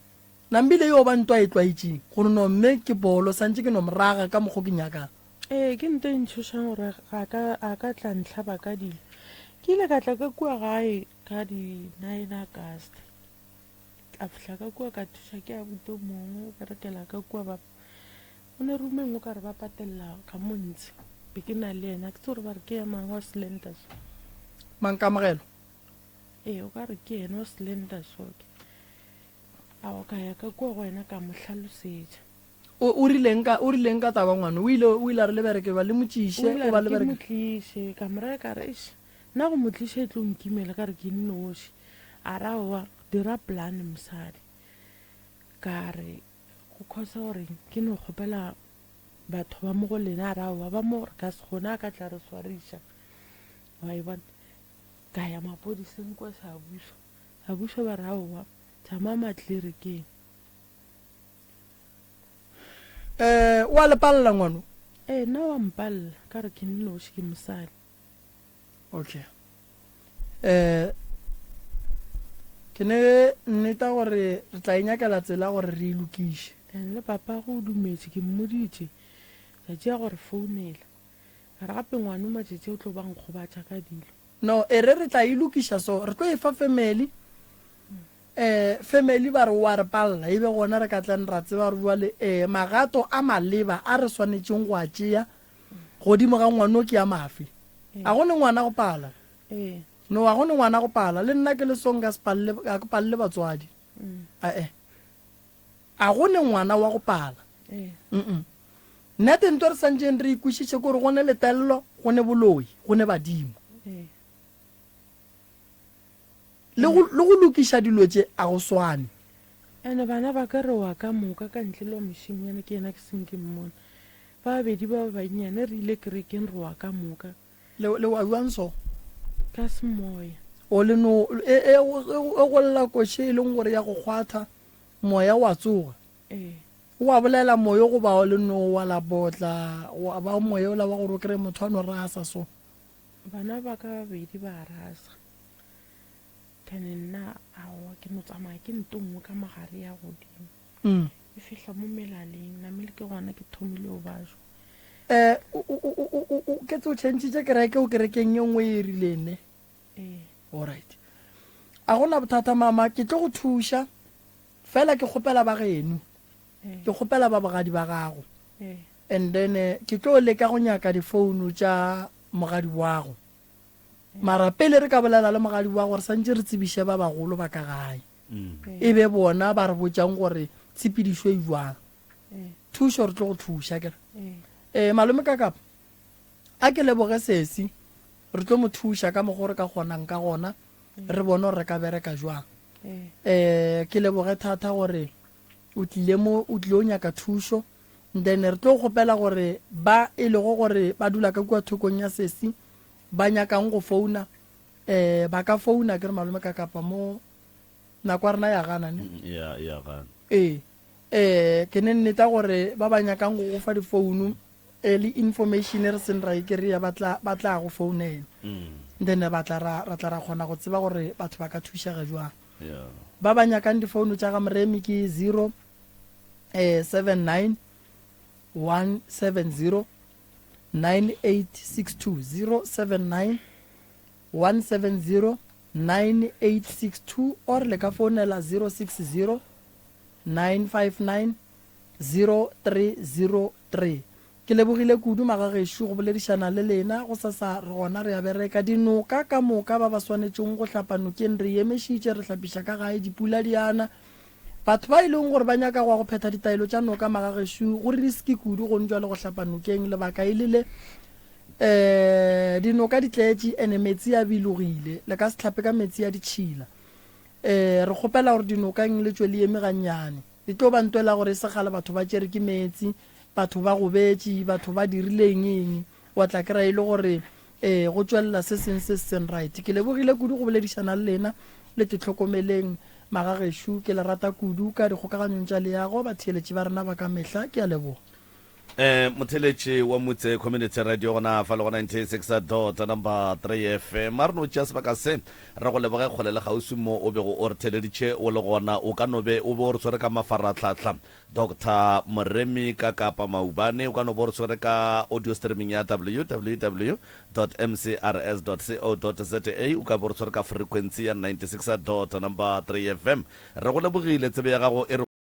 nambile yo ba ntwa e tlwaetšeng, gore no mme ke bolo, santše ke no moraga ka mokgo ke nyakang. Ee, ke nto e ntšhošang gore ga ka, a ka tla ntlhaba ka dilo. Ke ile ka tla ka kua gae ka di 9 August. Ka fihla ka kua ka thuša ke abuti o mongwe o berekela ka kua ba o ne roomeng o ka re ba patelela ka montsi be ke na le yena ke tse gore ba re ke ya mang wa slender so Mankamogelo. Ee o ka re ke yena wa slender so ke a o ka ya ka kua go yena ka mo hlalosetša. O o rileng ka o rileng ka taba ngwana o ile o ile a re le bereke ba le motšiše O ile o a ba re le ke bereke. mo tliše ka mo raya ka re eish nna go mo tliša e tlo nkimela ka re ke nnoši a re aowa dira plan mosadi ka re go khosa gore ke no kgopela batho ba mo go lena a re aowa ba mo re ka se kgone a ka tla re swariša wa e bona ka ya mapodiseng kwa Seabušo Seabušo ba re aowa. Tšama matlirikeng. Eh, o a le palela ngwano? Ee, nna wa mpalela, ka re ke nnoši, ke mosadi. Okay. Eh, ke ne nneta gore re tla e nyakela tsela gore re e lokiše. And le papa go o dumetše, ke mmoditše tšatši ya gore founela. Ka re gape ngwano matšatši o tlo ba nkgobatša ka dilo. No, e re re tla e lokiša so, re tlo e fa family. Eh, family ba re o a re palela, e be gona re ka tlang ra tseba gore bjale eh, magato a maleba a re swanetšeng go a tšea godimo ga ngwano ke a mafe. A go ne ngwana go pala? No, a go ne ngwana go pala. Le nna ke le so nka se palele, ga ke palele batswadi. Ae. A go ne ngwana wa go pala? Mm-mm. Nnete nto re santšeng re e kwešiše ke gore go ne letello, go ne boloi, go ne badimo. Le go, le go lokiša dilo tše a go swane. Ene bana ba ka re wa ka moka ka ntle le wa mošemanyana ke yena ke seng ke mmona. Ba babedi ba ba bannyane re ile kerekeng re wa ka moka. Le, le wa bjang so? Ka semoya. O le no, e, e, e, e go lla koše e leng gore ya go kgwatha, moya wa tsoga. Ee. O a bolela moyo goba o le no wa la botla, wa ba moya ola wa gore o kry-e motho a no rasa so. Bana ba ka babedi ba rasa. Kane nna aowa ke no tsamaya ke nto nngwe ka mogare ya godimo. Mm. E fihla mo melaleng, namele ke gona ke thomile o bajwa. Eh, o, o, o, o, o, o, ke tse o tšhentšhitše kereke o kerekeng ye nngwe e rileng ne? Ee. Alright. A gona bothata mama, ke tlo go thuša. Fela ke kgopela ba geno. Ee. Ke kgopela ba bogadi ba gago. Ee. And then eh, ke tlo leka go nyaka difounu tša mogadi wago. Mara pele re ka bolela le mogadi wa gore santše re tsebiše ba bagolo ba ka gae. E be bona ba re botšang gore tshepedišo e jwang. Thušo re tlo go thuša kere. Eh malome ka kapa a ke leboge sesi re tlo mo thuša ka mokgwa re ka kgonang ka gona re bone gore re ka bereka jwang. Eh ke leboge thata gore o tlile mo o tlile o nyaka thušo then re tlo kgopela gore ba e lego gore ba dula ka kua thokong ya sesi ba nyakang go founa um ba ka founa ke re malome ka kapa mo nako ya rena ya gana ne ya ya gana ee um ke ne nneta gore ba ba nyakang go go fa difounu eh, le information re seng ra e kry-a ba tla ba tla go founela then ba tla ra ra tla ra kgona go tseba gore batho ba ka thušega jwang ya ba ba nyakang difounu tša ga moremi ke 0 eh, 79 170 9862 079 170 9862 or le ka founela 060 959 0303. Ke lebogile kudu magagešo go boledišana le lena. Gosasa re gona re a bereka. Dinoka ka moka ba ba swanetšeng go hlapa nokeng re emešitše, re hlapiša ka gae, dipula di ana. Batho ba e leng gore ba nyaka go ya go phetha ditaelo tša noka magagešo go risky kudu go ntšwa le go hlapa nokeng lebaka e le le um dinoka di tletše ene metsi a bilogile le ka se hlape ka metsi a ditšhila. Um re kgopela gore dinokang le tšwe le eme gannyane. E tlo ba ntwela gore e se kgale batho ba tšere ke meetse, batho ba gobetše, batho ba dirile eng eng, wa tla kry-a e le gore um go tšwelela se seng se se seng right. Ke lebogile kudu go boledišana le lena, le tetlhokomeleng magagešo, ke le rata kudu ka dikgokaganyong tša leago, batheeletši ba rena ba ka mehla, ke a leboga. Eh, motheletši wa Mutse Community Radio gona fa le go 96 dot number 3 FM. A re no tšea sebaka se re go leboge kgole le kgauswi mo o bego o re theleditše o le gona. O ka no be o be o re tshwere ka mafarahlahla Doctor Moremi ka Kapa Maubane, o ka no be o re tshwere ka audio streaming ya www dot mcrs dot co dot za, o ka be o re tshwere ka frequency ya 96 dot number 3 FM. Re go lebogile, tsebe ya gago e re.